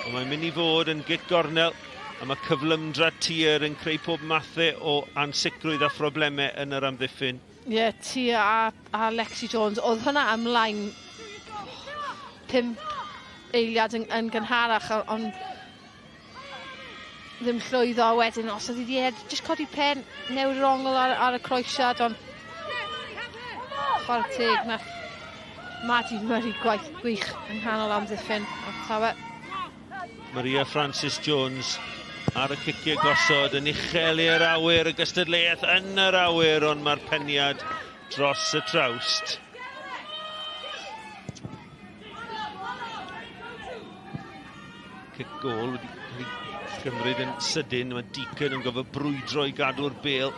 Ond mae'n mynd i fod yn gic gornel. A mae cyflymdra Tia yn creu pob mathau o ansicrwydd a phroblemau yn yr amddiffyn. Ie, yeah, Tia a, a Lexi Jones. Oedd hwnna ymlaen 5 eiliad yn, yn gynharach, ond ddim llwyddo wedyn os oedd hi wedi ed, jyst codi pen, newid yr ongl ar, ar y croesiad, ond chwarae teg nath Maddie Murray gwaith gwych yng nghanol amddiffyn Abertawe. Maria Francis Jones ar y ciciau gosod yn uchel i'r awyr, y gystadleuaeth yn yr awyr, ond mae'r peniad dros y trawst. Cic gol wedi cael ei gymryd yn sydyn, mae Deacon yn gofio brwydro i gadw'r bel.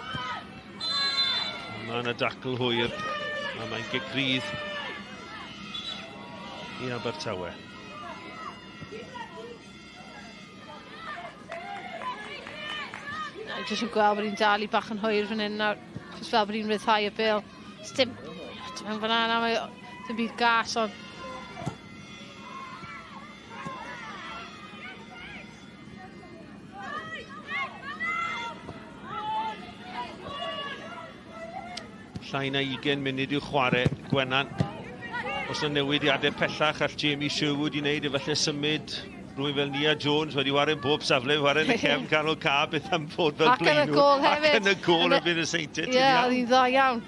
Mae yna dacl hwyr, a mae'n gic rydd i Abertawe. Na, jyst yn gweld bod hi'n dal i bach yn hwyr fan hyn nawr. Jyst fel bod hi'n rhyddhau y bêl. Dim, dim yn fan'na na, mae dim byd gas ond Llai na 20 munud i'w chwarae, Gwenan. Os yna newidiadau pellach all Jamie Sherwood i wneud, efallai symud rhywun fel Nia Jones wedi ware'n bob safle, ware'n y cefn canol ca, beth am fod fel blaenwr. Ac yn y gol hefyd. Ac yn y gol y bydd y Seintiau. Ie, oedd hi'n dda iawn.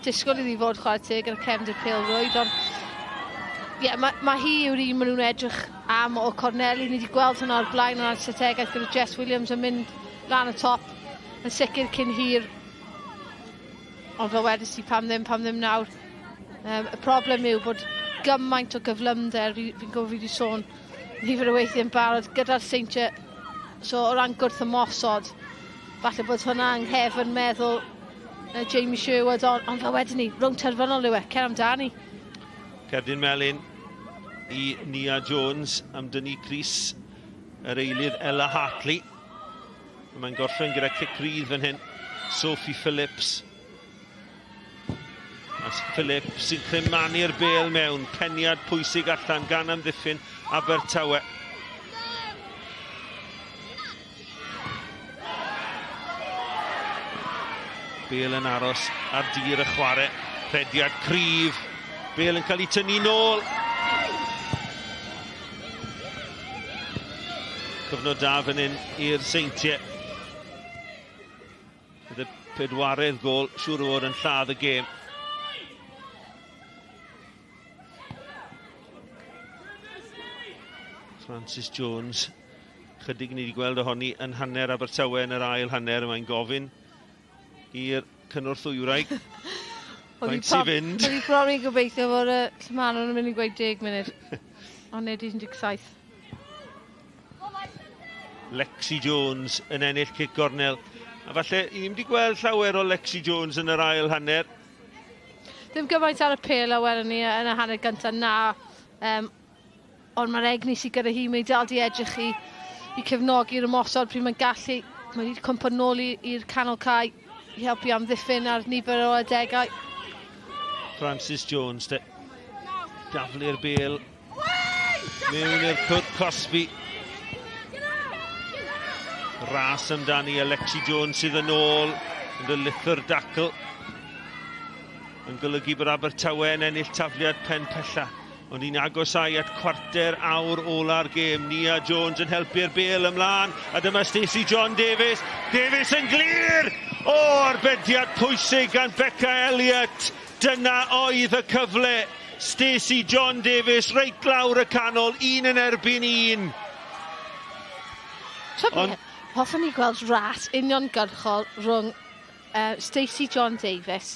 Disgwyl iddi fod chwarae teg yn y cefn i'r pêl rwyd, ond ie, yeah, mae, mae hi yw'r un maen nhw'n edrych am o corneli. Ni wedi gweld hwnna o'r blaen o'n strategaeth gyda Jess Williams yn mynd lan y top yn sicr cyn hir. Ond fel wedys ti, pam ddim, pam ddim nawr. Um, y problem yw bod gymaint o gyflymder, fi'n fi gwybod fi wedi sôn nifer o weithiau yn barod gyda'r Seintiau. So o ran gwrth ymosod, falle bod hwnna yng nghefn meddwl uh, Jamie Sherwood, ond on fel wedyn ni, rownd terfynol yw e, cer amdani. Cerdyn Melyn i Nia Jones am dynnu Cris yr eilydd Ella Hartley. Mae'n gorffen gyda cic rydd fan hyn. Sophie Phillips. A Phillips sy'n crymanu'r bel mewn. Peniad pwysig allan gan amddiffyn Abertawe. Bel yn aros ar dir y chwarae. Rhediad cryf. Bel yn cael ei tynnu nôl. Cyfnod da fan hyn i'r Seintiau. Bydd y pedwaredd gol siŵr o fod yn lladd y gêm. Francis Jones, chydig ni wedi gweld ohoni yn hanner Abertawe yn yr ail hanner, mae'n gofyn i'r cynorthwywraig. Faint sy'n fynd? Oedd hi bron i'n gobeithio fod y Llymanon yn mynd i gweud 10 munud. Ond nid 17. Lexi Jones yn ennill cic gornel. A falle, i ddim wedi gweld llawer o Lexi Jones yn yr ail hanner. Ddim gymaint ar y pêl a welwn ni yn y hanner gyntaf na. Um, Ond mae'r egni sydd gyda hi, mae dal di edrych i, i cefnogi'r ymosod pryd mae'n gallu. Mae wedi cwmpo nôl i'r canol cae i helpu amddiffyn ar nifer o adegau. Francis Jones, de. Daflu'r bel mewn i'r cwrt cosbi. Ras amdani Alexi Jones sydd yn ôl yn y lithr dacl. Yn golygu bod Abertawe yn ennill tafliad pen pella. Ond ni'n agosau at cwarter awr ola'r gêm. Nia Jones yn helpu'r bel ymlaen. A dyma Stacey John Davies. Davies yn glir! O, arbediad pwysig gan Becca Elliott. Dyna oedd y cyfle. Stacey John Davies reit lawr y canol, un yn erbyn un. Ond... Hoffwn i gweld ras uniongyrchol rhwng uh, Stacey John Davies.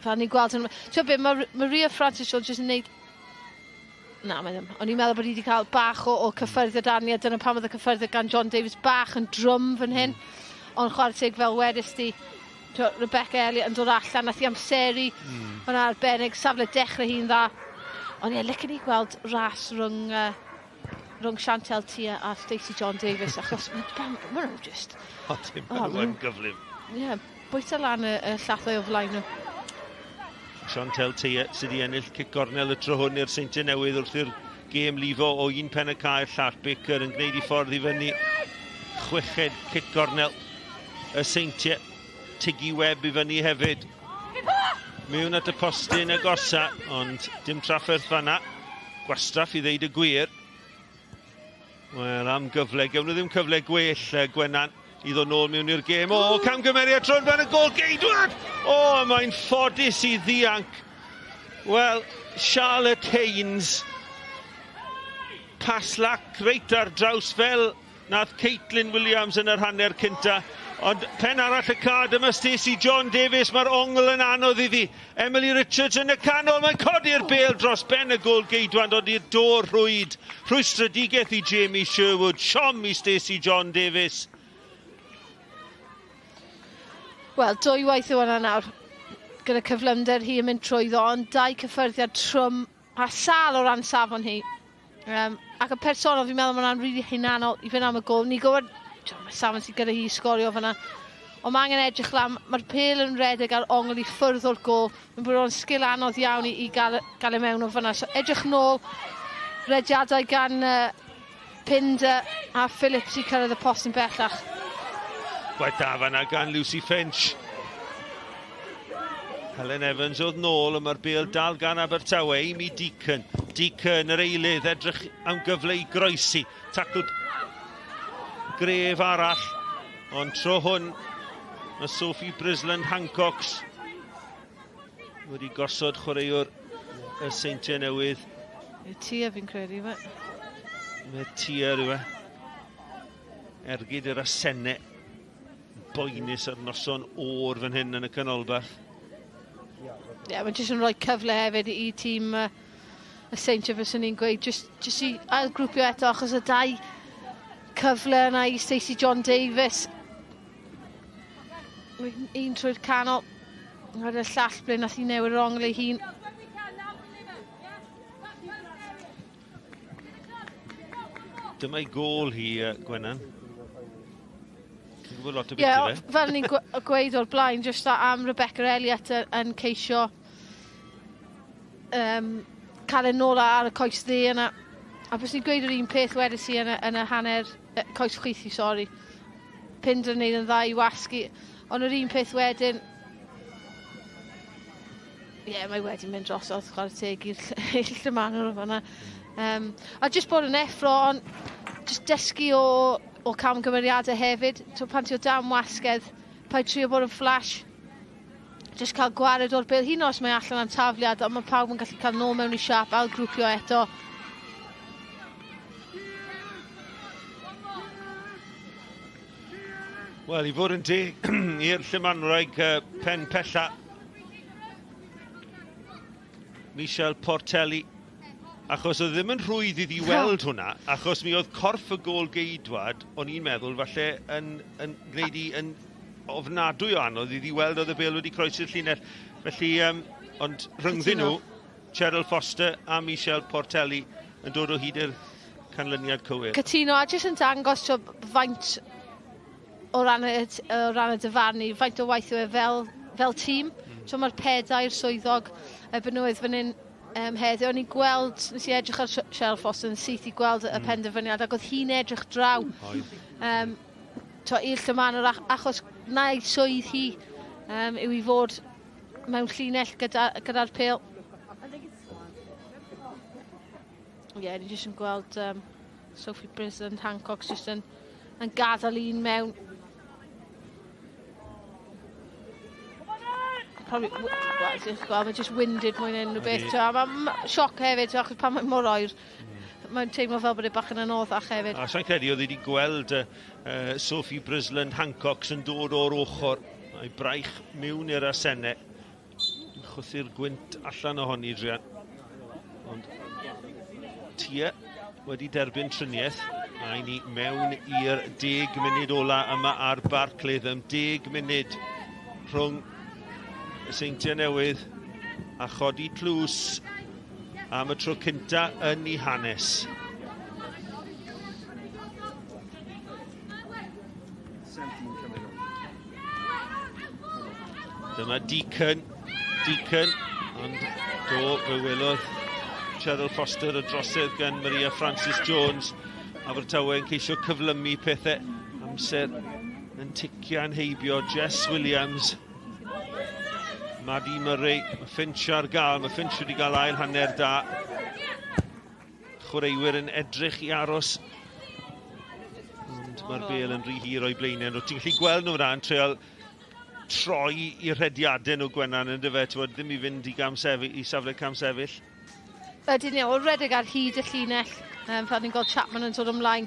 Fel ni'n gweld yn... Ti'n be, mae Maria Francis Jones jyst yn neud... Na, mae ddim. O'n i'n meddwl bod hi wedi cael bach o, o cyffyrddiad arni, a dyna pam oedd y cyffyrddiad gan John Davies bach yn drwm fan hyn. Ond chwarae teg fel wedys di, Rebecca Elliott yn dod allan, nath i amseru mm. hwnna arbennig, safle dechrau hi'n dda. Ond ie, licen i gweld ras rhwng, uh, rhwng Chantel Tia a Stacey John Davies, achos maen ma nhw just... O, dim, maen nhw yn gyflym. Ie, yeah, bwyta lan y, y llathau o flaen nhw. Chantel Tia sydd wedi ennill cic gornel y tro hwn i'r Seintiau Newydd wrth i'r gêm lifo o un pen y cae llall. Baker yn gwneud i ffordd i fyny chweched cic gornel y Seintiau. Tiggy Webb i fyny hefyd. Mewn at y postyn agosa, ond dim trafferth fanna. Gwastraff i ddeud y gwir. Wel, am gyfle. Gewn nhw ddim cyfle gwell, Gwenan, i ddod nôl mewn i'r gêm. O, camgymeriad trwy'n fan y gol geidwad! O, mae'n ffodus i ddianc. Wel, Charlotte Haynes. Pas lac reit ar draws fel Nath Caitlin Williams yn yr hanner cynta. Ond pen arall y cad yma Stacey John Davies, mae'r ongl yn anodd iddi. Emily Richards yn y canol, mae'n codi'r bêl dros ben y gôl geidwand, ond i'r dôr rhwyd. Rhwystredigaeth i Jamie Sherwood, siom i Stacey John Davies. Wel, dwywaith yw hwnna nawr. Gyda cyflymder hi yn mynd trwyddo, ond dau cyffyrddiad trwm a sal o ran safon hi. Um, ac yn personol, fi'n meddwl mae hwnna'n rili really hunanol i fynd am y gol. Ni'n gwybod, mae safon sydd gyda hi i sgorio fyna. Ond mae angen edrych lan, mae'r pel yn redeg ar ongl i ffwrdd o'r gol. Mae'n bod o'n sgil anodd iawn i, i gael, gael e mewn o fyna. So edrych nôl, rediadau gan uh, Pinder a Phillips i cyrraedd y post yn bellach. Gwaith da fanna gan Lucy Finch. Helen Evans oedd nôl, ond mae'r bêl dal gan Abertawe. Amy Deacon. Deacon, yr eilydd, edrych am gyfle i groesi. Tacl gref arall, ond tro hwn mae Sophie Brisland Hancox wedi gosod chwaraewr y Seintiau Newydd. Mae Tia fi'n credu, fe. Mae Tia rhyw e. Ergyd yr asennau boenus ar noson o'r fan hyn yn y canolbarth. Ie, yeah, mae'n jyst yn rhoi cyfle hefyd i tîm uh, y Seintiau fyswn ni'n gweud, jyst, jyst i ailgrwpio eto achos y dau cyfle yna i Stacey John Davies. Un trwy'r canol, ar y llall ble nath i newid yr ongl ei hun. Dyma'i gôl hi, Gwenan. Ti'n gwybod lot o beth yeah, fe? Fel ni'n gweud o'r blaen, jyst am Rebecca Elliott yn ceisio um, cael ei nôl ar y coes dde yna. A bys ni'n gweud yr un peth wedys i yn y, yn y hanner, coes chwith i, sori. Pinder yn neud yn dda i wasgu. Ond yr un peth wedyn, Ie, yeah, mae wedi mynd drosodd, chwarae teg i'r Llymanwr o fanna. Um, a jyst bod yn effro, ond jyst dysgu o, o camgymeriadau hefyd. So, pan ti o dan wasgedd, paid trio bod yn flash. Jyst cael gwared o'r bel. Hyn os mae allan am tafliad, ond mae pawb yn gallu cael nôl mewn i siap, ail grwpio eto. Wel, i fod yn deg i'r Llymanwraig pen pella, Michel Portelli, achos oedd ddim yn rhwydd iddi weld hwnna, achos mi oedd corff y gôl geidwad, o'n i'n meddwl, falle yn, yn gwneud i yn ofnadwy o anodd iddi weld oedd y bêl wedi croesi'r llinell. Felly, um, ond rhyngddyn nhw, Cheryl Foster a Michel Portelli yn dod o hyd i'r canlyniad cywir. Cytuno, a jyst yn dangos tro, faint o ran y, o ran y dyfarnu, faint o waith yw e fel, fel tîm. Mm. So mae'r pedair swyddog erbyn nhw oedd fan hyn um, heddiw. O'n i'n gweld, nes i edrych ar Cheryl Foster yn syth i gweld y mm. penderfyniad, ac oedd hi'n edrych draw. Um, to, i'r llymanwr achos na'i swydd hi um, yw i fod mewn llinell gyda'r gyda, pêl. Ie, yeah, ni jyst yn gweld um, Sophie Brisland Hancock jyst yn, yn gadael un mewn. Probably, well, gweld, mae just winded mwy neu unrhyw beth. Mae'n ma sioc hefyd, achos pan mae'n mor oer, mae'n teimlo fel bod e bach yn anoddach hefyd. A sa'n credu oedd wedi gweld uh, Sophie Brisland Hancock sy'n dod o'r ochr. Mae braich mewn i'r asennau. Chwythu'r gwynt allan ohoni, Drian. Ond Tia wedi derbyn triniaeth. Mae ni mewn i'r 10 munud ola yma ar Barc Latham. 10 munud rhwng y Seintiau Newydd a chodi tlws am y tro cynta yn ei hanes. Dyma Deacon, Deacon, ond do, fe welodd Cheryl Foster y drosedd gan Maria Francis Jones. Abertawe yn ceisio cyflymu pethau. Amser yn tician heibio Jess Williams. Maddie Murray, mae Finch ar gael, mae Finch wedi cael ail hanner da. Chwaraewyr yn edrych i aros. Ond mae'r bel yn rhy hir o'i blaenau nhw. Ti'n gallu gweld nhw fyna yn treol troi i rhediadau nhw Gwenan yn dyfe, ti'n ddim i fynd i, gam sefyll, i safle cam sefyll. Ydyn ni, o redeg ar hyd y llinell, um, fel ni'n gweld Chapman yn dod ymlaen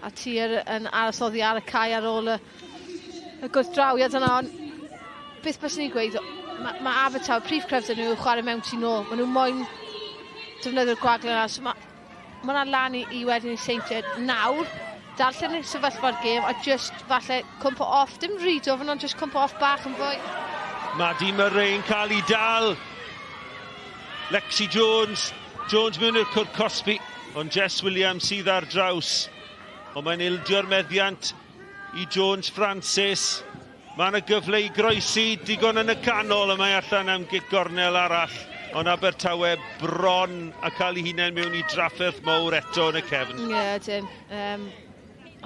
a Tir yn aros oddi ar y cae ar ôl y, y gwrthdrawiad yna. Ond beth byswn i'n gweud, mae ma Abertawe, prif cryfder nhw yw chwarae mewn tu nôl. Maen nhw moyn defnyddio'r gwagle yna. So mae ma hwnna lan i, i wedyn i Seintiau nawr. Darllen y sefyllfa'r gêm a just falle cwmpo off, dim rhy dwfn, ond just cwmpo off bach yn fwy. Maddie Murray yn cael ei dal. Lexi Jones, Jones mewn i'r cwrt cosbi, ond Jess Williams sydd ar draws. Ond mae'n ildio'r meddiant i Jones Francis. Mae yna gyfle i groesi, digon yn y canol, a mae allan am gic gornel arall. Ond Abertawe bron a cael ei hunain mewn i drafferth mawr eto yn y cefn. Ie, yeah, dyn. Um,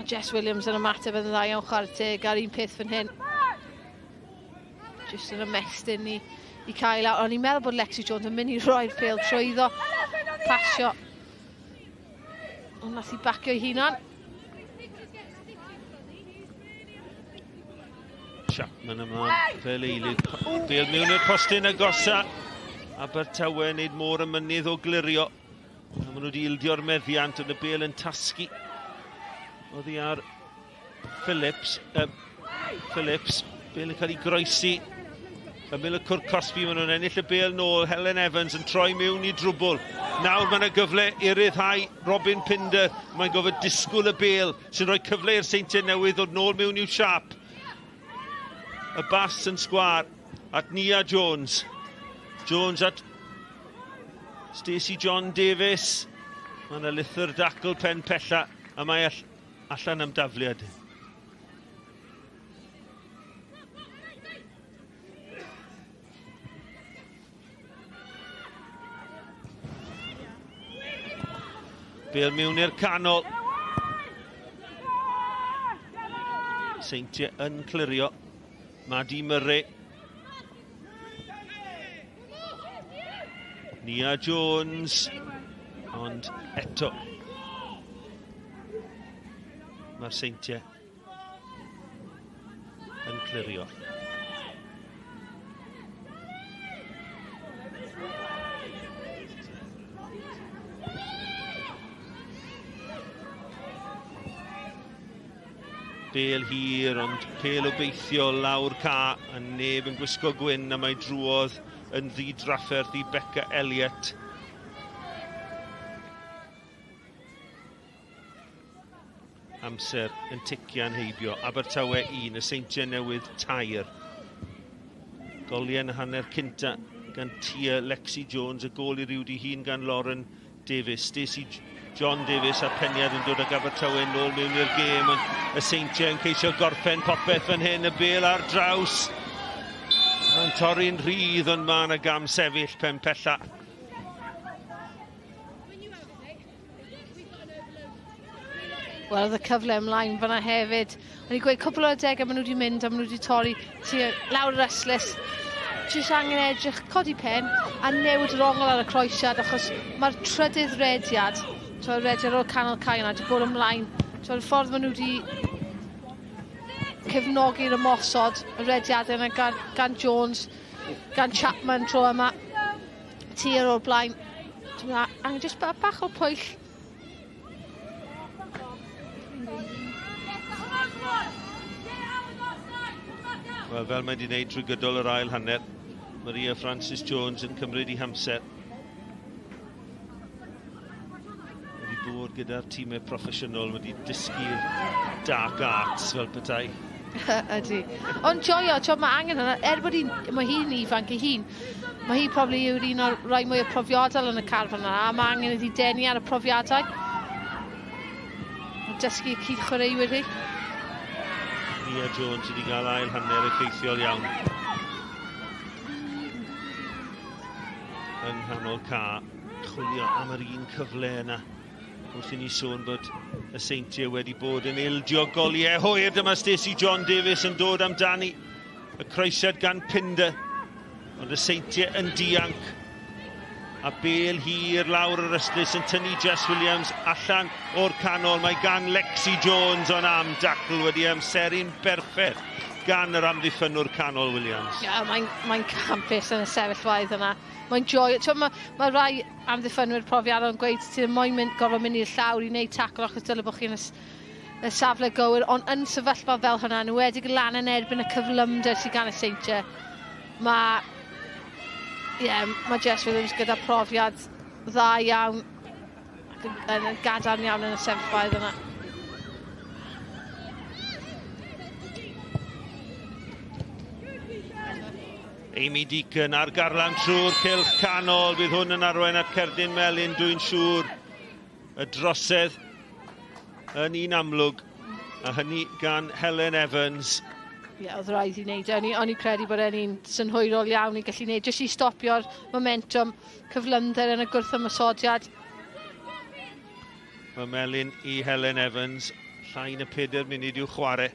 a Jess Williams yn ymateb yn dda iawn chwarae teg ar un peth fan hyn. Jyst yn ymestyn i, i cael awr. O'n i'n meddwl bod Lexi Jones yn mynd i roi'r pêl trwyddo. Pasio. Ond nath i bacio ei hunan. Chapman yma fel eilydd. Bêl mewn i'r postyn agosa. Abertawe yn neud môr y mynydd o glirio. A maen nhw wedi ildio'r meddiant ond y bêl yn tasgu. Oddi ar Phillips, um, Phillips, bêl yn cael ei groesi. Ymyl y cwr cosbi, maen nhw'n ennill y bêl nôl. Helen Evans yn troi mewn i drwbl. Nawr mae yna gyfle i ryddhau Robin Pinder. Mae'n gofod disgwyl y bêl sy'n rhoi cyfle i'r Seintiau Newydd ddod nôl mewn i'w siap. Y bas yn sgwar at Nia Jones. Jones at Stacey John Davies. Mae yna lithr dacl pen pella a mae allan am dafliad. Bel mewn i'r canol. Seintiau yn clirio. Maddie Murray. Nia Jones. Ond eto. Mae'r Seintiau yn clirio. Bêl hir, ond pêl obeithiol lawr ca, a neb yn gwisgo gwyn, a mae drwodd yn ddi-drafferth i Becca Elliott. Amser yn tician heibio. Abertawe 1, y Seintiau Newydd 3. Goliau yn y hanner cynta gan Tia Lexi Jones, y gôl i Riwdi hun gan Lauren Davies, Stacey John Davies a peniad yn dod ag Abertawe nôl mewn i'r gêm, ond y Seintiau yn ceisio gorffen popeth fan hyn, y bêl ar draws. Mae'n torri'n rhydd, ond mae yna gam sefyll pen pella. Wel, oedd y cyfle ymlaen fyna hefyd. O'n i'n gweud cwpl o adegau maen nhw wedi mynd a maen nhw wedi torri tu lawr yr ystlys. Jyst angen edrych, codi pen a newid yr ongl ar y croesiad achos mae'r trydydd rediad, so y rediad o'r canol cae yna, wedi bod ymlaen. So y ffordd maen nhw wedi cefnogi'r ymosod, y rediadau yna gan, gan Jones, gan Chapman tro yma, tir o'r blaen. Angen jyst bach o pwyll. Wel, fel mae wedi gwneud trwy gydol yr ail hanner, Maria Francis Jones yn cymryd ei hamser. Wedi bod gyda'r tîmau proffesiynol, wedi dysgu'r dark arts fel petai. Ydy. Ond joio, tio, mae angen hwnna, er bod hi'n, mae hi'n ifanc ei hun, mae hi probably yw'r un o'r rai mwyaf profiadol yn y carfan yna, a mae angen iddi denu ar y profiadau. A dysgu cyd chwaraewyr hi. Nia Jones wedi cael ail hanner effeithiol iawn. Yng nghanol ca, chwilio am yr un cyfle yna. Wrth i ni sôn bod y Seintiau wedi bod yn ildio goliau hwyr, dyma Stacey John Davies yn dod amdani. Y croesiad gan Pinder, ond y Seintiau yn dianc. A bel hir lawr yr ystlys yn tynnu Jess Williams allan o'r canol. Mae gan Lexi Jones ond am dacl wedi amseru'n berffaith gan yr amddiffynnwr canol Williams. Ie, yeah, mae'n mae campus yn y sefyllfaoedd yna. Mae'n joio. Mae, mae rai amddiffynwyr profiadol yn gweud ti ddim moyn mynd, gorfod mynd i'r llawr i wneud tacl achos dyle bod chi yn y, y safle gywir, ond yn sefyllfa fel hwnna, yn enwedig lan yn erbyn y cyflymder sydd gan y Seintiau, mae, yeah, mae Jess Williams gyda profiad dda iawn ac yn, yn, yn gadarn iawn yn y sefyllfaoedd yna. Amy Deacon ar garlam trwy'r cylch canol. Bydd hwn yn arwain at cerdyn melyn, dwi'n siŵr. Y drosedd yn un amlwg, a hynny gan Helen Evans. Ie, yeah, oedd rhaid i wneud. E. O'n i, o'n i credu bod e'n un synhwyrol iawn i gallu wneud, jyst i stopio'r momentum, cyflymder yn y gwrthymosodiad. Mae melyn i Helen Evans, llai na 4 munud i'w chwarae.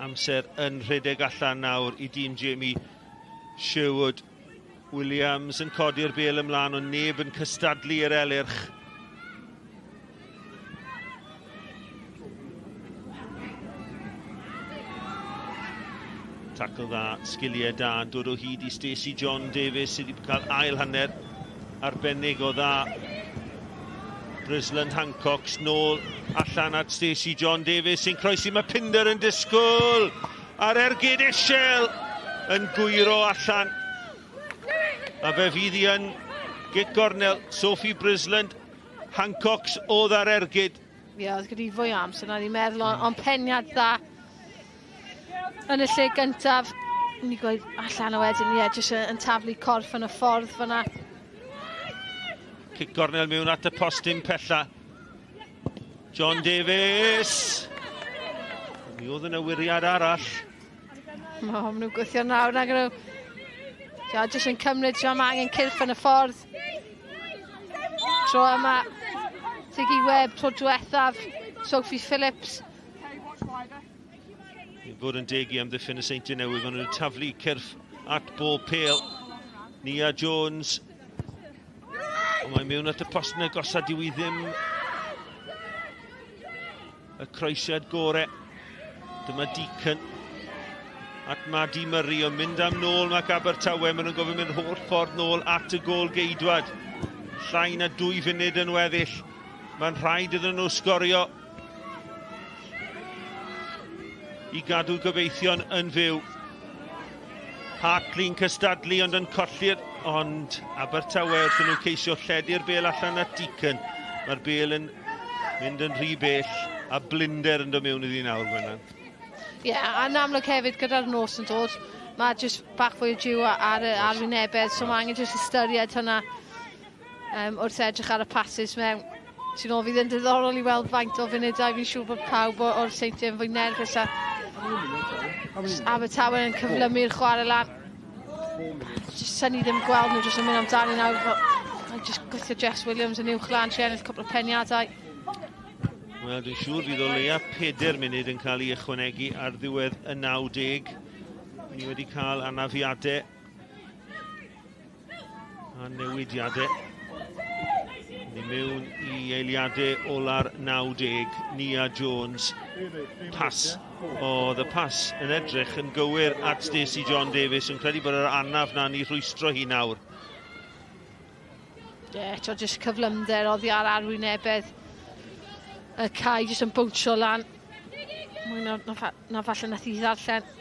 Amser yn rhedeg allan nawr i dîm Jamie Sherwood. Williams yn codi'r bel ymlaen, ond neb yn cystadlu i'r elyrch. Tacl dda, sgiliau da, yn dod o hyd i Stacey John Davies sydd wedi cael ail hanner arbennig o dda. Brisland Hancox nôl allan at Stacey John Davies sy'n croesi. Mae Pinder yn disgwyl a'r ergyd Ishel yn gwyro allan. A fe fydd hi yn gic gornel. Sophie Brisland Hancox oedd ar ergyd. Ie, yeah, oedd gyda fwy o amser na ni'n meddwl, ond on peniad dda yn y lle gyntaf. Ni'n gweud allan o wedyn, ie, yeah, jyst yn taflu corff yn y ffordd fyna. Cic gornel mewn at y postyn pella. John Davies. Mi oedd yna wiriad arall. Mae ma nhw'n gwythio nawr, nag nhw. Ja, jyst yn cymryd, ja, mae angen cyrff yn y ffordd. Tro yma, Tiggy Webb, tro diwethaf, Sophie Phillips. I fod yn deg i amddiffyn y Seintiau Newydd, maen nhw'n taflu cyrff at bob pêl. Nia Jones. Ond mae mewn at y post yn agosaf, dyw i ddim y croesiad gore. Dyma Deacon at Maddie Murray, ond mynd am nôl mae Abertawe, maen nhw'n gofyn mynd holl ffordd nôl at y gôl geidwad. Llai na dwy funud yn weddill. Mae'n rhaid iddyn nhw sgorio i gadw gobeithion yn fyw. Hartley'n cystadlu ond yn colli'r... Ond Abertawe wrth nhw ceisio lledu'r bel allan at Deacon. Mae'r bel yn mynd yn rhy bell a blinder yn dod mewn iddi nawr, Gwennan. Ie, yeah, a'n amlwg hefyd gyda'r nos yn dod, mae jyst bach fwy o jiw ar y arwynebedd, so mae angen jyst ystyried hynna um, wrth edrych ar y passes mewn. Ti'n ôl fydd yn diddorol i weld faint o funudau, fi'n siŵr bod pawb o'r Seintiau yn fwy nerfus a Abertawe yn cyflymu'r chwarae lan. Just syni ddim gweld nhw jyst yn mynd amdani nawr. Mae jyst gwythio Jess Williams yn uwch lan, tri ennill cwpl o peniadau. Wel, dwi'n siŵr fydd o leia 4 munud yn cael ei ychwanegu ar ddiwedd y 90. Ni wedi cael anafiadau a newidiadau. Ni mewn i eiliadau ola'r 90. Nia Jones. Pas. Oedd y pas yn edrych yn gywir at Stacey John Davies yn credu bod yr anaf na'n ei rhwystro hi nawr. Ie, yeah, eto jyst cyflymder oddi ar arwynebedd y cae jyst yn bownsio lan. Mwy na, na, fa, na falle nath i ddarllen.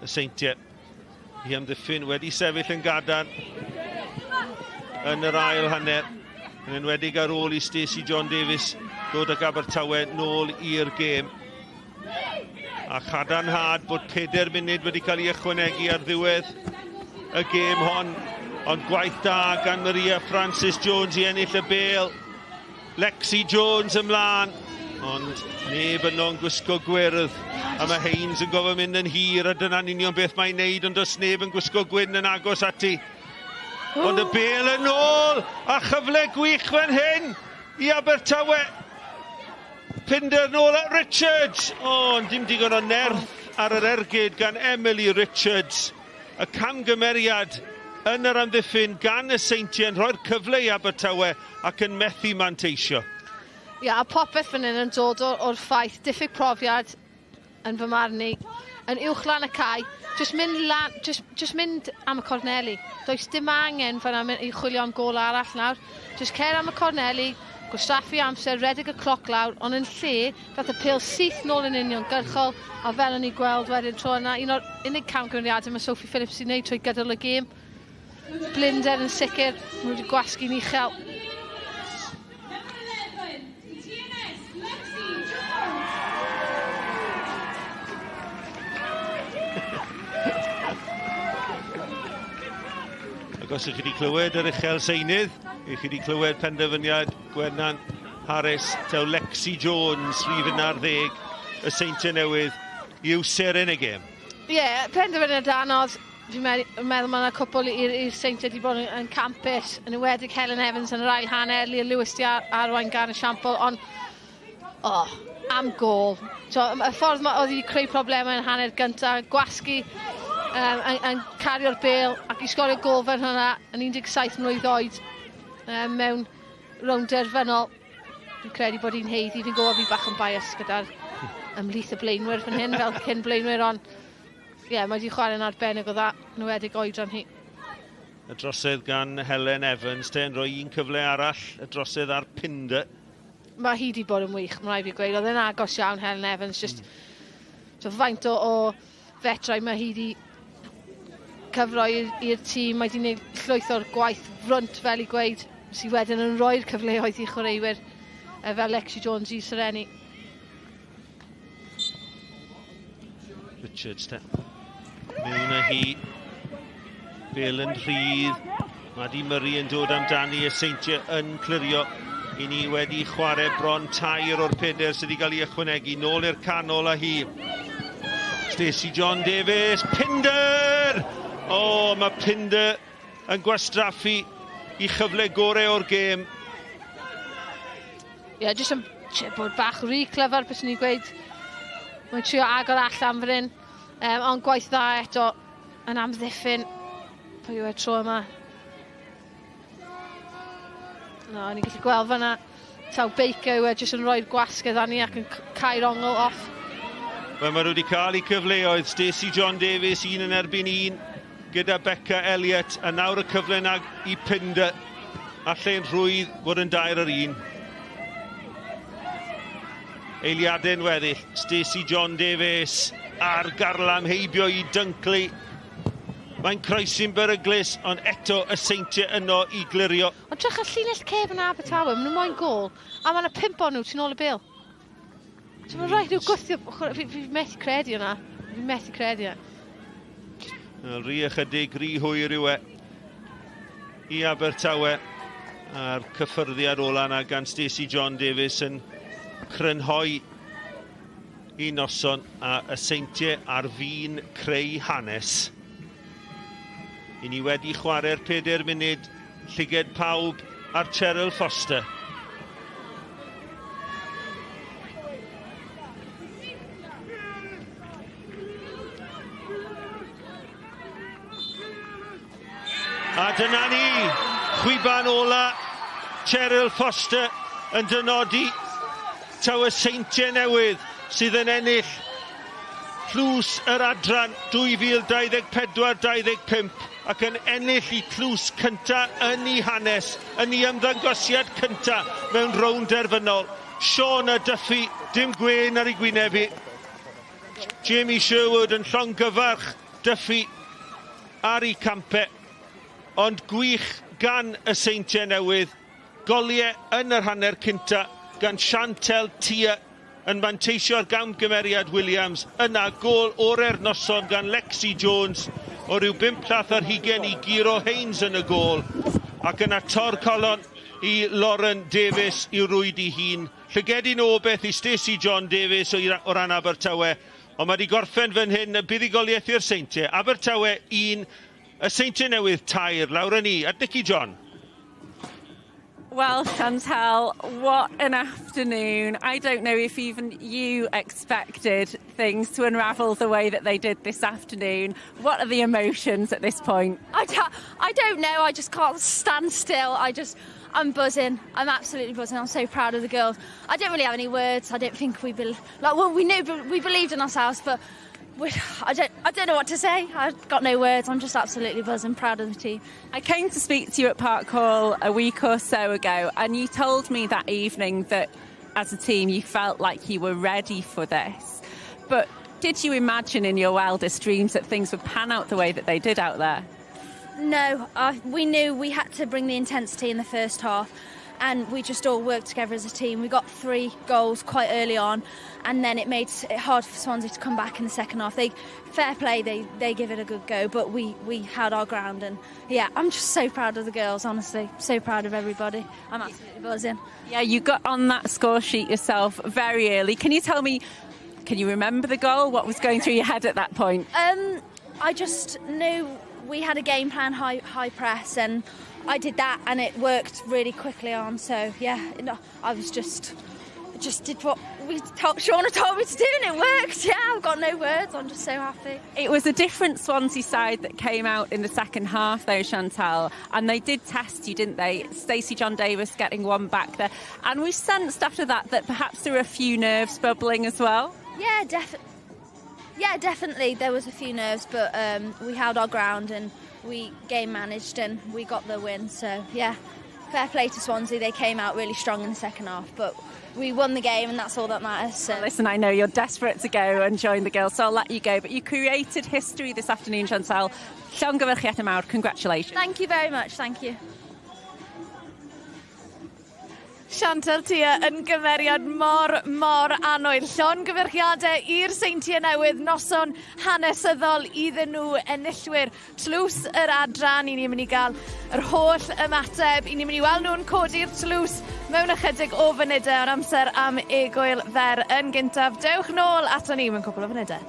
Y Seintiau i amddiffyn wedi sefyll yn gadarn yn yr ail hanner, yn enwedig ar ôl i Stacey John Davies ddod ag Abertawe nôl i'r gêm. A chadarnhad bod 4 munud wedi cael ei ychwanegu ar ddiwedd y gêm hon. Ond gwaith da gan Maria Francis Jones i ennill y bêl. Lexi Jones ymlaen, ond neb yno'n gwisgo gwyrdd. A mae Haynes yn gofyn mynd yn hir, a dyna'n union beth mae'n neud, ond does neb yn gwisgo gwyn yn agos ati. Ond y bêl yn ôl, a chyfle gwych fan hyn i Abertawe. Pinder nôl at Richards, ond dim digon o nerth ar yr ergyd gan Emily Richards. Y camgymeriad yn yr amddiffyn gan y Seintiau yn rhoi'r cyfle i Abertawe ac yn methu manteisio. Ie, a popeth fan hyn yn dod o'r, or ffaith diffyg profiad yn fy marn i, yn uwch lan y cae, jyst mynd lan, jyst, jyst mynd am y corneli. Does dim angen fan'na i chwilio am gôl arall nawr. Jyst cer am y corneli, gwastraffu amser, redeg y cloc lawr, ond yn lle, dath y pêl syth nôl yn uniongyrchol, a fel o'n i'n gweld wedyn tro yna, un o'r unig camgymeriadau mae Sophie Phillips 'di wneud trwy gydol y gêm. Blinder yn sicr, maen nhw wedi gwasgu'n uchel. Ac os ych chi wedi clywed yr uchel seinydd, ych chi wedi clywed penderfyniad Gwenan Harris, tew Lexi Jones, rhif 11, y Seintiau Newydd, yw seren y gêm. Ie, yeah, penderfyniad anodd. Fi'n meddwl mae yna cwpl i'r Seintiau wedi bod yn, yn campus, yn enwedig Helen Evans yn yr ail hanner, Leah Lewis di arwain gan y siampl, ond oh, am gol. So, y ffordd ma, oedd wedi creu problemau yn hanner gyntaf, gwasgu, um, yn, yn cario'r bel ac i sgorio gol fel hwnna yn 17 mlwydd oed um, mewn rownd derfynol. Fi'n credu bod hi'n haeddu, fi'n gwybod fi bach yn bias gyda'r ymhlith y blaenwyr fan hyn fel cyn blaenwyr, ond ie, yeah, mae wedi chwarae'n arbennig o dda, yn enwedig oedran hi. Y drosedd gan Helen Evans, te yn rhoi un cyfle arall, y drosedd ar Pinder. Mae hi wedi bod yn wych, mae'n rhaid fi gweud. Oedd e'n agos iawn, Helen Evans, just so faint o, o fetrau mae hi wedi cyfro i'r tîm. Mae wedi gwneud llwyth o'r gwaith front, fel i gweud, sydd wedyn yn rhoi'r cyfleoedd i chwaraewyr fel Lexi Jones i Sereni. Richards te. Mewn â hi. Bel yn rhydd. Maddie Murray yn dod amdani y Seintiau yn clirio. I ni wedi chwarae bron tair o'r peder sydd wedi cael ei ychwanegu. Nôl i'r canol â hi. Stacey John Davies. Pinder! O, oh, mae Pinder yn gwastraffu i chyfle gorau o'r gêm. Ie, yeah, jyst yn bod bach rhy clyfar beth ni'n gweud. Mae'n trio agor allan fan hyn. Um, ond gwaith dda eto yn amddiffyn. Pwy yw e tro yma? No, ni'n gallu gweld fanna taw Baker yw e jyst yn rhoi'r gwasgedd arni ac yn cau'r ongl off. Wel, maen nhw wedi cael eu cyfleoedd. Stacey John Davies, un yn erbyn un gyda Becca Elliott, a nawr y cyfle nag i Pinder. Alle'n rhwydd fod yn dair ar un. Eiliadau'n weddill, Stacey John Davies a'r garlam heibio i Dunkley. Mae'n croesi'n beryglus, ond eto y Seintiau yno i glirio. Ond drych ar llinell cefn Abertawe, maen nhw moyn gôl, a mae yna pump o'n nhw tu nôl y bêl. So mae'n rhaid nhw gwthio, fi, fi methu credu hwnna. Fi methu credu hwnna. Wel, rhy ychydig, rhy hwyr yw e i Abertawe. A'r cyffyrddiad ola yna gan Stacey John Davies yn crynhoi i noson a y Seintiau ar fin creu hanes. I ni wedi chwarae'r 4 munud, llyged pawb ar Cheryl Foster. A dyna ni, chwiban ola, Cheryl Foster yn dynodi taw y Seintiau Newydd sydd yn ennill tlws yr adran 2024-25 ac yn ennill i tlws cynta yn ei hanes, yn ei ymddangosiad cynta mewn rownd derfynol. Shauna Duffy, dim gwên ar ei gwyneb hi. Jamie Sherwood yn llongyfarch Duffy ar ei campe, ond gwych gan y Seintiau Newydd. Goliau yn yr hanner cynta gan Chantelle Tia yn manteisio ar gamgymeriad Williams. Yna gôl ore'r noson gan Lexi Jones o ryw bump llath ar hugain i guro Haynes yn y gôl. Ac yna tor colon i Lauren Davies i'w rwyd i hun. Llygedyn o beth i Stacey John Davies o ran Abertawe. Ond mae wedi gorffen fan hyn y buddugoliaeth i'r Seintiau. Abertawe 1, y Seintiau Newydd 3. Lawr â ni at Nicky John. Well, Chantal, what an afternoon. I don't know if even you expected things to unravel the way that they did this afternoon. What are the emotions at this point? I don't know. I just can't stand still. I'm buzzing. I'm absolutely buzzing. I'm so proud of the girls. I don't really have any words. I don't think we like, well, we knew, but we believed in ourselves, but I don't know what to say. I've got no words. I'm just absolutely buzzing, proud of the team. I came to speak to you at Park Hall a week or so ago, and you told me that evening that as a team you felt like you were ready for this. But did you imagine in your wildest dreams that things would pan out the way that they did out there? No, we knew we had to bring the intensity in the first half, and we just all worked together as a team. We got 3 goals quite early on, and then it made it hard for Swansea to come back in the second half. They, fair play, they give it a good go, but we held our ground, and yeah, I'm just so proud of the girls, honestly. So proud of everybody. I'm absolutely buzzing. Yeah, you got on that score sheet yourself very early. Can you tell me, can you remember the goal? What was going through your head at that point? I just knew we had a game plan, high press, and I did that, and it worked really quickly on. So yeah, no, I was just did what we told, Shauna told me to do, and it worked. Yeah, I've got no words. I'm just so happy. It was a different Swansea side that came out in the second half, though, Chantal, and they did test you, didn't they? Stacey John Davis getting one back there, and we sensed after that that perhaps there were a few nerves bubbling as well. Yeah, definitely. There was a few nerves, but we held our ground and we game managed and we got the win. So yeah, fair play to Swansea. They came out really strong in the second half, but we won the game and that's all that matters. So. Well, listen, I know you're desperate to go and join the girls, so I'll let you go. But you created history this afternoon, Chantal. Llongyfarchiadau mawr, congratulations. Thank you very much, thank you. Chantal Tia yn gymeriad mor, mor annwyl. Llongyfarchiadau i'r Seintiau Newydd, noson hanesyddol iddyn nhw, enillwyr tlws yr adran. I ni'n mynd i gael yr holl ymateb. I ni'n mynd i weld nhw'n codi'r tlws mewn ychydig o funudau, ond amser am egwyl fer yn gyntaf. Dewch nôl aton ni mewn cwpl o funudau.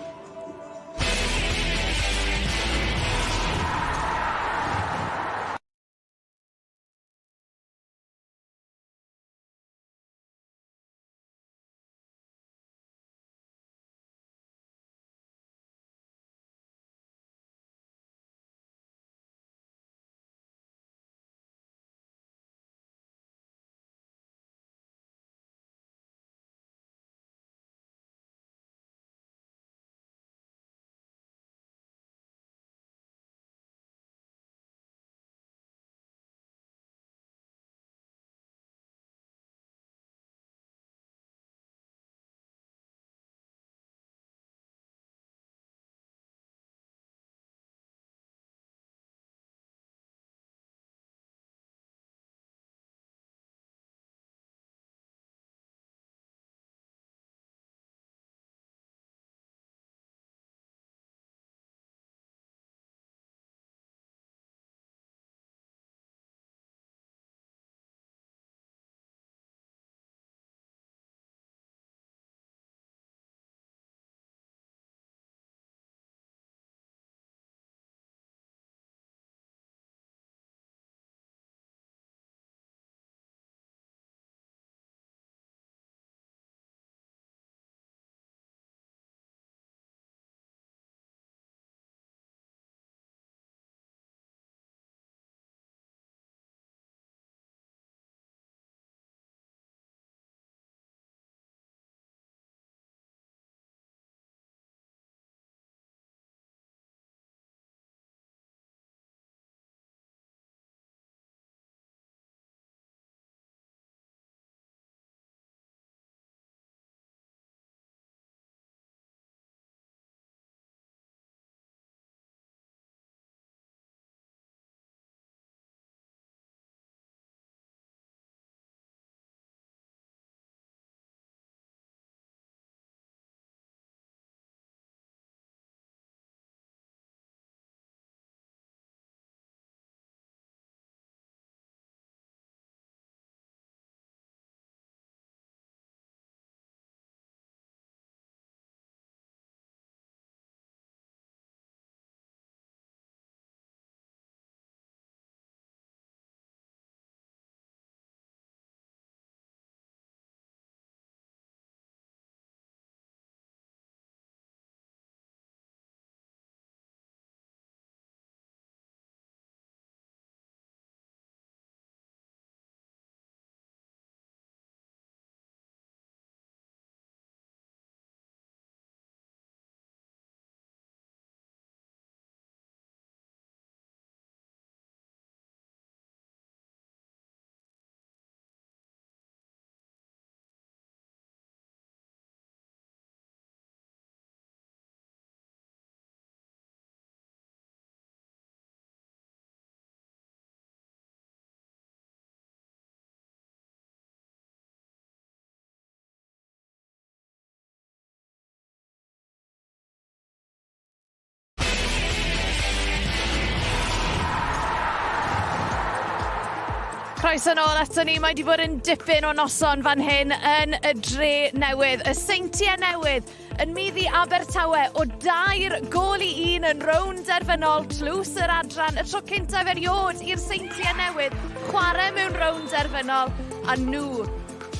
Croeso nôl ato ni. Mae wedi bod yn dipyn o noson fan hyn yn y dre newydd. Y Seintiau Newydd yn maeddu Abertawe o dair gôl i un yn rownd derfynol Tlws yr Adran. Y tro cyntaf erioed i'r Seintiau Newydd chwarae mewn rownd derfynol a nhw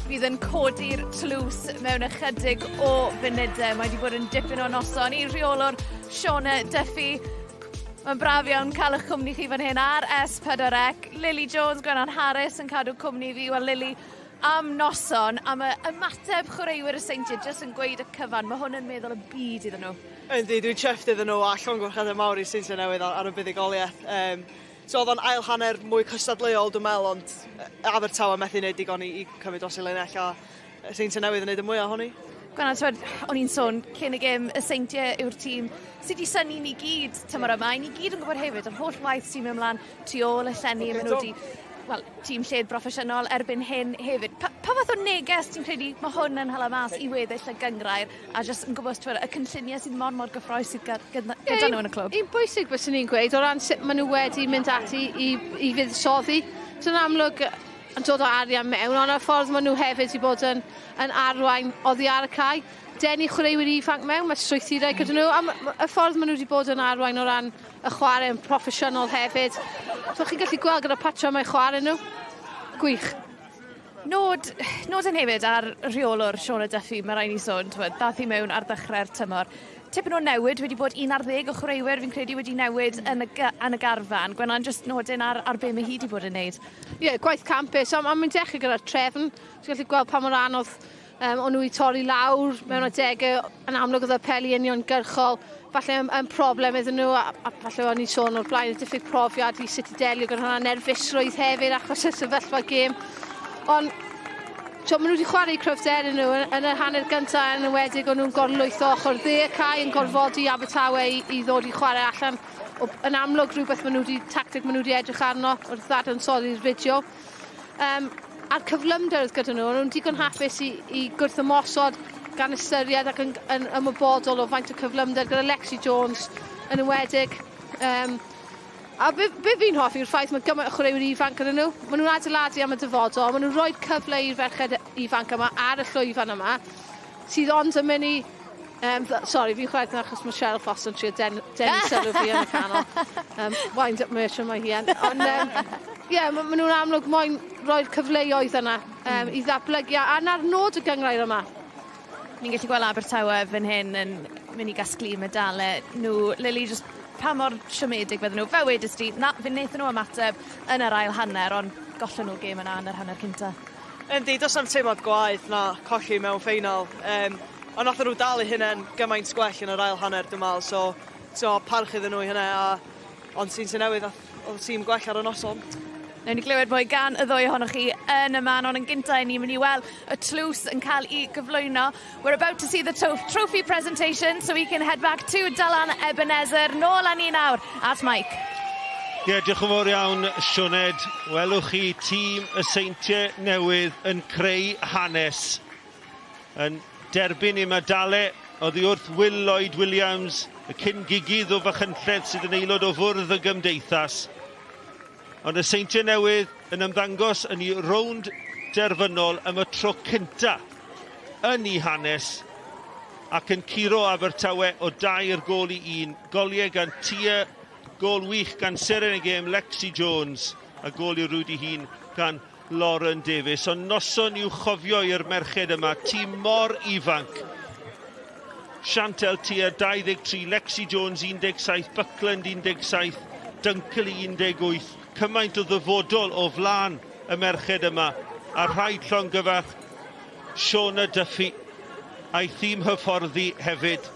fydd yn codi'r tlws mewn ychydig o funudau. Mae wedi bod yn dipyn o noson i rheolwr Shona Duffy. Mae'n braf iawn cael eich cwmni chi fan hyn ar S4C. Lily Jones, Gwennan Harris yn cadw cwmni fi. Wel, Lily, am noson, am y ymateb chwaraewyr y Seintiau, jyst yn gweud y cyfan. Mae hwn yn meddwl y byd iddyn nhw. Yndi, dwi'n chuffed iddyn nhw a llongyfarchiadau mawr i Seintiau Newydd ar, ar y buddugoliaeth. Um, so oedd o'n ail hanner mwy cystadleuol dwi'n meddwl, ond Abertawe methu wneud digon i, i cymryd dros y linell a Seintiau Newydd yn neud y mwyaf ohoni. Gwennan, t'wod, o'n i'n sôn cyn y gêm, y Seintiau yw'r tîm sydd wedi synnu ni gyd tymor yma. Ni gyd yn gwybod hefyd yr holl waith sy'n mynd mlaen tu ôl y llenni, okay, maen nhw wedi, wel, tîm lled broffesiynol erbyn hyn hefyd. Pa, pa fath o neges ti'n credu mae hwn yn hala mas i weddill y gynghrair a jyst yn gwybod t'wod, y cynlluniau sydd mor mor gyffrous sydd gyda, gyda nhw yn y clwb? Un bwysig byswn i'n gweud o ran sut maen nhw wedi mynd ati i, i fuddsoddi. So yn amlwg, yn dod o arian mewn, ond y ffordd maen nhw hefyd wedi bod yn, yn arwain oddi ar y cae. Denu chwaraewyr ifanc mewn, mae strwythurau gyda nhw, a y ffordd maen nhw wedi bod yn arwain o ran y chwarae yn proffesiynol hefyd. So chi'n gallu gweld gyda patrymau chwarae nhw. Gwych. Nod, nodyn hefyd ar rheolwr Shona Duffy, mae rhaid ni sôn, t'wod, dath hi mewn ar ddechrau'r tymor. Tipyn o newid wedi bod 11 o chwaraewyr fi'n credu wedi newid yn y, yn y garfan. Gwennan, jyst nodyn ar, ar be mae hi wedi bod yn neud. Ie, yeah, gwaith campus, ond mae'n dechrau gyda'r trefn. Ti'n gallu gweld pa mor anodd um, o'n nhw i torri lawr mewn adegau, yn amlwg oedd y peli uniongyrchol, falle yn, yn problem iddyn nhw, a, a falle o'n i'n sôn o'r blaen, y diffyg profiad i sut i delio gyda hwnna, nerfusrwydd hefyd achos y sefyllfa gêm. Ond so, maen nhw wedi chwarae cryfder nhw yn, yn y hanner gyntaf yn enwedig o'n nhw'n gorlwytho ochr dde y cae yn gorfodi Abertawe i, i ddod i chwarae allan. O, yn amlwg rhywbeth maen nhw wedi, tactig maen nhw wedi edrych arno wrth ddadansoddi'r fideo. Um, a'r cyflymder oedd gyda nhw, o'n nhw'n digon hapus i, i gwrthymosod gan ystyried ac yn, yn ymwybodol o faint o cyflymder gyda Lexi Jones yn enwedig. Um, a be, be fi'n hoffi yw'r ffaith mae gymaint o chwaraewyr ifanc gyda nhw. Maen nhw'n adeiladu am y dyfodol, maen nhw'n rhoi cyfle i'r ferched ifanc yma ar y llwyfan yma, sydd ond yn mynd i Um, sorry, fi'n chwerthin achos mae Cheryl Foster yn trio den, denu sylw fi yn y canol. Um, wind up merchant mae hi yn. Ond, um, yeah, maen ma nhw'n amlwg moyn roi'r cyfleoedd yna um, i ddatblygu, a na'r nod y gynghrair yma. Ni'n gallu gweld Abertawe fan hyn yn mynd i gasglu medalau nhw. Lily, just pa mor siomedig fydden nhw? Fel wedest ti, na, fe wnaethon nhw ymateb yn yr ail hanner, ond gollon nhw'r gêm yna yn yr hanner cynta. Yndi, does na'm teimlad gwaeth na colli mewn ffeinal. Um, ond nathon nhw dal eu hunain gymaint gwell yn yr ail hanner dwi'n meddwl, so so parch iddyn nhw i hynna, a ond Seintiau Newydd nath oedd y tîm gwell ar y noson. Newn ni glywed mwy gan y ddwy ohonoch chi yn y man, ond yn gyntaf ni'n mynd i weld y tlws yn cael ei gyflwyno. We're about to see the trophy presentation, so we can head back to Dylan Ebenezer. Nôl â ni nawr at Mike. Ie, yeah, diolch yn fawr iawn, Sioned. Welwch chi tîm y Seintiau Newydd yn creu hanes. Yn derbyn ei medale oddi wrth Will Lloyd Williams, y cyn gigydd o Fachynlleth sydd yn aelod o fwrdd y gymdeithas. Ond y Seintiau Newydd yn ymddangos yn ei rownd derfynol am y tro cynta yn ei hanes ac yn curo Abertawe o dair gôl i un. Goliau gan Tia, gôl wych gan seren y gêm Lexi Jones a gôl i'w rwyd ei hun gan Lauren Davies. Ond noson i'w chofio i'r merched yma, tîm mor ifanc. Chantel Tia 23, Lexi Jones 17, Buckland 17, Dunkley 18. Cymaint o ddyfodol o flaen y merched yma. A rhaid llongyfarch Shona Duffy a'i thîm hyfforddi hefyd.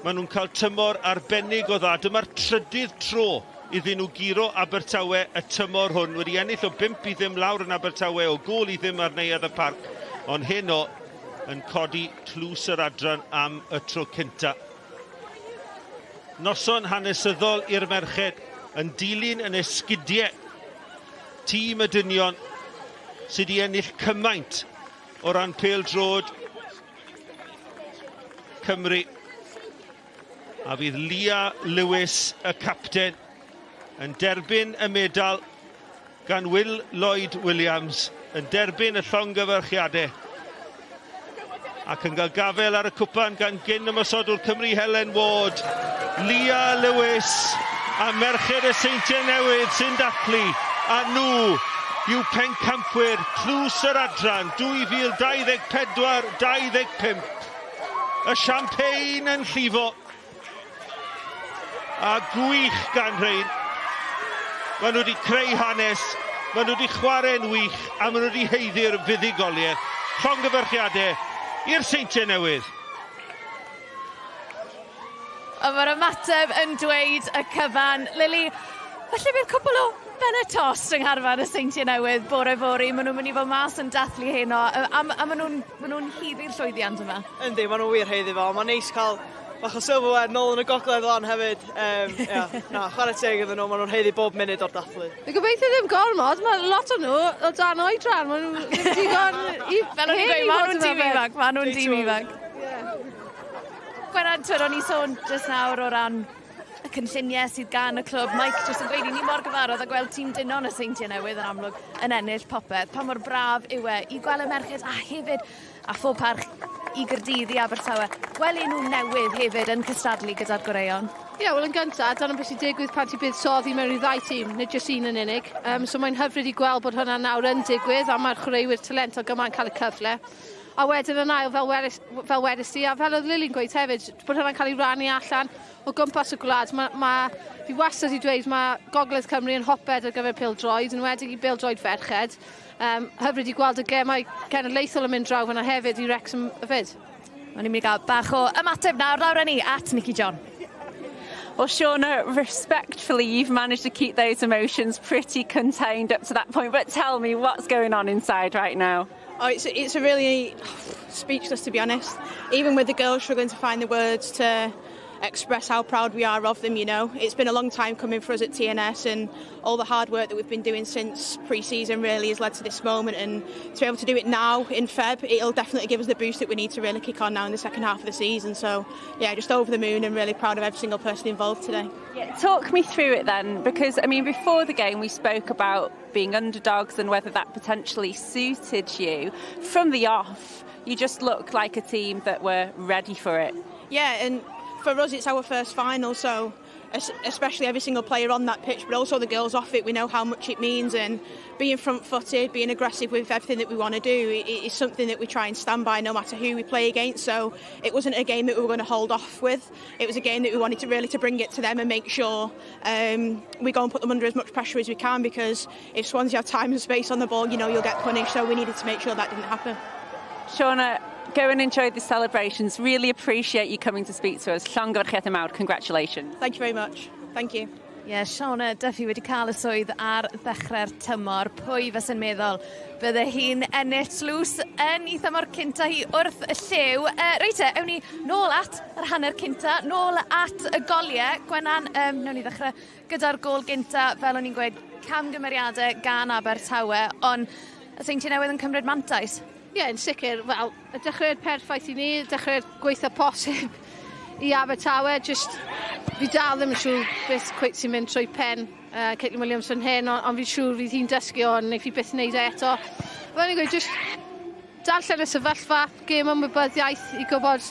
Maen nhw'n cael tymor arbennig o dda. Dyma'r trydydd tro iddyn nhw guro Abertawe y tymor hwn. Wedi ennill o 5 i ddim lawr yn Abertawe, o gôl i ddim ar Neuadd y Parc. Ond heno yn codi tlws yr adran am y tro cynta. Noson hanesyddol i'r merched yn dilyn yn esgidiau tîm y dynion sydd wedi ennill cymaint o ran pêl-droed Cymru. A fydd Lia Lewis, y capten, yn derbyn y medal. gan Will Lloyd Williams yn derbyn y llongyfarchiadau ac yn cael gafael ar y cwpan gan gyn ymosodwr Cymru Helen Ward, Lia Lewis a Merched y Seintiau Newydd sy'n dathlu, a nhw yw pencampwyr Tlws yr Adran 2024-25. Y champagne yn llifo. A gwych gan rhein. Maen nhw wedi creu hanes, maen nhw wedi chwarae'n wych a maen nhw wedi haeddu'r fuddugoliaeth. Llongyfarchiadau i'r Seintiau Newydd. Ond mae'r ymateb yn dweud y cyfan. Lily, falle bydd cwpl o benne tost yng ngharfan y Seintiau Newydd bore fory. Maen nhw'n mynd i fod mas yn dathlu heno a, a, a maen nhw'n ma nhw haeddu'r llwyddiant yma. Yndi, maen nhw'n wir haeddu fo. Mae'n neis cael bach o silverware nôl yn y gogledd lan hefyd. Um, yeah, na, chwarae teg iddyn nhw, maen nhw'n haeddu bob munud o'r dathlu. Fi gobeithio ddim gormod, mae lot o nhw o dan oedran, maen nhw ddim digon i Fel o'n i'n gweud, maen nhw'n dîm ifanc, maen nhw'n dîm ifanc. Gwenan, twyd, o'n i sôn jyst nawr o ran y cynlluniau sydd gan y clwb. Mike jyst yn gweud i ni mor gyfarwydd a gweld tîm dynon y Seintiau Newydd yn amlwg yn ennill popeth. Pa mor braf yw e i gweld y merched a hefyd a phob parch i Gyrdydd, i Abertawe. Gweld enw newydd hefyd yn cystadlu gyda'r goreuon. Ie, yeah, wel yn gyntaf, dyna beth sy'n digwydd pan ti'n buddsoddi mewn i ddau tîm, nid jyst un yn unig. Um, so mae'n hyfryd i gweld bod hwnna nawr yn digwydd a mae'r chwaraewyr talentog yma'n cael y cyfle. A wedyn yn ail, fel wedys, fel wedys ti, a fel oedd Lily'n gweud hefyd, bod hwnna'n cael ei rannu allan o gwmpas y gwlad. Mae, ma, fi wastad i dweud, mae Gogledd Cymru yn hotbed ar gyfer pêl-droed, yn enwedig i bêl-droed ferched. Um, hyfryd i gweld y gemau cenedlaethol yn mynd draw fyna hefyd i Wrexham hefyd. O'n i'n mynd i gael bach o ymateb nawr, lawr â ni at Nicky John. Well, Shauna, respectfully, you've managed to keep those emotions pretty contained up to that point. But tell me, what's going on inside right now? Oh, it's, it's a really speechless, to be honest. Even with the girls struggling to find the words to express how proud we are of them, you know. It's been a long time coming for us at TNS and all the hard work that we've been doing since pre-season really has led to this moment, and to be able to do it now in Feb, it'll definitely give us the boost that we need to really kick on now in the second half of the season. So yeah, just over the moon and really proud of every single person involved today. Yeah, talk me through it then, because I mean, before the game we spoke about being underdogs and whether that potentially suited you. From the off, you just look like a team that were ready for it. Yeah, and for us it's our first final, so especially every single player on that pitch, but also the girls off it, we know how much it means, and being front-footed, being aggressive with everything that we want to do is something that we try and stand by no matter who we play against. So it wasn't a game that we were going to hold off with. It was a game that we wanted to really to bring it to them and make sure we go and put them under as much pressure as we can, because if Swansea have time and space on the ball, you know you'll get punished, so we needed to make sure that didn't happen. Shauna, go and enjoy the celebrations. Really appreciate you coming to speak to us. Llongyfarchiadau mawr, congratulations. Thank you very much. Thank you. Ie, yeah, Shauna Duffy wedi cael y swydd ar ddechrau'r tymor. Pwy fysa'n meddwl bydde hi'n ennill tlws yn ei thymor cynta hi wrth y llyw. Reit te, ewn ni nôl at yr hanner cynta, nôl at y goliau. Gwenan, newn ni ddechrau gyda'r gôl gynta, fel o'n i'n gweud, camgymeriadau gan Abertawe, ond y Seintiau Newydd yn cymryd mantais. Ie, yeah, yn sicr. Wel, y dechreuad perffaith i ni, y dechreuad gweitha posib i Abertawe. Just, fi dal ddim yn siŵr beth cweit sy'n mynd trwy pen Caitlin Williams fan hyn, ond on fi'n siŵr fydd hi'n dysgu o, ond wneith hi byth wneud e eto. Fel ni'n gweud, just darllen y sefyllfa, gêm ymwybyddiaeth i gwybod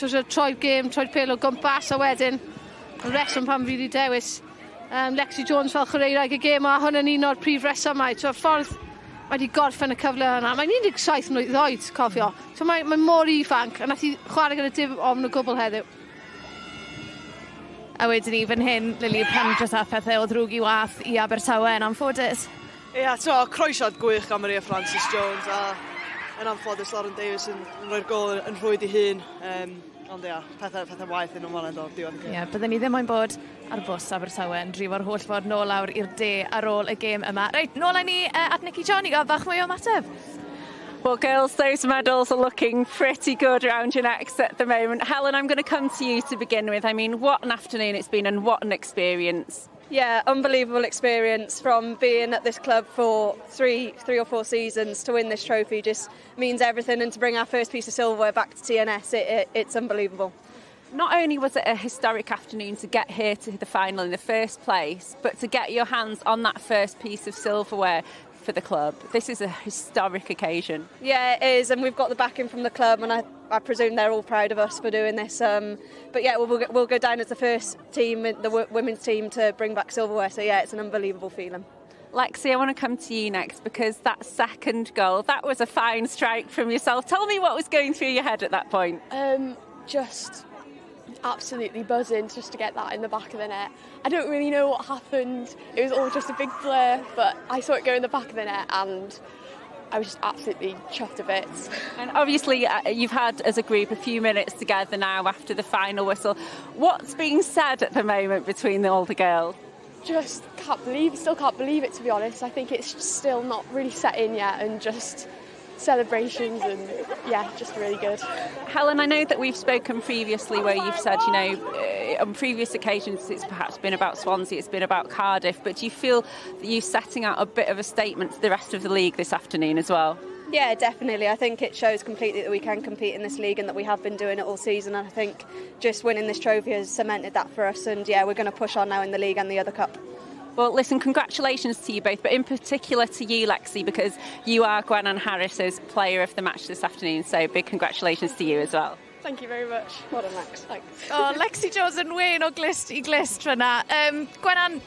troi'r gêm, troi'r pêl o gwmpas, a wedyn y reswm pam fi wedi dewis Lexi Jones fel chwaraewraig y gêm, a hwn yn un o'r prif resymau. So, ffordd mae wedi gorffen y cyfle yna. Mae'n 17 mlwydd oed, cofio. So mae, mae mor ifanc, a nath i chwarae gyda dim ofn o gwbl heddiw. A wedyn ni fan hyn, Lily, pan dros a phethau o ddrwg i wath i Abertawe yn anffodus. Ie, yeah, to, croesiad gwych gan Maria Francis Jones, a yn anffodus Lauren Davies yn, yn rhoi'r gôl yn, yn rhwyd i hun. Um, ond ia, pethau, pethau waeth yn ymlaen dod diwedd y gêm. Ie, yeah, bydden ni ddim moyn bod ar bws Abertawe yn drifo'r holl ffordd nôl lawr i'r de ar ôl y gêm yma. Reit, nôl â ni at Nicky John i gael bach mwy o ymateb. Well, girls, those medals are looking pretty good round your necks at the moment. Helen, I'm going to come to you to begin with. I mean, what an afternoon it's been and what an experience. Yeah, unbelievable experience from being at this club for three, three or four seasons to win this trophy just means everything, and to bring our first piece of silverware back to TNS, it, it, it's unbelievable. Not only was it a historic afternoon to get here to the final in the first place, but to get your hands on that first piece of silverware for the club. This is a historic occasion. Yeah, it is, and we've got the backing from the club, and I, I presume they're all proud of us for doing this. Um, but yeah, we'll, we'll go down as the first team, the women's team, to bring back silverware. So yeah, it's an unbelievable feeling. Lexi, I want to come to you next because that second goal, that was a fine strike from yourself. Tell me what was going through your head at that point. Um, just absolutely buzzing just to get that in the back of the net. I don't really know what happened. It was all just a big blur, but I saw it go in the back of the net and I was just absolutely chuffed a bit. And obviously, uh, you've had as a group a few minutes together now after the final whistle. What's being said at the moment between the, all the girls? Just can't believe, still can't believe it to be honest. I think it's still not really set in yet and just celebrations and yeah, just really good. Helen, I know that we've spoken previously where you've said, you know, eh, on previous occasions it's perhaps been about Swansea, it's been about Cardiff, but do you feel that you're setting out a bit of a statement to the rest of the league this afternoon as well? Yeah, definitely. I think it shows completely that we can compete in this league and that we have been doing it all season. And I think just winning this trophy has cemented that for us. And yeah, we're going to push on now in the league and the other cup. Well, listen, congratulations to you both, but in particular to you, Lexi, because you are Gwenan Harris's player of the match this afternoon. So big congratulations to you as well. Thank you very much. Well done, Lex. Thanks. Oh, Lexi Jones yn wên o glust i glust fyna. Um, Gwenan,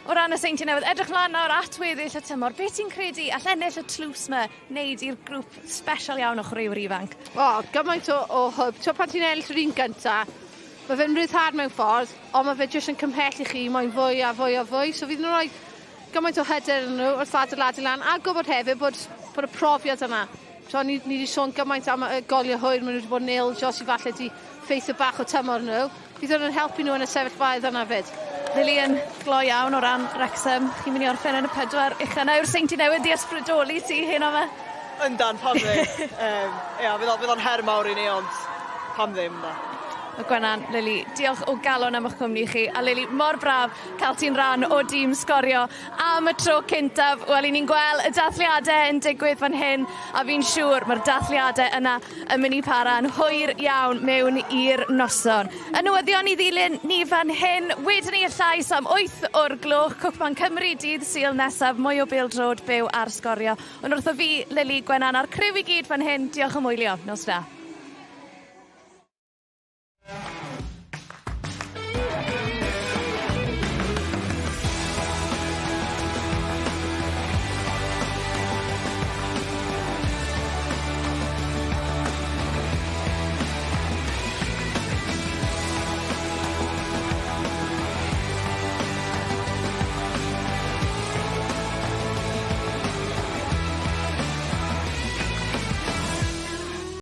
o ran y Seintiau Newydd, edrych mlaen nawr at weddill y tymor. Be ti'n credu all ennill y tlws yma wneud i'r grŵp special iawn o chwaraewyr ifanc? O, oh, gymaint o, o hwb. Ti'n pan ti'n ennill yr un gynta, mae fe'n rhyddhad mewn ffordd, ond mae fe jyst yn cymhell i chi moyn fwy a fwy a fwy. So fydd nhw'n rhoi gymaint o hyder yn nhw wrth adeiladu lan, a gwybod hefyd bod, bod y profiad yna. So ni, ni wedi sôn gymaint am y goliau hwyr, maen nhw wedi bod yn ildio sydd falle wedi ffeithio bach o tymor nhw. Fydd hwn yn helpu nhw yn y sefyllfaoedd yna fyd. Lily yn gloi iawn o ran Wrexham. Chi'n mynd i orffen yn y pedwar ucha nawr. Seinti newydd di ysbrydoli ti heno 'ma? Yndan, pam ddim. um, ia, fydd o'n, fydd o'n her mawr i ni, ond pam ddim, da. Mae Gwenan, Lily, diolch o galon am eich cwmni chi. A Lily, mor braf cael ti'n rhan o dîm sgorio am y tro cyntaf. Wel, i ni'n gweld y dathliadau yn digwydd fan hyn, a fi'n siŵr mae'r dathliadau yna yn mynd i para'n hwyr iawn mewn i'r noson. Y newyddion i ddilyn ni fan hyn, wedyn ni y llais am 8 o'r gloch, Cwpan Cymru dydd Sul nesaf, mwy o bêl-droed byw ar sgorio. Ond wrtho fi, Lily, Gwenan a'r criw i gyd fan hyn, diolch am wylio. Nos da.